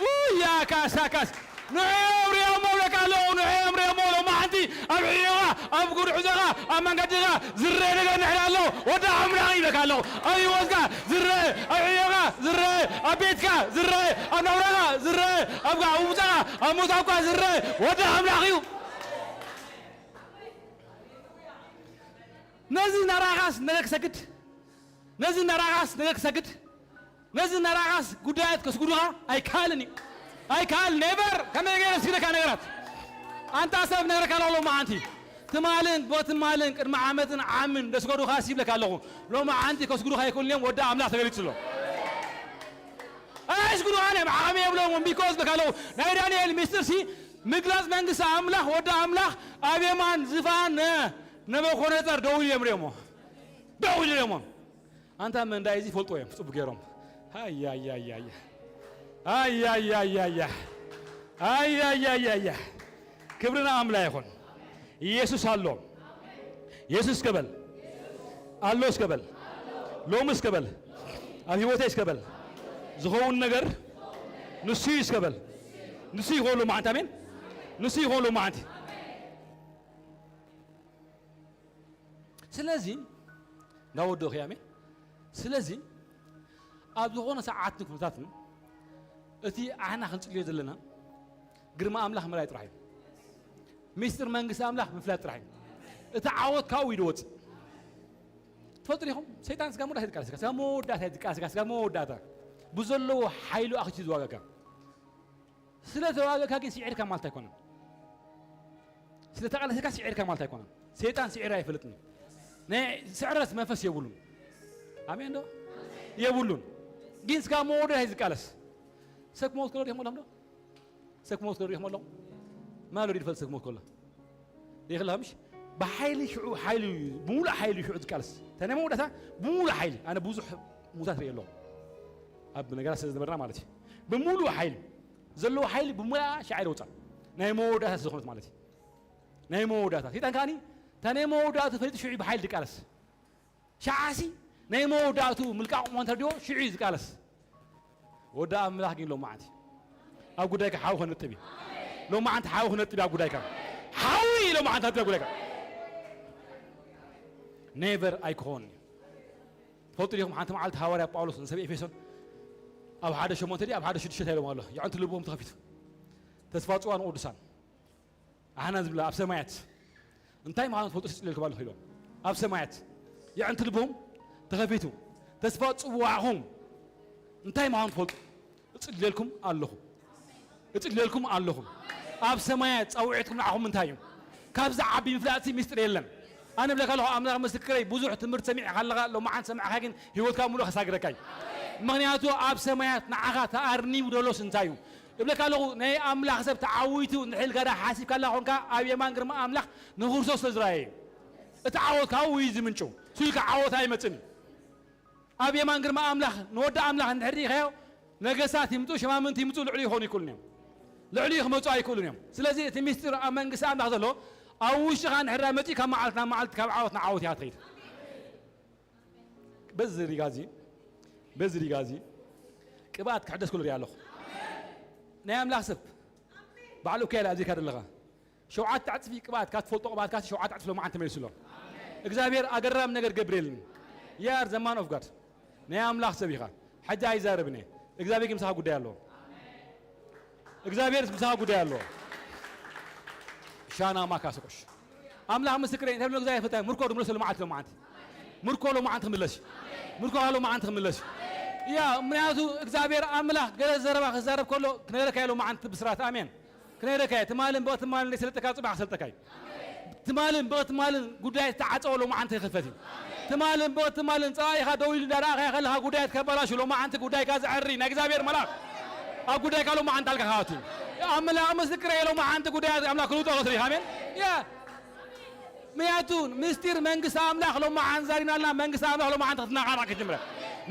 ውይ! ያ ካሳ ካስ። ንዕኦም ሪኦሞ ብለካ ኣለኹ፣ ንዕኦም ሪኦሞ ሎማዓንቲ ኣብ ዕዮኻ፣ ኣብ ጉርዕዞኻ፣ ኣብ መንገድኻ ዝረአ ነገር ንሕና ኣሎ። ወዲ ኣምላኽ ይብለካ ኣለኹ። ኣብ ህይወትካ ዝረአ፣ ኣብ ዕዮኻ ዝረአ፣ ኣብ ቤትካ ዝረአ፣ ኣብ ናብራኻ ዝረአ፣ ኣብ ጋ-፣ ኣብ ውጻኻ፣ ኣብ ሞታውካ ዝረአ ወዲ ኣምላኽ እዩ። ነዚ እናረኣኻስ ነገ ክሰግድ፣ ነዚ እናረኣኻስ ነገ ክሰግድ፣ ነዚ እናረኣኻስ ጉዳያት ከስጉዱኻ ኣይከኣልን እዩ። ኣይከኣል፣ ኔቨር። ከመይ ገይረ ስግደካ ነገራት? ኣንታ ሰብ ነገረካ ኣሎ ሎማዓንቲ። ትማልን፣ ቦትማልን፣ ቅድሚ ዓመትን ዓምን ደስገዱኻስ ይብለካ ኣለኹ። ሎማዓንቲ ከስጉዱኻ ኣይክእሉን እዮም፣ ወዲ ኣምላኽ ተገሊጹ ኣሎ። ኣይስጉዱኻን እዮም፣ ዓቕሚ የብሎምን፣ ቢኮዝ በካ ኣለዉ። ናይ ዳንኤል ሚስጥር ሲ ምግላጽ መንግስቲ ኣምላኽ፣ ወዲ ኣምላኽ ኣብ የማን ዝፋን ነ-፣ ነበኮነጸር ደው ኢሉ እዮም ሪኦሞ። ደው ኢሉ ሪኦሞ። ኣንታ መንዳይ እዚ ይፈልጥዎ እዮም፣ ጽቡቅ ገይሮም። ኣያያያያ። ኣያያያያ። ኣያያያያ። ክብሪ ንኣምላኽ ይኹን። ኢየሱስ ኣሎ። ኢየሱስ እስከ በል። ኣሎ እስከ በል። ሎሚ እስከ በል። ኣብ ህይወተይ እስከ በል። ዝኸውን ነገር ንሱ እዩ እስከ በል። ንሱ ይኸውን ሎማዓንቲ፣ ኣሜን። ንሱ ይኸውን ሎማዓንቲ። ስለዚ፣ እንዳወደኹ እየ፣ ኣሜን። ስለዚ፣ ኣብ ዝኾነ ሰዓትን ኩነታትን፣ እቲ ኣሕና ክንጽልዮ ዘለና፣ ግርማ ኣምላኽ ምርኣይ ጥራሕ እዩ። ሚስጥር መንግስቲ ኣምላኽ ምፍላጥ ጥራሕ እዩ። እቲ ዓወት ካብኡ እዩ ዝወጽእ። ትፈልጡ ዲኹም? ሰይጣን ስጋ መወዳእታ እዩ ዝቃለስ፣ ስጋ መወዳእታ እዩ ዝቃለስ፣ ስጋ መወዳእታ። ብዘለዎ ሓይሉ ኣኽቲ ዝዋጋካ። ስለ ተዋጋእካ ግን ስዒርካ ማለት ኣይኮነን። ስለ ተቓለስካ ስዒርካ ማለት ኣይኮነን። ሰይጣን ስዒሩ ኣይፈልጥን እዩ። ናይ ስዕረት መንፈስ የብሉን። ኣሜን ዶ? የብሉን። ግን ስጋ መወዳእታ እዩ ዝቃለስ። ሰብ ክመውት ከሎ ዲኹም ኣለኹም ዶ? ሰብ ክመውት ከሎ ዲኹም ኣለኹም? ማን ኣሎ ድዩ ዝፈልጥ ሰብ ክመውት ከሎ? ዲኽላ ምሽ? ብሓይሊ ሽዑ ሓይሊ እዩ፣ ብምሉእ ሓይሊ እዩ ሽዑ ዝቃለስ። እታ ናይ መወዳእታ ብምሉእ ሓይሊ። ኣነ ብዙሕ ሙታት ርእየ ኣለኹ። ኣብ ነገራት ስለ ዝነበርና ማለት እዩ። ብምሉእ ሓይሊ፣ ዘለዎ ሓይሊ ብምሉኣ ሻዕ ይወጻ። ናይ መወዳእታ ስለ ዝኾነት ማለት እዩ። ናይ መወዳእታ። ሰይጣን ከኣኒ፣ እታ ናይ መወዳእታ ፈሊጡ ሽዑ ብሓይሊ ዝቃለስ። ሸዓሲ ናይ መወዳእቱ ምልቃቕ እሞ እንተድዮ ሽዑ እዩ ዝቃለስ። ወዲ ኣምላኽ ግን ሎማዓንቲ ኣብ ጉዳይካ ሓዊ ክነጥብ እዩ። ሎማዓንቲ ሓዊ ክነጥብ እዩ ኣብ ጉዳይካ። ሓዊ ሎማዓንቲ ኣብ ጉዳይካ። ኔቨር ኣይክኾን እዩ። ትፈልጡ ዲኹም? ሓንቲ መዓልቲ ሃዋርያ ጳውሎስ ንሰብ ኤፌሶን ኣብ ሓደ ሸሞንተ ድዩ ኣብ ሓደ ሽዱሽተ ኢሎም ኣሎ። የዕንቲ ልቦም ተኸፊቱ። ተስፋ ጽዋ ንቅዱሳን። ኣሕና ዝብላ ኣብ ሰማያት እንታይ ምዃኑ ትፈልጡ ስጽልልኩም ኣለኹ ኢሎም። ኣብ ሰማያት የዕንቲ ልቦም ተኸፊቱ። ተስፋ ጽዋዕኹም እንታይ ምዃኑ ትፈልጡ። እጽልለልኩም ኣለኹ። እጽልለልኩም ኣለኹ። ኣብ ሰማያት ጻውዒትኩም ንዓኹም እንታይ እዩ? ካብ ዝዓቢ ምፍላጥሲ ምስጢር የለን። ኣነ እብለካ ኣለኹ፣ ኣምላኽ ምስክረይ፣ ብዙሕ ትምህርቲ ሰሚዕካ ኣለኻ፣ ሎማዓንቲ ሰማዕካ ግን ህይወትካ ሙሉእ ከሳግረካ እዩ። ምኽንያቱ ኣብ ሰማያት ንዓኻ ተኣርኒቡ ደሎስ እንታይ እዩ? እብለካ ኣለኹ፣ ናይ ኣምላኽ ሰብ ተዓዊቱ ንሕልጋዳ ሓሲብካ ኣላ ኾንካ፣ ኣብ የማን ግርማ ኣምላኽ ንክርስቶስ ስለ ዝረኣየ እዩ። እቲ ዓወት ካብኡ እዩ ዝምንጩ። ስኢልካ ዓወት ኣይመጽእን እዩ። ኣብ የማን ግርማ ኣምላኽ ንወዲ ኣምላኽ እንድሕር ርኢኻዮ፣ ነገስታት ይምጹ፣ ሸማምንቲ ይምጹ፣ ልዕሊኡ ይኾኑ ኣይክእሉን እዮም። ልዕሊኡ ክመጹ ኣይክእሉን እዮም። ስለዚ እቲ ምስጢር ኣብ መንግስቲ ኣምላኽ ዘሎ ኣብ ውሽጥኻ እንድሕር መጺኡ ካብ መዓልቲ ናብ መዓልቲ ካብ ዓወት ናብ ዓወት ኢኻ ትኸይድ። በዚ ሪጋ እዚ፣ በዚ ሪጋ እዚ ቅብኣት ክሕደስ ከሎ ሪኣ ኣለኹ። ናይ ኣምላኽ ሰብ ባዕሉ እኮ ኢላ ኣብዚካ ዘለኻ ሸውዓተ ዕጽፊ ቅብኣት ካብ ትፈልጦ ቅብኣት ካሲ ሸውዓተ ዕጽፊ ሎማዓንቲ ተመሊሱ ኣሎ። እግዚኣብሔር ኣገራሚ ነገር ገብር የለን። You are the man of God። ናይ ኣምላኽ ሰብ ኢኻ። ሕጂ ኣይዛረብን እየ። እግዚኣብሔር ግን ምሳኻ ጉዳይ ኣለዎ። እግዚኣብሔር ምሳኻ ጉዳይ ኣለዎ። ሻና ማካ ሰቆሽ። ኣምላኽ ምስክረይ፣ እንታይ ብሎ እግዚኣብሔር ፈታይ፣ ምርኮ ድምለስ ሎማዓንቲ ሎማዓንቲ። ምርኮ ሎማዓንቲ ክምለስ እዩ። ምርኮ ሎማዓንቲ ክምለስ እዩ። እያ። ምክንያቱ እግዚኣብሔር ኣምላኽ ገለ ዘረባ ክዛረብ ከሎ ክነግረካ እየ ሎማዓንቲ ብስራት። ኣሜን። ክነግረካ እየ። ትማልን ብትማልን ዘይሰለጠካ ጽባሕ ክሰልጠካ እዩ። ትማልን ብትማልን ጉዳይ ዝተዓጸወ ሎማዓንቲ ክኽፈት እዩ። ትማልን ብትማልን ጸላኢኻ ደው ኢሉ እንዳረኣኻ ከለኻ ጉዳያት ከበላሹ ሎማዓንቲ ጉዳይካ ዘዐሪ ናይ እግዚኣብሔር መልኣኽ ኣብ ጉዳይካ ሎማዓንቲ ኣልካ ክኣቱ እዩ። ኣምላኽ ምስክረይ ሎማዓንቲ ጉዳያት ኣምላኽ ክልውጦ ክትርኢ። ኣሜን። እያ። ምክንያቱ ምስጢር መንግስቲ ኣምላኽ ሎማዓንቲ ዛሪብናልና፣ መንግስቲ ኣምላኽ ሎማዓንቲ ክትነቓነቕ ክትጅምር እያ።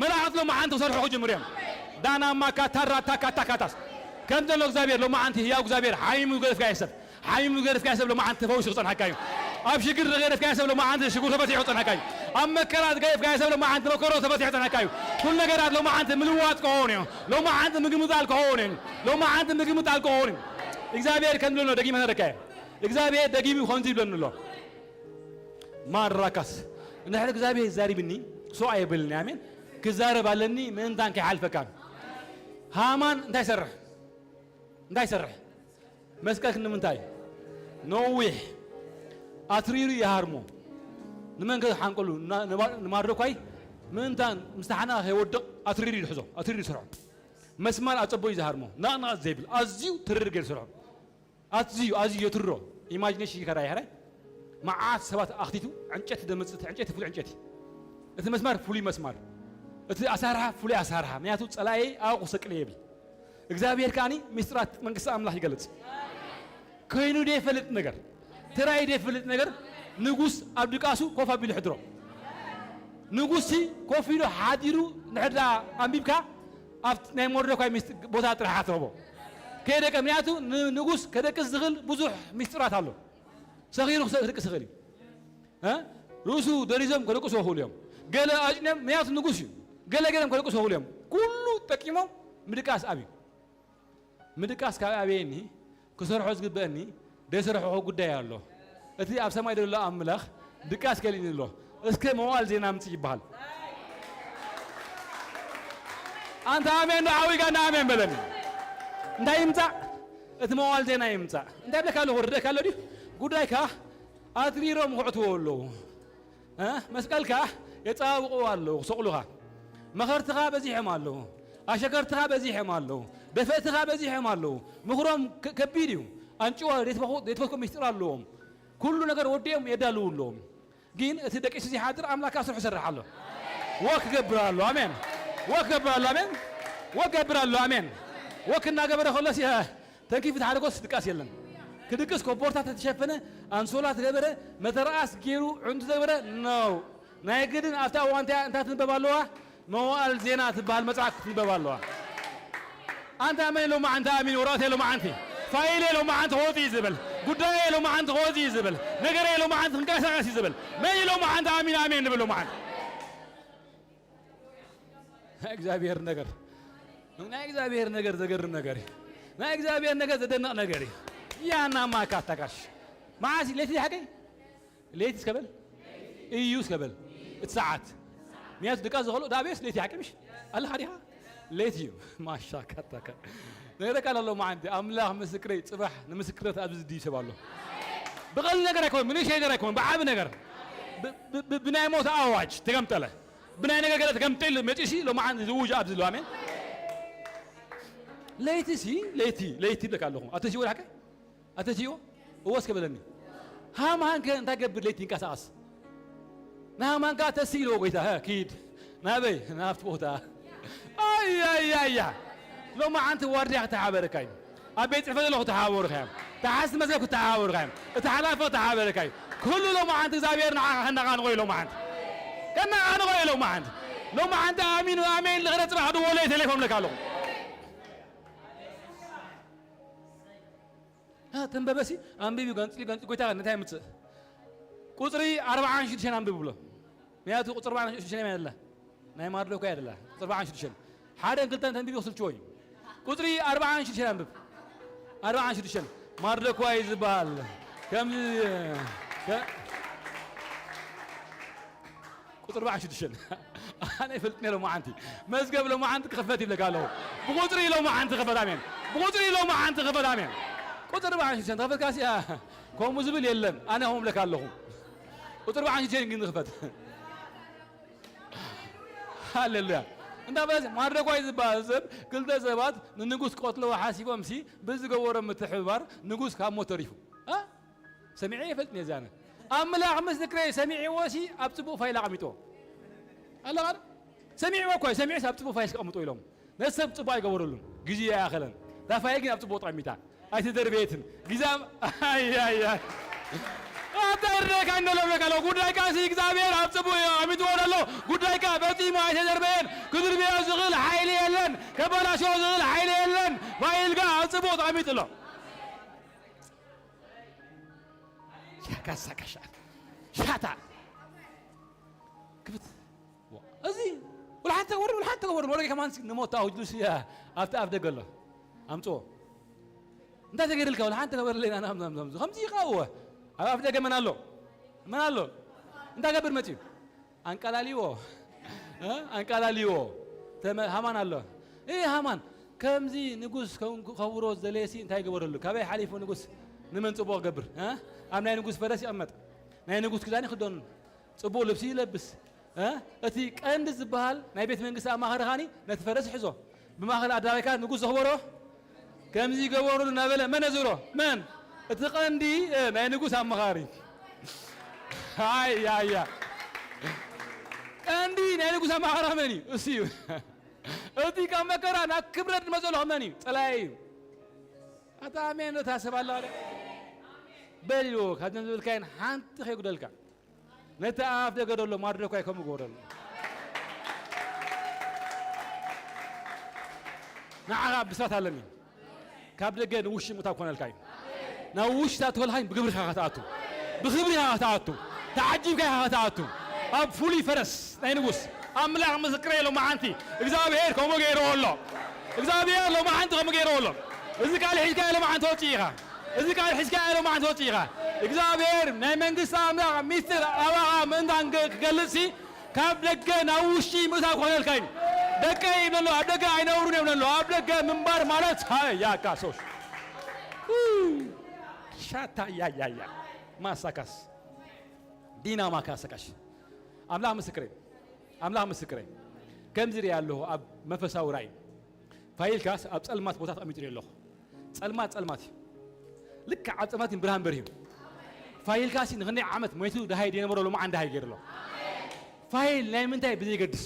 መላእኽቲ ሎማዓንቲ ክሰርሑ ክጅምሩ እዮም። ዳናማ ካታራ ታካ ታካ ታስ። ከም ዘሎ እግዚኣብሔር ሎማዓንቲ ህያው እግዚኣብሔር ሓሚሙ ገደፍካዮ ሰብ፣ ሓሚሙ ገደፍካዮ ሰብ ሎማዓንቲ ተፈዊሱ ክጸንሓካ እዩ። ኣብ ሽግር ዝገደፍካዮ ሰብ ሎማዓንቲ ሽግሩ ተፈቲሑ ክጸንሓካ እዩ። ኣብ መከራ ዝገደፍካዮ ሰብ ሎማዓንቲ መከሮ ተፈቲሑ ክጸንሓካ እዩ። ኩሉ ነገራት ሎማዓንቲ ምልዋጥ ክኸውን እዩ። ሎማዓንቲ ምግምጣል ክኸውን እዩ። ሎማዓንቲ ምግምጣል ክኸውን እዩ። እግዚኣብሔር ከም ዝብለኖ ደጊመ ነረካዮ። እግዚኣብሔር ደጊሙ ከምዚ ይብለኒ ኣሎ። ማራካስ እንድሕር እግዚኣብሔር ይዛሪብኒ ሶ ኣይብልኒ። ኣሜን። ክዛረብ ኣለኒ ምእንታን ከይሓልፈካን። ሃማን እንታይ ይሰርሕ? እንታይ ይሰርሕ? መስቀል ክንምንታይ? ነዊሕ ኣትሪሩ ይሃርሞ። ንመን ከ ሓንቀሉ? ና-፣ ንባ-፣ ንማርዶኳይ ምእንታን ምስ ተሓነቐ ከይወድቕ ኣትሪሩ ይሕዞ። ኣትሪሩ ይሰርሖ። መስማር ኣጸቦ እዩ ዝሃርሞ። ናቕናቕ ዘይብል ኣዝዩ ትርር ገይሩ ይሰርሖ። ኣዝዩ፣ ኣዝዩ የትሮ። ኢማጂኔሽን ይከራይ፣ ሕራይ መዓት ሰባት ኣኽቲቱ ዕንጨቲ ደመጽእ፣ ዕንጨቲ ፍሉይ ዕንጨቲ። እቲ መስማር ፍሉይ መስማር። እቲ ኣሳርሓ ፍሉይ ኣሳርሓ። ምክንያቱ ጸላኤ ኣብኡ ክሰቅል የብል። እግዚኣብሔር ከኣኒ ምስጢራት መንግስቲ ኣምላኽ ይገልጽ። ኮይኑ ዘይፈልጥ ነገር፣ ተራእዩ ዘይፈልጥ ነገር ንጉስ ኣብ ድቃሱ ኮፍ ኣቢሉ ሕድሮ። ንጉስሲ ኮፍ ኢሉ ሓዲሩ ንሕድራ ኣንቢብካ ኣብቲ ናይ ሞርዶካይ ምስጢ-፣ ቦታ ጥራሕ ኣትረኽቦ። ከየደቀ ምክንያቱ ን-፣ ንጉስ ከደቅስ ዝኽእል ብዙሕ ምስጢራት ኣሎ። ሰኺሩ ክሰ-፣ ክደቅስ ይኽእል እዩ። እ? ርእሱ ደሪዞም ከደቅሱ ይኽእሉ እዮም። ገለ ኣጭንዮም ምክንያቱ ንጉስ እዩ። ገለ ገይሮም ከደቅሱ ይኽእሉ እዮም። ኩሉ ጠቂሞም ምድቃስ ኣብዩ። ምድቃስ ካብ ኣበየኒ ክሰርሖ ዝግበአኒ ደይሰርሖ ጉዳይ ኣሎ። እቲ ኣብ ሰማይ ዘሎ ኣምላኽ ድቃስ ከልእኒ ኣሎ። እስከ መዋዕል ዜና ምጽእ ይበሃል። ኣንታ ኣሜን ዶ ዓዊጋ እና ኣሜን በለኒ። እንታይ ይምጻእ? እቲ መዋዕል ዜና ይምጻእ። እንታይ ብለካ ኣለኹ? ርደካ ኣሎ ድዩ? ጉዳይካ ኣትሪሮም ክዕትዎ ኣለዉ። እ? መስቀልካ የጸባብቕዎ ኣለዉ፣ ክሰቕሉኻ። መኸርትኻ በዚሖም ኣለዉ። ኣሸከርትኻ በዚሖም ኣለዉ። ደፈእትኻ በዚሖም ኣለዉ። ምኽሮም ከ-፣ ከቢድ እዩ። ኣንጭዋ ዘይትፈኹ-፣ ዘይትፈትኮ ምስጢር ኣለዎም። ኩሉ ነገር ወዲኦም የዳልዉ ኣለዎም። ግን እቲ ደቂሱ ዘይሓድር ኣምላክ ኣብ ስርሑ ይሰርሕ ኣሎ። ወክ ገብር ኣሎ። ኣሜን። ወክ ገብር ኣሎ። ኣሜን። ወክ ገብር ኣሎ። ኣሜን። ወክ እናገበረ ከሎስ የ-፣ ተንኪፉ ተሓደጎስ ድቃስ የለን። ክድቅስ ኮቦርታ ተተሸፈነ፣ ኣንሶላ ተገበረ፣ መተርኣስ ገይሩ፣ ዕንዱ ተገበረ፣ ነው። ናይ ግድን ኣብታ እዋን እንታይ፣ እንታይ ትንበብ ኣለዋ? መዋዕል ዜና ትበሃል መጽሓፍ ክትንበብ ኣለዋ። ኣንታ መን ሎማዓንቲ ኣሚን ወረቐት ሎማዓንቲ ፋይል ሎማዓንቲ ክወጽእ እዩ ዝብል፣ ጉዳይ ሎማዓንቲ ክወጽእ እዩ ዝብል፣ ነገር ሎማዓንቲ ክንቀሳቀስ እዩ ዝብል፣ መን ሎማዓንቲ ኣሚን ኣሜን ንብል ሎማዓንቲ። ናይ እግዚኣብሔር ነገር፣ ናይ እግዚኣብሔር ነገር ዘገርም ነገር እዩ። ናይ እግዚኣብሔር ነገር ዘደንቕ ነገር እዩ። ያና ማካታካሽ መዓስ ለይቲ ሓቀይ ለይቲ እስከ በል፣ እዩ እስከ በል፣ እቲ ሰዓት። ምክንያቱ ድቃስ ዝኸልኦ ዳቤስ ለይቲ ሓቂ ምሽ? ኣለኻ ዲኻ? ለይቲ እዩ። ማሻ ካታካ። ነግረካ ኣሎ መዓንቲ፣ ኣምላኽ ምስክረይ፣ ጽባሕ ንምስክርነት ኣብዚ ዝድዩ ሰብ ኣሎ። ብቐሊል ነገር ኣይኮን፣ ብንእሽተይ ነገር ኣይኮን፣ ብዓቢ ነገር። ብ-፣ ብ-፣ ብ-፣ ብናይ ሞት ኣዋጅ ተገምጠለ። ብናይ ነገር ገለ ተገምጠል መጺሲ ሎመዓንቲ ዝውጅ ኣብዚ ኣሎ። ኣሜን። ለይቲ ሲ፣ ለይቲ፣ ለይቲ ይብለካ ኣለኹ። ኣተሲዎ ዳሓቀ? ኣተሲዎ? እወ እስከ በለኒ። ሃማን ከ እንታይ ገብር ለይቲ ይንቀሳቐስ? ንሃማን ከኣ ተስኢልዎ ጎይታ፣ "ሀ፣ ኪድ። ናበይ? ናብቲ ቦታ." ኣይ፣ ኣይ፣ ኣይ፣ ኣይ። ሎማዓንቲ ዋርድያ ክተሓባበረካ እዩ። ኣብ ቤት ጽሕፈት ዘለኹ ክተሓባበሩካ እዮም። ተሓዝቲ መዝገብ ክተሓባበሩካ እዮም። እቲ ሓላፊ ክተሓባበረካ እዩ። ኩሉ ሎማዓንቲ እግዚኣብሔር ንዓኻ ከነቓንቖ እዩ ሎማዓንቲ። ከነቓንቖ እዩ ሎማዓንቲ። ሎማዓንቲ ኣሚኑ ኣሜን ልኽረ ጽባሕ ድወሎ እዩ ቴሌፎን ለካ ኣለኹ። እ፣ ተንበበሲ ኣንቢቢ ገንጽሊ፣ ገንጽሊ፣ ጎይታ እንታይ የምጽእ? ቁጽሪ ኣርብዓን ሽዱሽተን ኣንብብ ብሎ። ምክንያቱ ቁጽሪ ኣርብዓን ሽዱሽተን የመን ኣላ። ናይ ማርዶካይ ኣላ። ቁጽሪ ኣርብዓን ሽዱሽተን። ሓደን ክልተን ተንቢቢ ክስልችዎ እዩ። ቁጽሪ ኣርብዓን ሽዱሽተን ኣንብብ። ኣርብዓን ሽዱሽተን። ማርዶካይ ዝበሃል። ከምዚ፣ ከ-፣ ቁጽሪ ኣርብዓን ሽዱሽተን። ኣነ ይፈልጥ ነይረ ሎማዓንቲ። መዝገብ ሎማዓንቲ ክኽፈት ይብለካ ኣለኹ። ብቁጽሪ ሎማዓንቲ ክኽፈት፣ ኣሜን። ብቁጽሪ ሎማዓንቲ ክኽፈት፣ ኣሜን። ቁጽሪ ኣርብዓን ሽዱሽተን ተኸፈትካ ሲ-፣ ከምኡ ዝብል የለን። ኣነ ከምኡ እብለካ ኣለኹ። ቁጽሪ ኣርብዓን ሽዱሽተን ግን ንኽፈት። ሃሌሉያ። እንዳ በዚ ማርደኳይ ዝበሃል ሰብ ክልተ ሰባት ንንጉስ ክቐትልዎ ሓሲቦምሲ ብዝገበሮ ምትሕብባር ንጉስ ካብ ሞት ተሪፉ። እ? ሰሚዐ ይፈልጥ ነዚ ኣነ። ኣምላኽ ምስክረይ ሰሚዕዎ ሲ ኣብ ጽቡቕ ፋይል ኣቐሚጥዎ። ኣለኻ ዶ? ሰሚዕዎ እኮ እዩ፣ ሰሚዑስ ኣብ ጽቡቕ ፋይል ኣቐምጦ ኢሎም። ነቲ ሰብ ጽቡቕ ኣይገበረሉን። ግዜ ኣይኣኸለን። እታ ፋይል ግን ኣብ ጽቡቕ ተቐሚጣ። ኣይተደርበየትን። ግዜ ኣብ-፣ ኣይ፣ ኣይ፣ ኣይ። ኣታ ይርዳእካ እንዶ ለብለካ ኣሎ። ጉዳይካ ሲ እግዚኣብሔር ኣብ ጽቡቕ እዩ ኣቐሚጥዎ ዘሎ። ጉዳይካ ፈጺሙ ኣይተደርበየን። ክድርብዮ ዝኽእል ሓይሊ የለን። ከባላሽዎ ዝኽእል ሓይሊ የለን። ፋይልካ ኣብ ጽቡቕ ተቐሚጡ ኣሎ። ሻካ ሳካ ሻ-፣ ሻታ። ክፍት። ዋ፣ እዚ ወላ ሓንቲ ተገበሩ፣ ወላ ሓንቲ ተገበሩ። ሞርጌ ከማን ንሞት ኣውጅ ሉሲ ኣብቲ ኣፍ ደገ ኣሎ። ኣምጽኦ። እንታይ ተገይርልካ? ወላ ሓንቲ ተገበረለይ። ኣና፣ ኣምጽኦ፣ ኣምጽኦ፣ ኣምጽኦ። ከምዚ ይቃወ። ኣብ ኣፍ ደገ መን ኣሎ? መን ኣሎ? እንታይ ገብር መጽዩ? ኣንቀላልዎ። እ? ኣንቀላልዎ። ተመ-፣ ሃማን ኣሎ። "እ፣ ሃማን፣ ከምዚ ንጉስ ከውን-፣ ከውሮ ዝደለየሲ እንታይ ገበረሉ? ካበይ ሓሊፉ ንጉስ ንመን ጽቡቕ ገብር? እ? ኣብ ናይ ንጉስ ፈረስ ይቕመጥ። ናይ ንጉስ ክዳን ይኽደኑ። ጽቡቕ ልብሲ ይለብስ። እ? እቲ ቀንዲ ዝበሃል ናይ ቤት መንግስቲ ኣማኻሪ ኻኒ ነቲ ፈረስ ይሕዞ። ብማእከል ኣደባባይ ከኣ ንጉስ ዘኽበሮ ከምዚ ይገበሩ" እናበለ መን የዝሮ? መን? እቲ ቀንዲ፣ እ፣ ናይ ንጉስ ኣማኻሪ። ኣይ፣ ኣይ፣ ኣይ። ቀንዲ ናይ ንጉስ ኣማኻሪ መን እዩ? እሱ እዩ። እቲ ካብ መከራ ናብ ክብረት ዝመጸሉ መን እዩ? ጸላኢ እዩ። ኣታ ኣሜን ዶ ታስብ ኣለዋ ዶ? በል ኢልዎ፣ ካብዘን ዝብልካየን ሓንቲ ከይጉደልካ። ነቲ ኣብ ኣፍ ደገ ዘሎ ማርዶካይ ከምኡ ግበረሉ። ንዓኻ ብስራት ኣለኒ። ካብ ደገ ንውሽጢ ምእታው ክኾነልካ እዩ። ናብ ውሽጢ ትኣቱ ከለኻ ብግብርኻ ኢኻ ትኣቱ። ብኽብሪ ኢኻ ትኣቱ። ተዓጂብካ ኢኻ ትኣቱ። ኣብ ፍሉይ ፈረስ ናይ ንጉስ ኣምላኽ ምስክረይ ሎማዓንቲ እግዚኣብሔር ከምኡ ገይርዎ ኣሎ። እግዚኣብሔር ሎማዓንቲ ከምኡ ገይርዎ ኣሎ። እዚ ቃል ሒዝካዮ ሎማዓንቲ ወፂእ ኢኻ። እዚ ቃል ሒዝካዮ ሎማዓንቲ ወፂእ ኢኻ። እግዚኣብሔር ናይ መንግስቲ ኣምላኽ ሚስጢር ኣባኻ ምእንታን ገ-፣ ክገልጽ ሲ ካብ ደገ ናብ ውሽጢ ምእታው ክኾነልካ እዩ። ደቀይ ይብለሎ፣ ኣብ ደገ ኣይነብሩን እዮም ይብለሎ። ኣብ ደገ ምንባር ማለት ሃያ ካሶስ። ሻታ ያያያ ማሳካስ ዲና ማካሰካሽ። ኣምላኽ ምስክረይ፣ ኣምላኽ ምስክረይ። ከምዚ ሪኣ ኣለኹ ኣብ መንፈሳዊ ራእይ። ፋይልካስ ኣብ ጸልማት ቦታ ተቐሚጡ ሪኣ ኣለኹ። ጸልማት ጸልማት እዩ። ልክዕ ኣብ ጸልማት ብርሃን በሪሁ። ፋይልካሲ ንኽንደይ ዓመት ሞይቱ ደሃይ ዝነበሮ ሎማዓንቲ ደሃይ ገይሩ ኣሎ። ፋይል ናይ ምንታይ ብዘይገድስ፣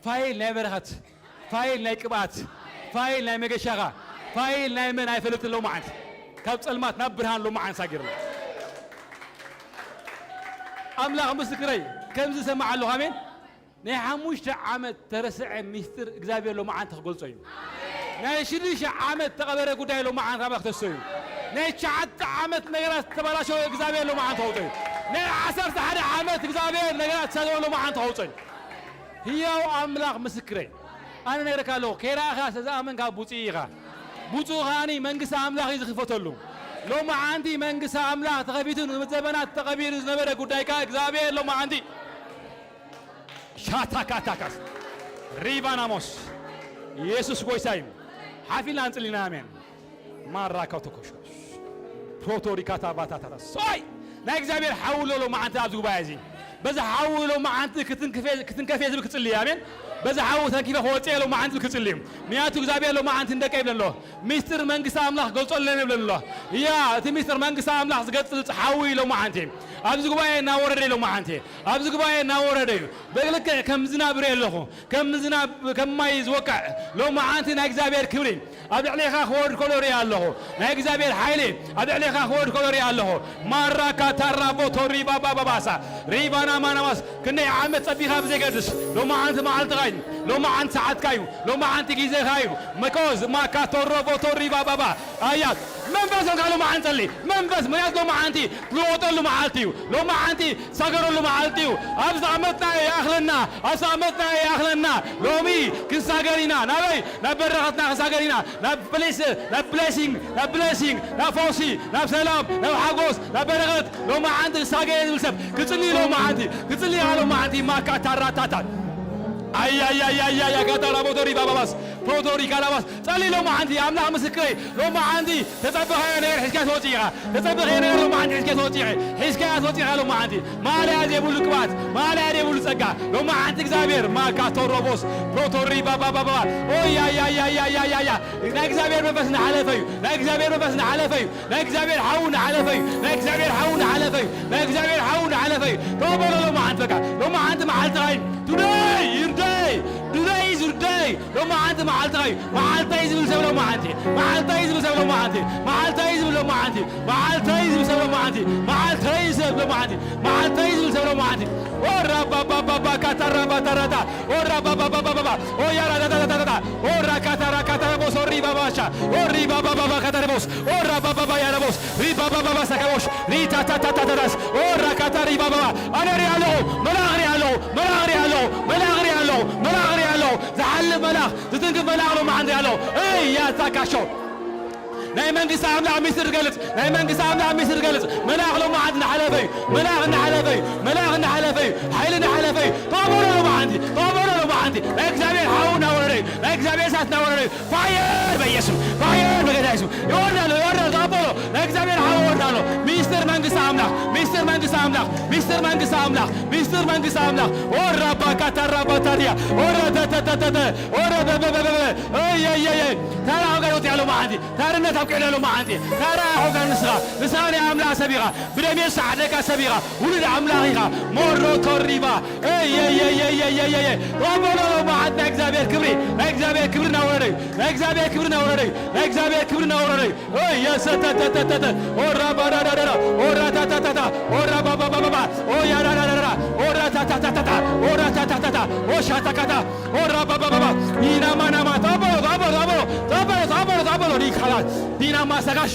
ፋይል ናይ በረኸት፣ ፋይል ናይ ቅብኣት፣ ፋይል ናይ መገሻኻ፣ ፋይል ናይ መን ኣይፈልጥን። ሎማዓንቲ ካብ ጸልማት ናብ ብርሃን ሎማዓንቲ ሳጊርና። ኣምላኽ ምስክረይ፣ ከምዚ ሰማዕ ኣለኹ። ኣሜን። ናይ ሓሙሽተ ዓመት ተረስዐ ሚስጥር እግዚኣብሔር ሎማዓንቲ ክገልጾ እዩ። ናይ ሽዱሽተ ዓመት ተቐበረ ጉዳይ ሎማዓንቲ ኣምላኽ ክተስዮ እዩ። ናይ ትሽዓተ ዓመት ነገራት ዝተበላሸወ እግዚኣብሔር ሎማዓንቲ ከውጾ እዩ። ናይ ዓሰርተ ሓደ ዓመት እግዚኣብሔር ነገራት ዝሰገረ ሎማዓንቲ ከውጾ እዩ። ህያው ኣምላኽ ምስክረይ፣ ኣነ ነግረካ ኣለኹ፣ ከይረኣኻ ስለ ዝኣመንካ ብፁዕ ኢኻ። ብፁዕ ከኣኒ መንግስቲ ኣምላኽ እዩ ዝኽፈተሉ። ሎማዓንቲ መንግስቲ ኣምላኽ ተኸፊቱ ንዘመናት ተቐቢሩ ዝነበረ ጉዳይካ እግዚኣብሔር ሎማዓንቲ ሻታካታካስ ሪቫናሞስ ኢየሱስ ጎይታ እዩ። ሓፊልና እንጽሊና ኣሜን። ማራካው ተኮሾ ፕሮቶሪካታ ባታታታ ሶይ ናይ እግዚኣብሔር ሓዊ ኣሎ ሎማዓንቲ ኣብዚ ጉባኤ እዚ። በዚ ሓዊ ሎማዓንቲ ክትንክፌ-፣ ክትንከፌ ዝብል ክጽሊ እዩ። ኣሜን። በዚ ሓዊ ተንኪፈ ክወጽእ ሎማዓንቲ ዝብል ክጽሊ እዩ። ምክንያቱ እግዚኣብሔር ሎማዓንቲ ንደቀ ይብለ ኣሎ። ሚስጥር መንግስቲ ኣምላኽ ገልጸለን ይብለ ኣሎ። እያ፣ እቲ ሚስጥር መንግስቲ ኣምላኽ ዝገልጽ ሓዊ እዩ ሎማዓንቲ። ኣብዚ ጉባኤ እናወረደ እዩ ሎማዓንቲ። ኣብዚ ጉባኤ እናወረደ እዩ። ብልክዕ ከም ዝናብ ርኢ ኣለኹ። ከም ዝናብ፣ ከም ማይ ዝወቅዕ ሎማዓንቲ ናይ እግዚኣብሔር ክብሪ ኣብ ልዕሌኻ ክወርድ ከሎ ርኢ ኣለኹ። ናይ እግዚኣብሔር ሓይሊ ኣብ ልዕሌኻ ክወርድ ከሎ ርኢ ኣለኹ። ማራካ ታራቦ ቶሪ ባባ ባባሳ ሪባና ማናማስ ክንደይ ዓመት ጸቢኻ ብዘይገድስ ሎማዓንቲ መዓልትኻ እዩ። ሎማዓንቲ ሰዓትካ እዩ። ሎማዓንቲ ግዜኻ እዩ። መኮዝ ማካ ቶሮቦ ቶሪ ባባባ ኣያት መንፈስ እንካ ሎማዓንቲ ጸሊ። መንፈስ ምክንያት ሎማዓንቲ ትልወጠሉ መዓልቲ እዩ። ሎማዓንቲ ሳገረሉ መዓልቲ እዩ። ኣብ ዝኣመትና ይኣኽለና፣ ኣብ ዝኣመትና ይኣኽለና። ሎሚ ክንሳገር ኢና። ናበይ? ናብ በረኸትና ክንሳገር ኢና። ናብ ብሌስ-፣ ናብ ብሌሲንግ፣ ናብ ብሌሲንግ፣ ናብ ፈውሲ፣ ናብ ሰላም፣ ናብ ሓጎስ፣ ናብ በረኸት። ሎማዓንቲ ክሳገር እየ ዝብል ሰብ ክጽሊ፣ ሎማዓንቲ ክጽሊ፣ ሎማዓንቲ ማካ ታራታታት ኣያያያያያ ጋታራ ቦቶሪ ባባባስ ፕሮቶሪ ካላባስ ጸሊ ሎማዓንቲ ኣምላኽ ምስክረይ ሎማዓንቲ ተጸበኻዮ ነገር ሒዝካ ትወጽእ ኢኻ። ተጸበኻዮ ነገር ሎማዓንቲ ሒዝካ ትወጽእ ኢኻ። ሒዝካ ትወጽእ ኢኻ ሎማዓንቲ። ማልያ ዘይብሉ ቅባት፣ ማልያ ዘይብሉ ጸጋ ሎማዓንቲ እግዚኣብሔር ማካቶሮቦስ ፕሮቶሪ ባባባባ ኦያያያያያያያ ናይ እግዚኣብሔር መንፈስ እናሓለፈ እዩ። ናይ እግዚኣብሔር መንፈስ እናሓለፈ እዩ። ናይ እግዚኣብሔር ሓው እናሓለፈ እዩ። ናይ እግዚኣብሔር ሓው እናሓለፈ እዩ። ናይ እግዚኣብሔር ሓው እናሓለፈ እዩ። ተቐበሎ ሎማዓንቲ በቃ ሎማዓንቲ መዓልትኻ እዩ። Today your day. Today is your day. ሎማዓንቲ መዓልትኻ እዩ። መዓልተይ ዝብል ሰብ ሎማዓንቲ። መዓልተይ ዝብል ሰብ ሎማዓንቲ። መዓልተይ ዝብል ሎማዓንቲ። መዓልተይ ዝብል ሰብ ሎማዓንቲ። መዓልተይ ዝብል ሰብ ሎማዓንቲ። መዓልተይ ዝብል ሰብ ሎማዓንቲ። ኦራ ባባባባ ካታራ ባታራታ ኦራ ባባባባባ ኦያራ ዳዳዳዳዳ ኦራ ካታራ ካታራ ቦስ ኦሪ ባባሻ ኦሪ ባባባባ ካታራ ቦስ ኦራ ባባባ ያራ ቦስ ሪ ባባባባ ሳካ ቦስ ሪ ታታታታታስ ኦራ ካታ ሪ ባባባ ኣነ ሪ ኣለኹ መልኣኽ ሪ ኣለኹ መልኣኽ ሪ ኣለኹ መልኣኽ ሪ ኣለኹ መልኣኽ ሪ ኣለኹ ዝሓልፍ መልኣኽ ዝትንክፍ መልኣኽ ሎማዓንቲ ሪ ኣለኹ እይ ያታ ካሾ ናይ መንግስቲ ኣምላኽ ሚስጥር ዝገልጽ ናይ መንግስቲ ኣምላኽ ሚስጥር ዝገልጽ መልኣኽ ሎማዓንቲ እናሓለፈ እዩ። መልኣኽ እናሓለፈ እዩ። መልኣኽ እናሓለፈ እዩ። ሓይሊ እናሓለፈ እዩ። ተቐበሎ ሎማዓንቲ ተቐበሎ ሎማዓንቲ ናይ እግዚኣብሔር ሓው እናወረደ እዩ። ናይ እግዚኣብሔር እሳት እናወረደ እዩ። ፋየር በኢየሱስ ፋየር በጌታ የሱስ ይወርዳሉ ይወርዳሉ ተቐበሎ። ናይ እግዚኣብሔር ሓው ይወርዳሉ። ሚስጥር መንግስቲ ኣምላኽ ሚስጥር መንግስቲ ኣምላኽ ሚስጥር መንግስቲ ኣምላኽ ሚስጥር መንግስቲ ኣምላኽ ኦራባ ካታራባ ታሪያ ኦራ ተተተተተ ኦራ በበበበበ እየየየ ታራ ኣውጋዶት ያለው መዓንቲ ታርነት ኣብቂዕለሉ መዓንቲ ታራ ኣኾንካ ንስኻ ንስኻ ናይ ኣምላኽ ሰብ ኢኻ። ብደም የሱስ ዓደካ ሰብ ኢኻ። ውሉድ ኣምላኽ ኢኻ። ሞሮ ቶሪባ እየየየየየየየ ተቐበሎ ሎማዓት ናይ እግዚኣብሔር ክብሪ ናይ እግዚኣብሔር ክብሪ እናወረደ እዩ። ናይ እግዚኣብሔር ክብሪ እናወረደ እዩ። ናይ እግዚኣብሔር ክብሪ እናወረደ እዩ። እየሰተተተተተ ኦራ ባዳዳዳዳ ኦራ ታታታታ ኦራ ባባባባባ ኦያዳዳዳዳ ኦራ ታታታታታ ኦራ ታታታታ ኦሻታካታ ኦራ ባባባባ ዲናማናማ ጣበሎ ጣበሎ ጣበሎ ጣበሎ ጣበሎ ጣበሎ ዲካላት ዲናማ ሰጋሽ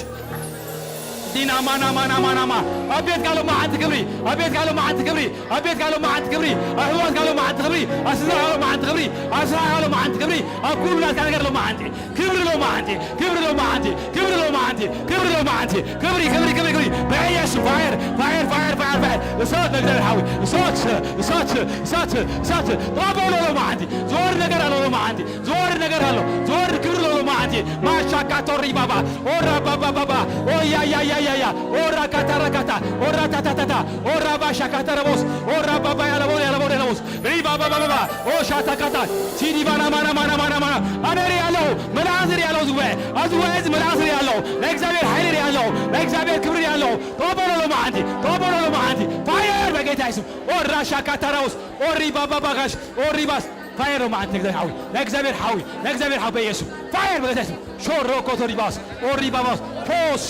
ዲናማናማናማናማ ኣብ ቤትካ ሎማዓንቲ ክብሪ ኣብ ቤትካ ሎማዓንቲ ክብሪ ኣብ ቤትካ ሎማዓንቲ ክብሪ ኣብ ሕዋትካ ሎማዓንቲ ክብሪ ኣብ ስድራኻ ሎማዓንቲ ክብሪ ኣብ ስራሕካ ሎማዓንቲ ክብሪ ኣብ ኩሉ ናትካ ነገር ሎማዓንቲ ክብሪ ሎማዓንቲ ክብሪ ሎማዓንቲ ክብሪ ሎማዓንቲ ክብሪ ሎማዓንቲ ክብሪ ክብሪ ክብሪ ክብሪ በኢየሱስ ፋየር ፋየር ፋየር ፋየር ፋየር እሳት ለእግዚኣብሔር ሓዊ እሳት እሳት እሳት እሳት ተቐበሎ ሎማዓንቲ ዝወርድ ነገር ኣሎ ሎማዓንቲ ዝወርድ ነገር ኣሎ ዝወርድ ክብሪ ኣሎ ሎማዓንቲ ማሻካ ቶሪ ባባ ኦራ ባባ ባባ ኦያ ያ ያ ያ ያ ኦራ ካታ ራ ካታ ኦራ ታታ ታታ ኦራ ባሻ ካታ ረቦስ ኦራ ባባ ያለቦ ያለቦ ያለቦስ ሪባ ባባ ባባ ኦሻ ታካታ ሲዲ ባና ማና ማና ማና ማና ኣነ ሪያ ኣለኹ መልኣኽ ሪያ ኣለኹ ዝጉባኤ ኣብዚ ጉባኤ እዚ መልኣኽ ሪያ ኣለኹ ናይ እግዚኣብሔር ሓይሊ ሪያ ኣለኹ ናይ እግዚኣብሔር ክብሪ ሪያ ኣለኹ ተቐበሎ ሎማዓንቲ ተቐበሎ ሎማዓንቲ ፋየር በጌታ የሱስ ኦራ ሻካ ታራውስ ኦሪ ባባ ባጋሽ ኦሪ ባስ ፋየር ሎማዓንቲ ናይ እግዚኣብሔር ሓዊ ናይ እግዚኣብሔር ሓዊ ናይ እግዚኣብሔር ሓዊ በኢየሱስ ፋየር በጌታ የሱስ ሾሮ ኮቶሪ ባስ ኦሪ ባባስ ፖስ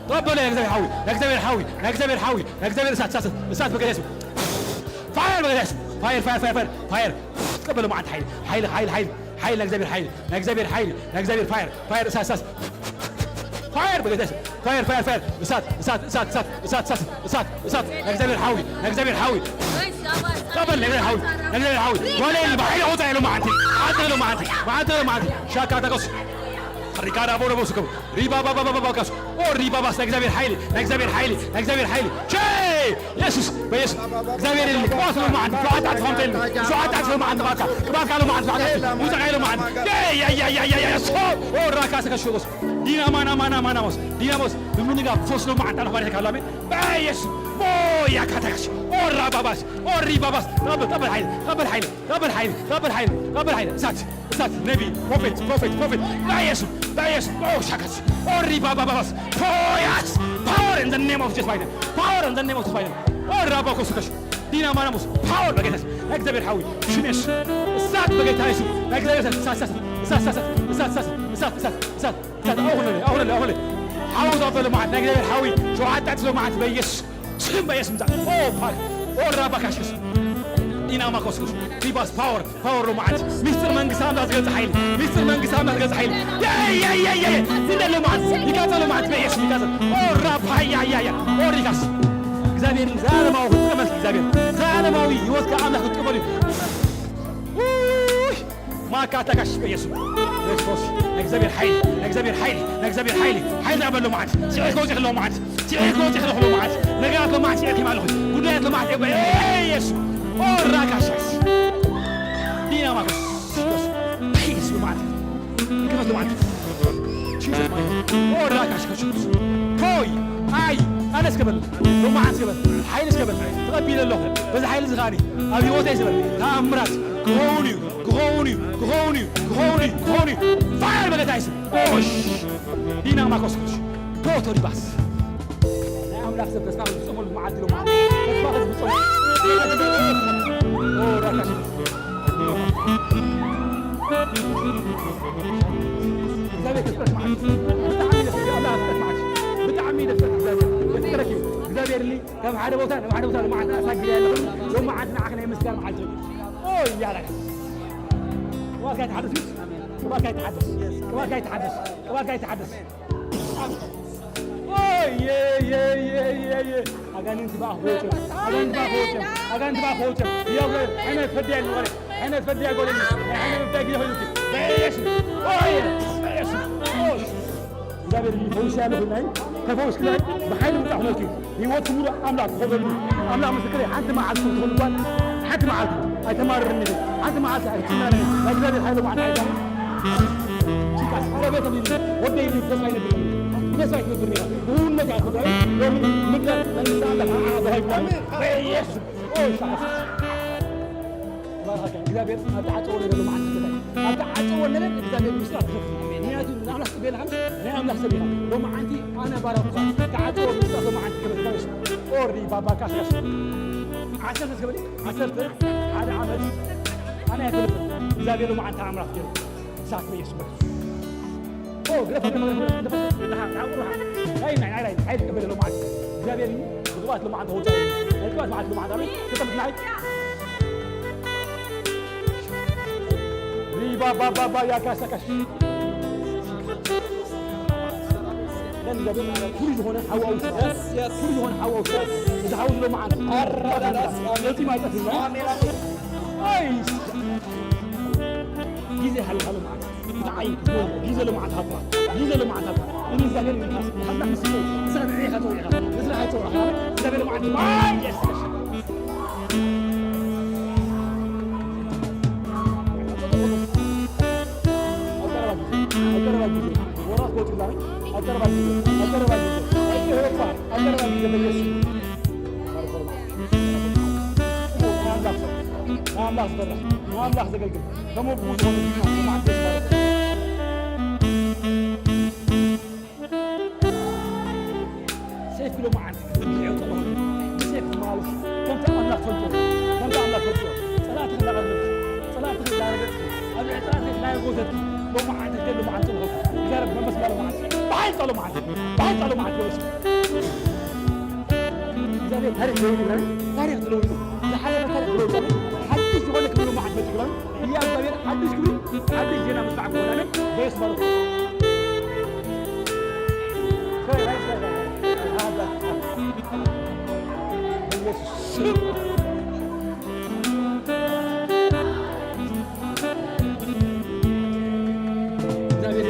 ተቐበሎ ናይ እግዚኣብሔር ሓዊ ናይ እግዚኣብሔር ሓዊ ናይ እግዚኣብሔር ሓዊ ናይ እግዚኣብሔር እሳት እሳት እሳት በጌታ የሱስ ፋየር በጌታ የሱስ ፋየር ፋየር ፋየር ፋየር ፋየር ተቀበል ሎማዓንቲ ሓይሊ ሓይሊ ሓይሊ ሓይሊ ሓይሊ ናይ እግዚኣብሔር ሓይሊ ናይ እግዚኣብሔር ሓይሊ ናይ እግዚኣብሔር ፋየር ፋየር እሳት እሳት ፋየር በጌታ የሱስ ፋየር ፋየር ፋየር እሳት እሳት እሳት እሳት እሳት እሳት እሳት እሳት ናይ እግዚኣብሔር ሓዊ ናይ እግዚኣብሔር ሓዊ ተቀበል ናይ እግዚኣብሔር ሓዊ ናይ እግዚኣብሔር ሓዊ ጓለይ በሓይሊ ኣውፃ ሎማዓንቲ መዓልቲ ሎማዓንቲ መዓልቲ ሎማዓንቲ ሻካ ተቀሱ ሪካዳ ቦሎ ቦስከም ሪባባባባባካስ ኦ ሪባባስ ናይ እግዚኣብሔር ሓይሊ ናይ እግዚኣብሔር ሓይሊ ናይ እግዚኣብሔር ሓይሊ ቼ የሱስ በየሱስ እግዚኣብሔር የለ ቅባት ሎማዓንቲ ቅባት ኣትፋምተል ቅባት ኣትፋምተል ቅባት ካሎ ማዓንቲ ቅባት ውፀቃ ኢሎ ማዓንቲ ያያያያያያ ሶ ኦ ራካስ ከሽጎስ ዲና ማና ማና ማና ሞስ ዲና ሞስ ብምንጋ ፎስ ሎማዓንቲ ኣለ ባሪካ ካላሜ በየሱስ ኦ ያካታክስ ኦ ራባባስ ኦ ሪባባስ ቀበል ቀበል ሓይሊ ቀበል ሓይሊ ቀበል ሓይሊ ቀበል ሓይሊ ቀበል ሓይሊ እሳት እሳት ነቢ ፕሮፌት ፕሮፌት ፕሮፌት በኢየሱስ በኢየሱስ ኦ ሻካስ ኦ ሪባባባስ ፖያስ power in the name of Jesus Biden power in the name of Jesus Biden ኦ ራባኮስ ከሽ ዲና ማናሙስ power በጌታ ናይ እግዚኣብሔር ሓዊ ሽሜሽ እሳት በጌታ የሱስ ናይ እግዚኣብሔር እሳት እሳት እሳት እሳት እሳት እሳት እሳት እሳት እሳት እሳት እሳት ኣሁን ኣሁን ኣሁን ሓውዛ በለማዓት ናይ እግዚኣብሔር ሓዊ ሸውዓጣት ለማዓት በኢየሱስ ስም በየስምታ ኦ ፓክ ኦ ራባካሽስ ዲናማኮስኩስ ሪባስ ፓወር ፓወር ሎማዓት ሚስጥር መንግስቲ ኣምላኽ ዝገልጽ ሓይሊ ሚስጥር መንግስቲ ኣምላኽ ዝገልጽ ሓይሊ ያያያያያ እንደ ሎማዓት ይጋጸ ሎማዓት በየስም ይጋጸ ኦ ራባያያያ ኦ ሪጋስ እግዚኣብሔር ዘላለማዊ ክትጥቀመልክ እግዚኣብሔር ዘላለማዊ ህይወትካ ኣምላኽ ክትጥቀመሉ እዩ ማካታካሽ በየሱስ ክርስቶስ ናይ እግዚኣብሔር ሓይሊ ናይ እግዚኣብሔር ሓይሊ ናይ እግዚኣብሔር ሓይሊ ሓይሊ ኣበሎ መዓት ስዒር ከውፅእ ከለዎ መዓት ስዒር ከውፅእ ከለዎ መዓት ነገራት ሎማዓት ስዒር ከማለኹ ጉዳያት ሎማዓት የበ የሱስ ኦራካሻስ ዲናማኮስ ሒስ ሎማዓት ኦራ ካሽካሽኩስ ፖይ ኣይ ኣነ እስከ በል ሎማዓት እስከ በል ሓይሊ እስከ በል ተቐቢለ ኣለኹ። በዚ ሓይሊ እዚ ከዓኒ ኣብ ህይወተይ እስከ በል ተኣምራት ክኸውን እዩ፣ ክኸውን እዩ፣ ክኸውን እዩ፣ ክኸውን እዩ፣ ክኸውን እዩ። ፋየር በለታ ይስም ኦሽ ዲና ማኮስኮሽ ፖቶሪባስ ናይ ኣምላኽ ሰብ ተስፋ ዝጸመሉ መዓልቲ ኢሎም ተስፋ ዝጸመሉ ኦራ ካሽካሽኩስ እግዚኣብሔር ክፍረት መዓልቲ ብጣዕሚ ደስ ይብል። ኣምላኽ ክፍረት መዓልቲ ብጣዕሚ ደስ ይብል። እግዚኣብሔር የፍቅረኪ። እግዚኣብሔር እሊ ካብ ሓደ ቦታ ናብ ሓደ ቦታ ሎማዓንቲ ኣሳጊረ ያለኹ ሎማዓንቲ ንዓኺ ናይ ምስጋና መዓልቲ እዩ። ኦይ ያላ ቅባትካ ይተሓደስ፣ ቅባትካ ይተሓደስ፣ ቅባትካ ይተሓደስ፣ ቅባትካ ይተሓደስ። ኣጋንንቲ በኣፍ ወጭም፣ ኣጋንንቲ በኣፍ ወጭም፣ ኣጋንንቲ በኣፍ ወጭም። ያው ሕነ ፈዲያ ይወረ፣ ሕነ ፈዲያ ጎለ፣ ሕነ ፈዲያ ጊዜ ሆይሉኪ። በየስ፣ ኦየ፣ በየስ፣ ኦሽ። እግዚኣብሔር ይፈውስ ያለ ሁላይ፣ ተፈውስ ክላይ፣ ብሓይሊ ምጣ ሆይሉኪ። ህይወት ሙሉ ኣምላኽ ክኸበሉ፣ ኣምላኽ ምስክረይ፣ ሓንቲ መዓልቲ ትኾን ጓል፣ ሓንቲ መዓልቲ ኣይተማርርኒ፣ ሓንቲ መዓልቲ ኣይትናነ፣ ናይ እግዚኣብሔር ሓይሊ መዓልቲ ኣይዛም። ቺካስ፣ ኧረ ቤተ ሚሊ፣ ወደይ ሚሊ፣ ተስፋ ይነብር፣ ተስፋ ይነብር ነይራ። ብእውነት ያልኩት፣ ሎሚ ምድር መንግስቲ ኣምላኽ ንዓና ተዋሂብና፣ በኢየሱስ። ኦ፣ ሻስ። ተባረኸ። እግዚኣብሔር ኣብ ተዓጸወ ነገር ሎማዓንቲ ክፍታ እዩ። ኣብ ተዓጸወ ነገር እግዚኣብሔር ምስጢራት ክፈትሕ እዩ። ምክንያቱ ንኣምላኽ ጽበ ኢልካ ናይ ኣምላኽ ሰብ ኢኻ። ሎማዓንቲ ኣነ ባረኹኻ። ተዓጸወ ምስጢራት ሎማዓንቲ ክፍታ እዩ። ኦሪ ባባ ካስካስ። ዓሰርተ እስከ በሊ፣ ዓሰርተ ሓደ ዓመት ኣነ ኣይፈልጥን። እግዚኣብሔር ሎማዓንቲ ተኣምራት ገይሩ። እሳት በኢየሱስ በል። ኦ፣ ግረፍ፣ ግረፍ፣ ግረፍ፣ ግረፍ፣ ግረፍ፣ ግረፍ፣ ግረፍ፣ ግረፍ፣ ናይ፣ ናይ፣ ናይ፣ ናይ፣ ሓይሊ ትቀበል ሎማዓንቲ። እግዚኣብሔር እዩ፣ ብቅባት ሎማዓንቲ ተወልደ። ናይ ቅባት መዓልቲ ሎማዓንቲ ኣሜን። ክተምት ናይ። ሪባ ባባ ባ ያካሳካሽ። ነን ገበ ፍሉይ ዝኾነ ሓዋዊ ስራሕ። የስ፣ የስ። ፍሉይ ዝኾነ ሓዋዊ ስራሕ። እዚ ሓዊ ሎማዓንቲ። ኣራዳዳስ። ነቲ ማይ ጠፊና። ኣሜን፣ ኣሜን። ኣይ። ግዜ ሃልካ ሎማዓንቲ። ንዓይ ክትወልድ ግዜ ልምዓት ሃባ፣ ግዜ ልምዓት ሃባ። እኔ እግዚኣብሔር መንፈስ ታላቅ ምስክር፣ ስለ ንዕኻ ተወዒኻ፣ ንስራሓይ ተወዒኻ፣ እግዚኣብሔር ልምዓት ማይ የስሽ። ኣብ ቀረባ ግዜ፣ ኣብ ቀረባ ግዜ፣ ወራት ክወጽእ ዛሬ፣ ኣብ ቀረባ ግዜ፣ ኣብ ቀረባ ግዜ፣ ኣብ ቀረባ ግዜ፣ ኣብ ቀረባ ግዜ በኢየሱስ። ንኣምላኽ ዝፈርሕ፣ ንኣምላኽ ዘገልግል፣ ከመኡ ብኡ ዝኾነ ዲና፣ ንመዓልቲ ተስፋ። ሰይፍ ክሎ መዓልቲ፣ ብድሕሪኡ ጠቕሙ። ብሰይፍ ክመላለስ፣ ከምቲ ኣምላኽ ፈልጦ፣ ከምቲ ኣምላኽ ፈልጦ። ጸላእትኺ እንዳቐረብኪ፣ ጸላእትኺ እንዳረገጽኪ፣ ኣብ ልዕሊ ጸላእትኺ እንዳጎተትኪ፣ ሎመዓልቲ፣ ሎመዓልቲ፣ ይዛረብ መንፈስ፣ ሎመዓልቲ፣ ብሓይሊ ጸሎት መዓልቲ፣ ብሓይሊ ጸሎት መዓልቲ፣ እግዚኣብሔር ታሪኽ ለዊጡ ይብላል። ታሪኽ ተለዊጡ። ዝሓለፈ ታሪኽ ተለዊጡ። ሓድሽ ዝኾነ ክብሪ መዓት መጺኡ ይብላል። እያ እግዚኣብሔር ሓድሽ ክብሪ፣ ሓድሽ ዜና ምስማዕ ክኾን። ኣሜን። በየሱስ ባርኮ። በየሱስ ስም። እግዚኣብሔር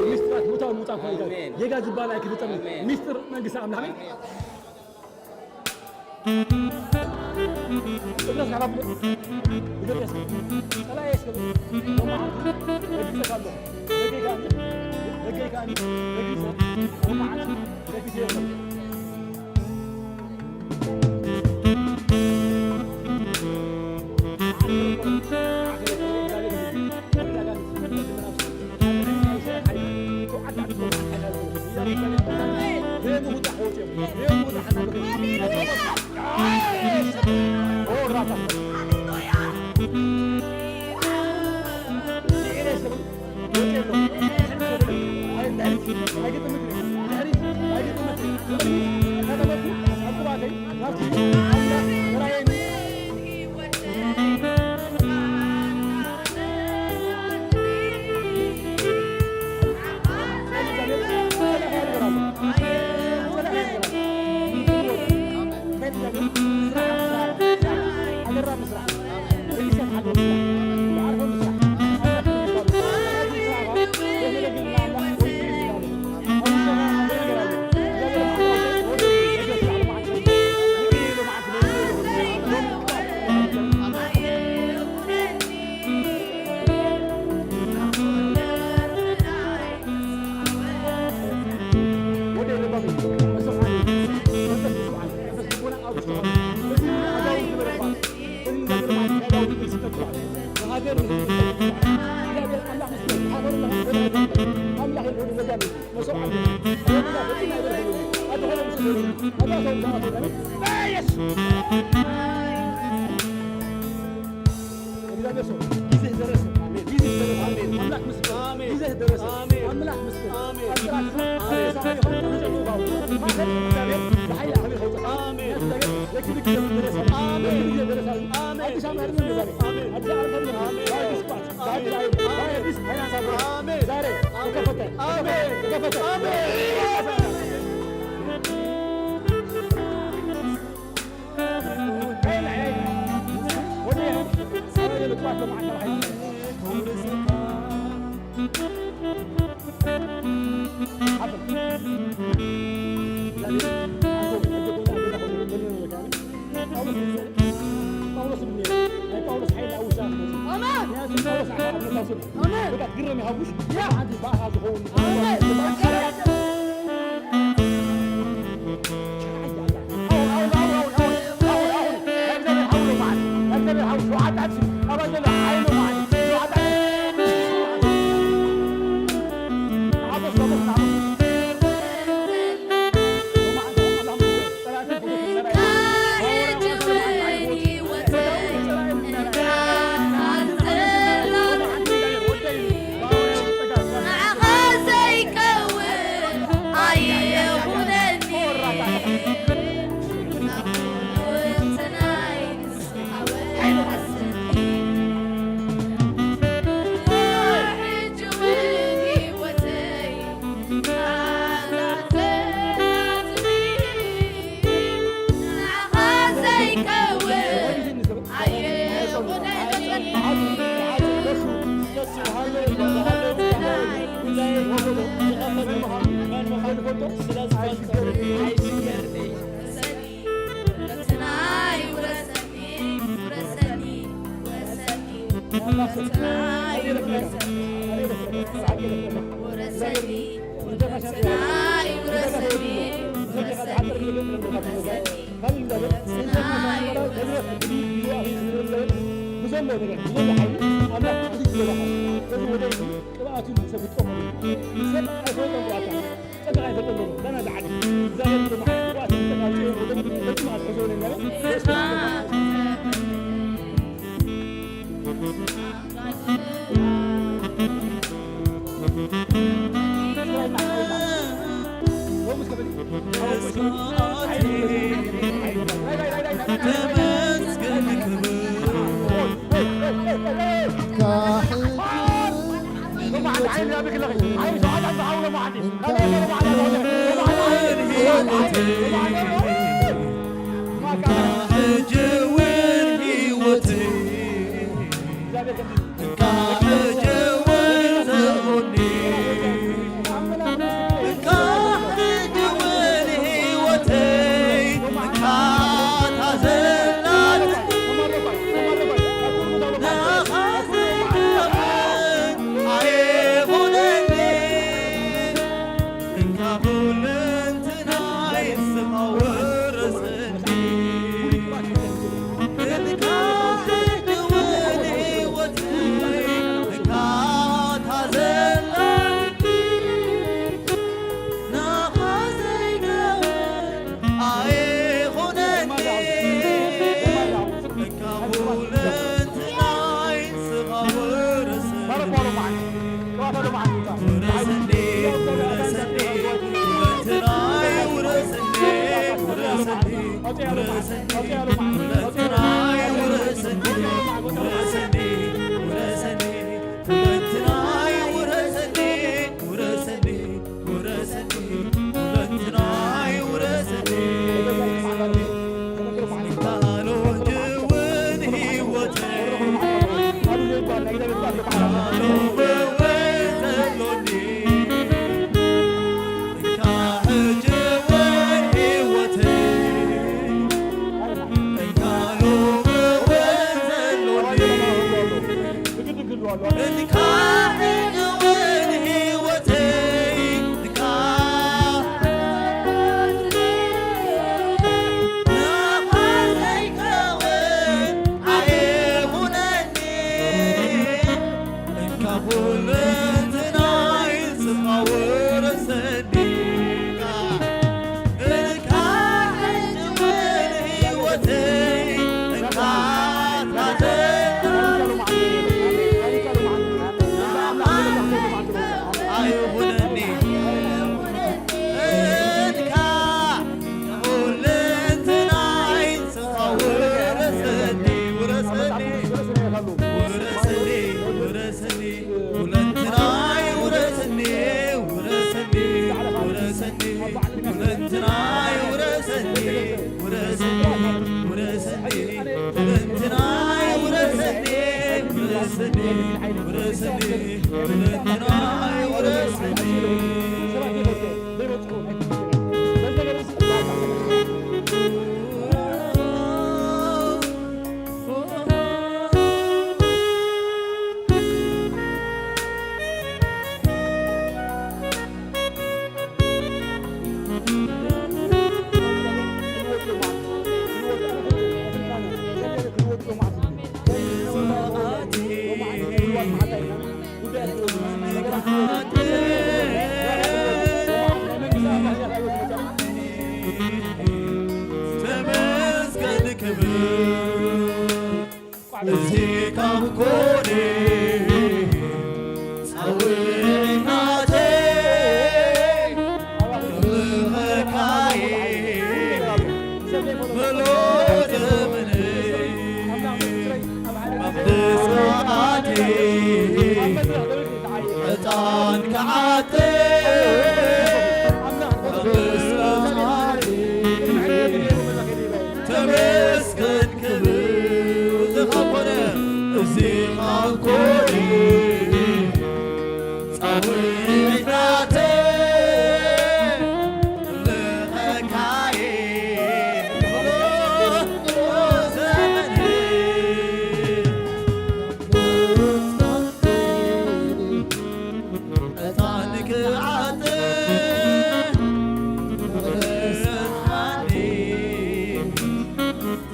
ምስጢራት ቦታ ምውጻእ ክኾን። ኣሜን። ጌጋ ዝበሃል ኣይክፍጸምን። ኣሜን። ምስጢር መንግስቲ ኣምላኽ። ኣሜን። እግረስ ሓባብ እግረስ ጸላኤ እስከ ሎማዓንቲ ረጊጸካ ኣለኹ። ደገይ ከኣኒ፣ ደገይ ከኣኒ ረጊጸ ሎማዓንቲ ረጊጸ የለን። ኣሜን። በኢየሱስ። እግዚኣብሔር ሰው ጊዜ ደረሰ። አሜን። ጊዜ ደረሰ። አሜን። አምላክ ምስክር። አሜን። ጊዜ ደረሰ። አሜን። አምላክ ምስክር። አሜን። አጥራችሁ አሜን። ተሳፋሪ ሆኖ ተጨምሮ ባቡ ማሰብ እግዚአብሔር በኃይል አሁን ይኸውጣል። አሜን። እግዚአብሔር ለክብር ጊዜ ደረሰ። አሜን። ለክብር ጊዜ ደረሰ። አሜን። አዲስ ዓመት አይደለም ዛሬ። አሜን። አዲስ ዓመት አይደለም። አሜን። አዲስ ዓመት። አሜን። አሜን። አሜን። ዛሬ ተከፈተ። አሜን። ተከፈተ። አሜን። ጳውሎስ ብኒ ናይ ጳውሎስ ሓይል ኣውሳ ኣሜን። ምክንያቱ ጳውሎስ ኣኻ ኣብ ነታሱ ኣሜን። በቃ ግርም ይሃቡሽ ያ። ሓንቲ በኣኻ ዝኸውን ኣሜን። ተመስገን ክብር እዚ ካብ ኮነ ጻውዒት ናተይ ክብርኻይ ምሉእ ዘመነይ መብስዓተይ ዕጣን ክዓጥር መብስዓተይ ተመስገን ክብር እዚ ካብ ኮነ እዚ ካብ ኮነ ጻውዒት ናተይ ክብርኻይ ዘመነይ ዕጣን ክዓጥር መብስዓተይ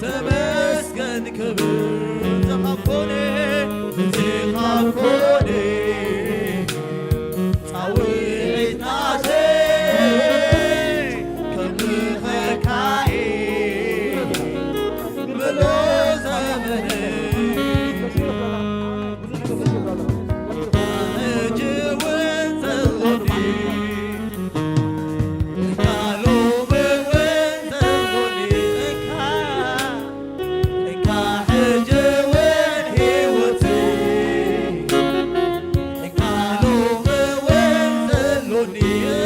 ተመስገን ክብር እዚ ካብ ኮነ እዚ ካብ ኮነ ጻውዒት ናተይ ከምልኸካየ ምሉእ ዘመነይ ሕጂ እውን ዘሎኒ እንካ ሎሚ እውን ዘሎኒ እንካ እንካ ሕጂ እውን ህይወተይ እንካ ሎሚ እውን ዘሎኒ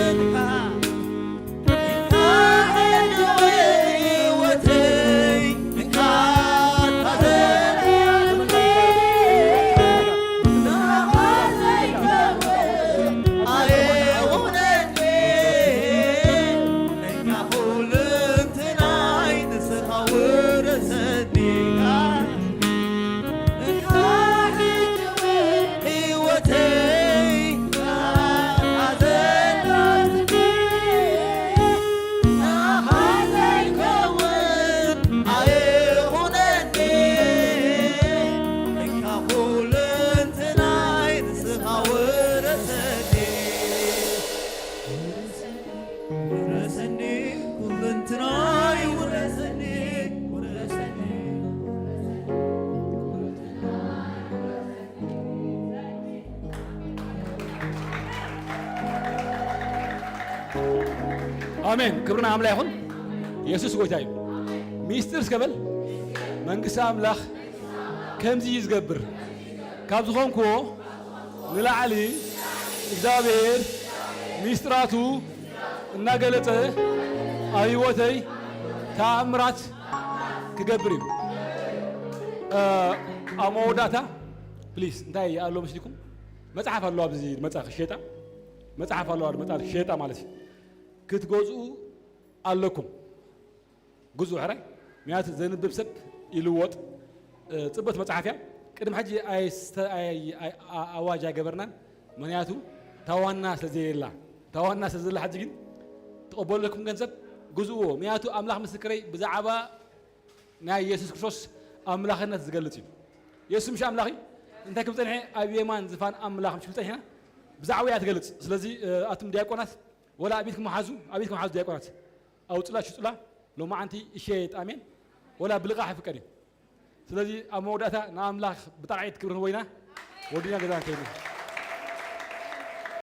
እንካ ኣሜን። ክብርና ኣምላኽ ይኹን። የሱስ ጎይታ እዩ። ሚስጥር እስከ በል። መንግስቲ ኣምላኽ ከምዚ እዩ ዝገብር። ካብ ዝኾንክዎ ንላዕሊ እግዚኣብሔር ሚስጥራቱ እናገለጸ ኣብ ህይወተይ ተኣምራት ክገብር እዩ። እ፣ ኣብ መወዳእታ ፕሊስ እንታይ ኣሎ መስሊኩም? መጽሓፍ ኣሎ ኣብዚ መጽሓፍ ሸጣ መጽሓፍ ኣለዋ መጽሓፍ ሸጣ ማለት እዩ። ክትገዝኡ ኣለኩም። ግዙ ሕራይ ምክንያቱ ዘንብብ ሰብ ይልወጥ። እ፣ ጽበት መጽሓፍ እያ። ቅድሚ ሕጂ ኣይስተ-፣ ኣይ-፣ ኣይ-፣ ኣ-፣ ኣዋጅ ኣይገበርናን። ምክንያቱ ታዋና ስለ ዘየላ፣ ታዋና ስለ ዘላ ሕጂ ግን ተቐበለኩም ገንዘብ ግዝእዎ። ምክንያቱ ኣምላኽ ምስክረይ ብዛዕባ ናይ የሱስ ክርስቶስ ኣምላኽነት ዝገልጽ እዩ። የሱስ ምሽ ኣምላኽ እዩ። እንታይ ክብል ጸኒሐ? ኣብ የማን ዝፋን ኣምላኽ ምሽ ክብል ጸኒሕና ብዛዕባ እያ ትገልጽ። ስለዚ፣ እ፣ ኣቱም ዲያቆናት ወላ ኣብ ቤትኩም ሓዙ፣ ኣብ ቤትኩም ሓዙ ዲያቆናት። ኣውጽላ ሽጹላ ሎማዓንቲ ይሸየጥ። ኣሜን። ወላ ብልቓሕ ይፍቀድ እዩ። ስለዚ ኣብ መወዳእታ ንኣምላኽ ብጣዕዒት ክብሪ ንህቦ ኢና። ወዲና ገዛ ንከይድ።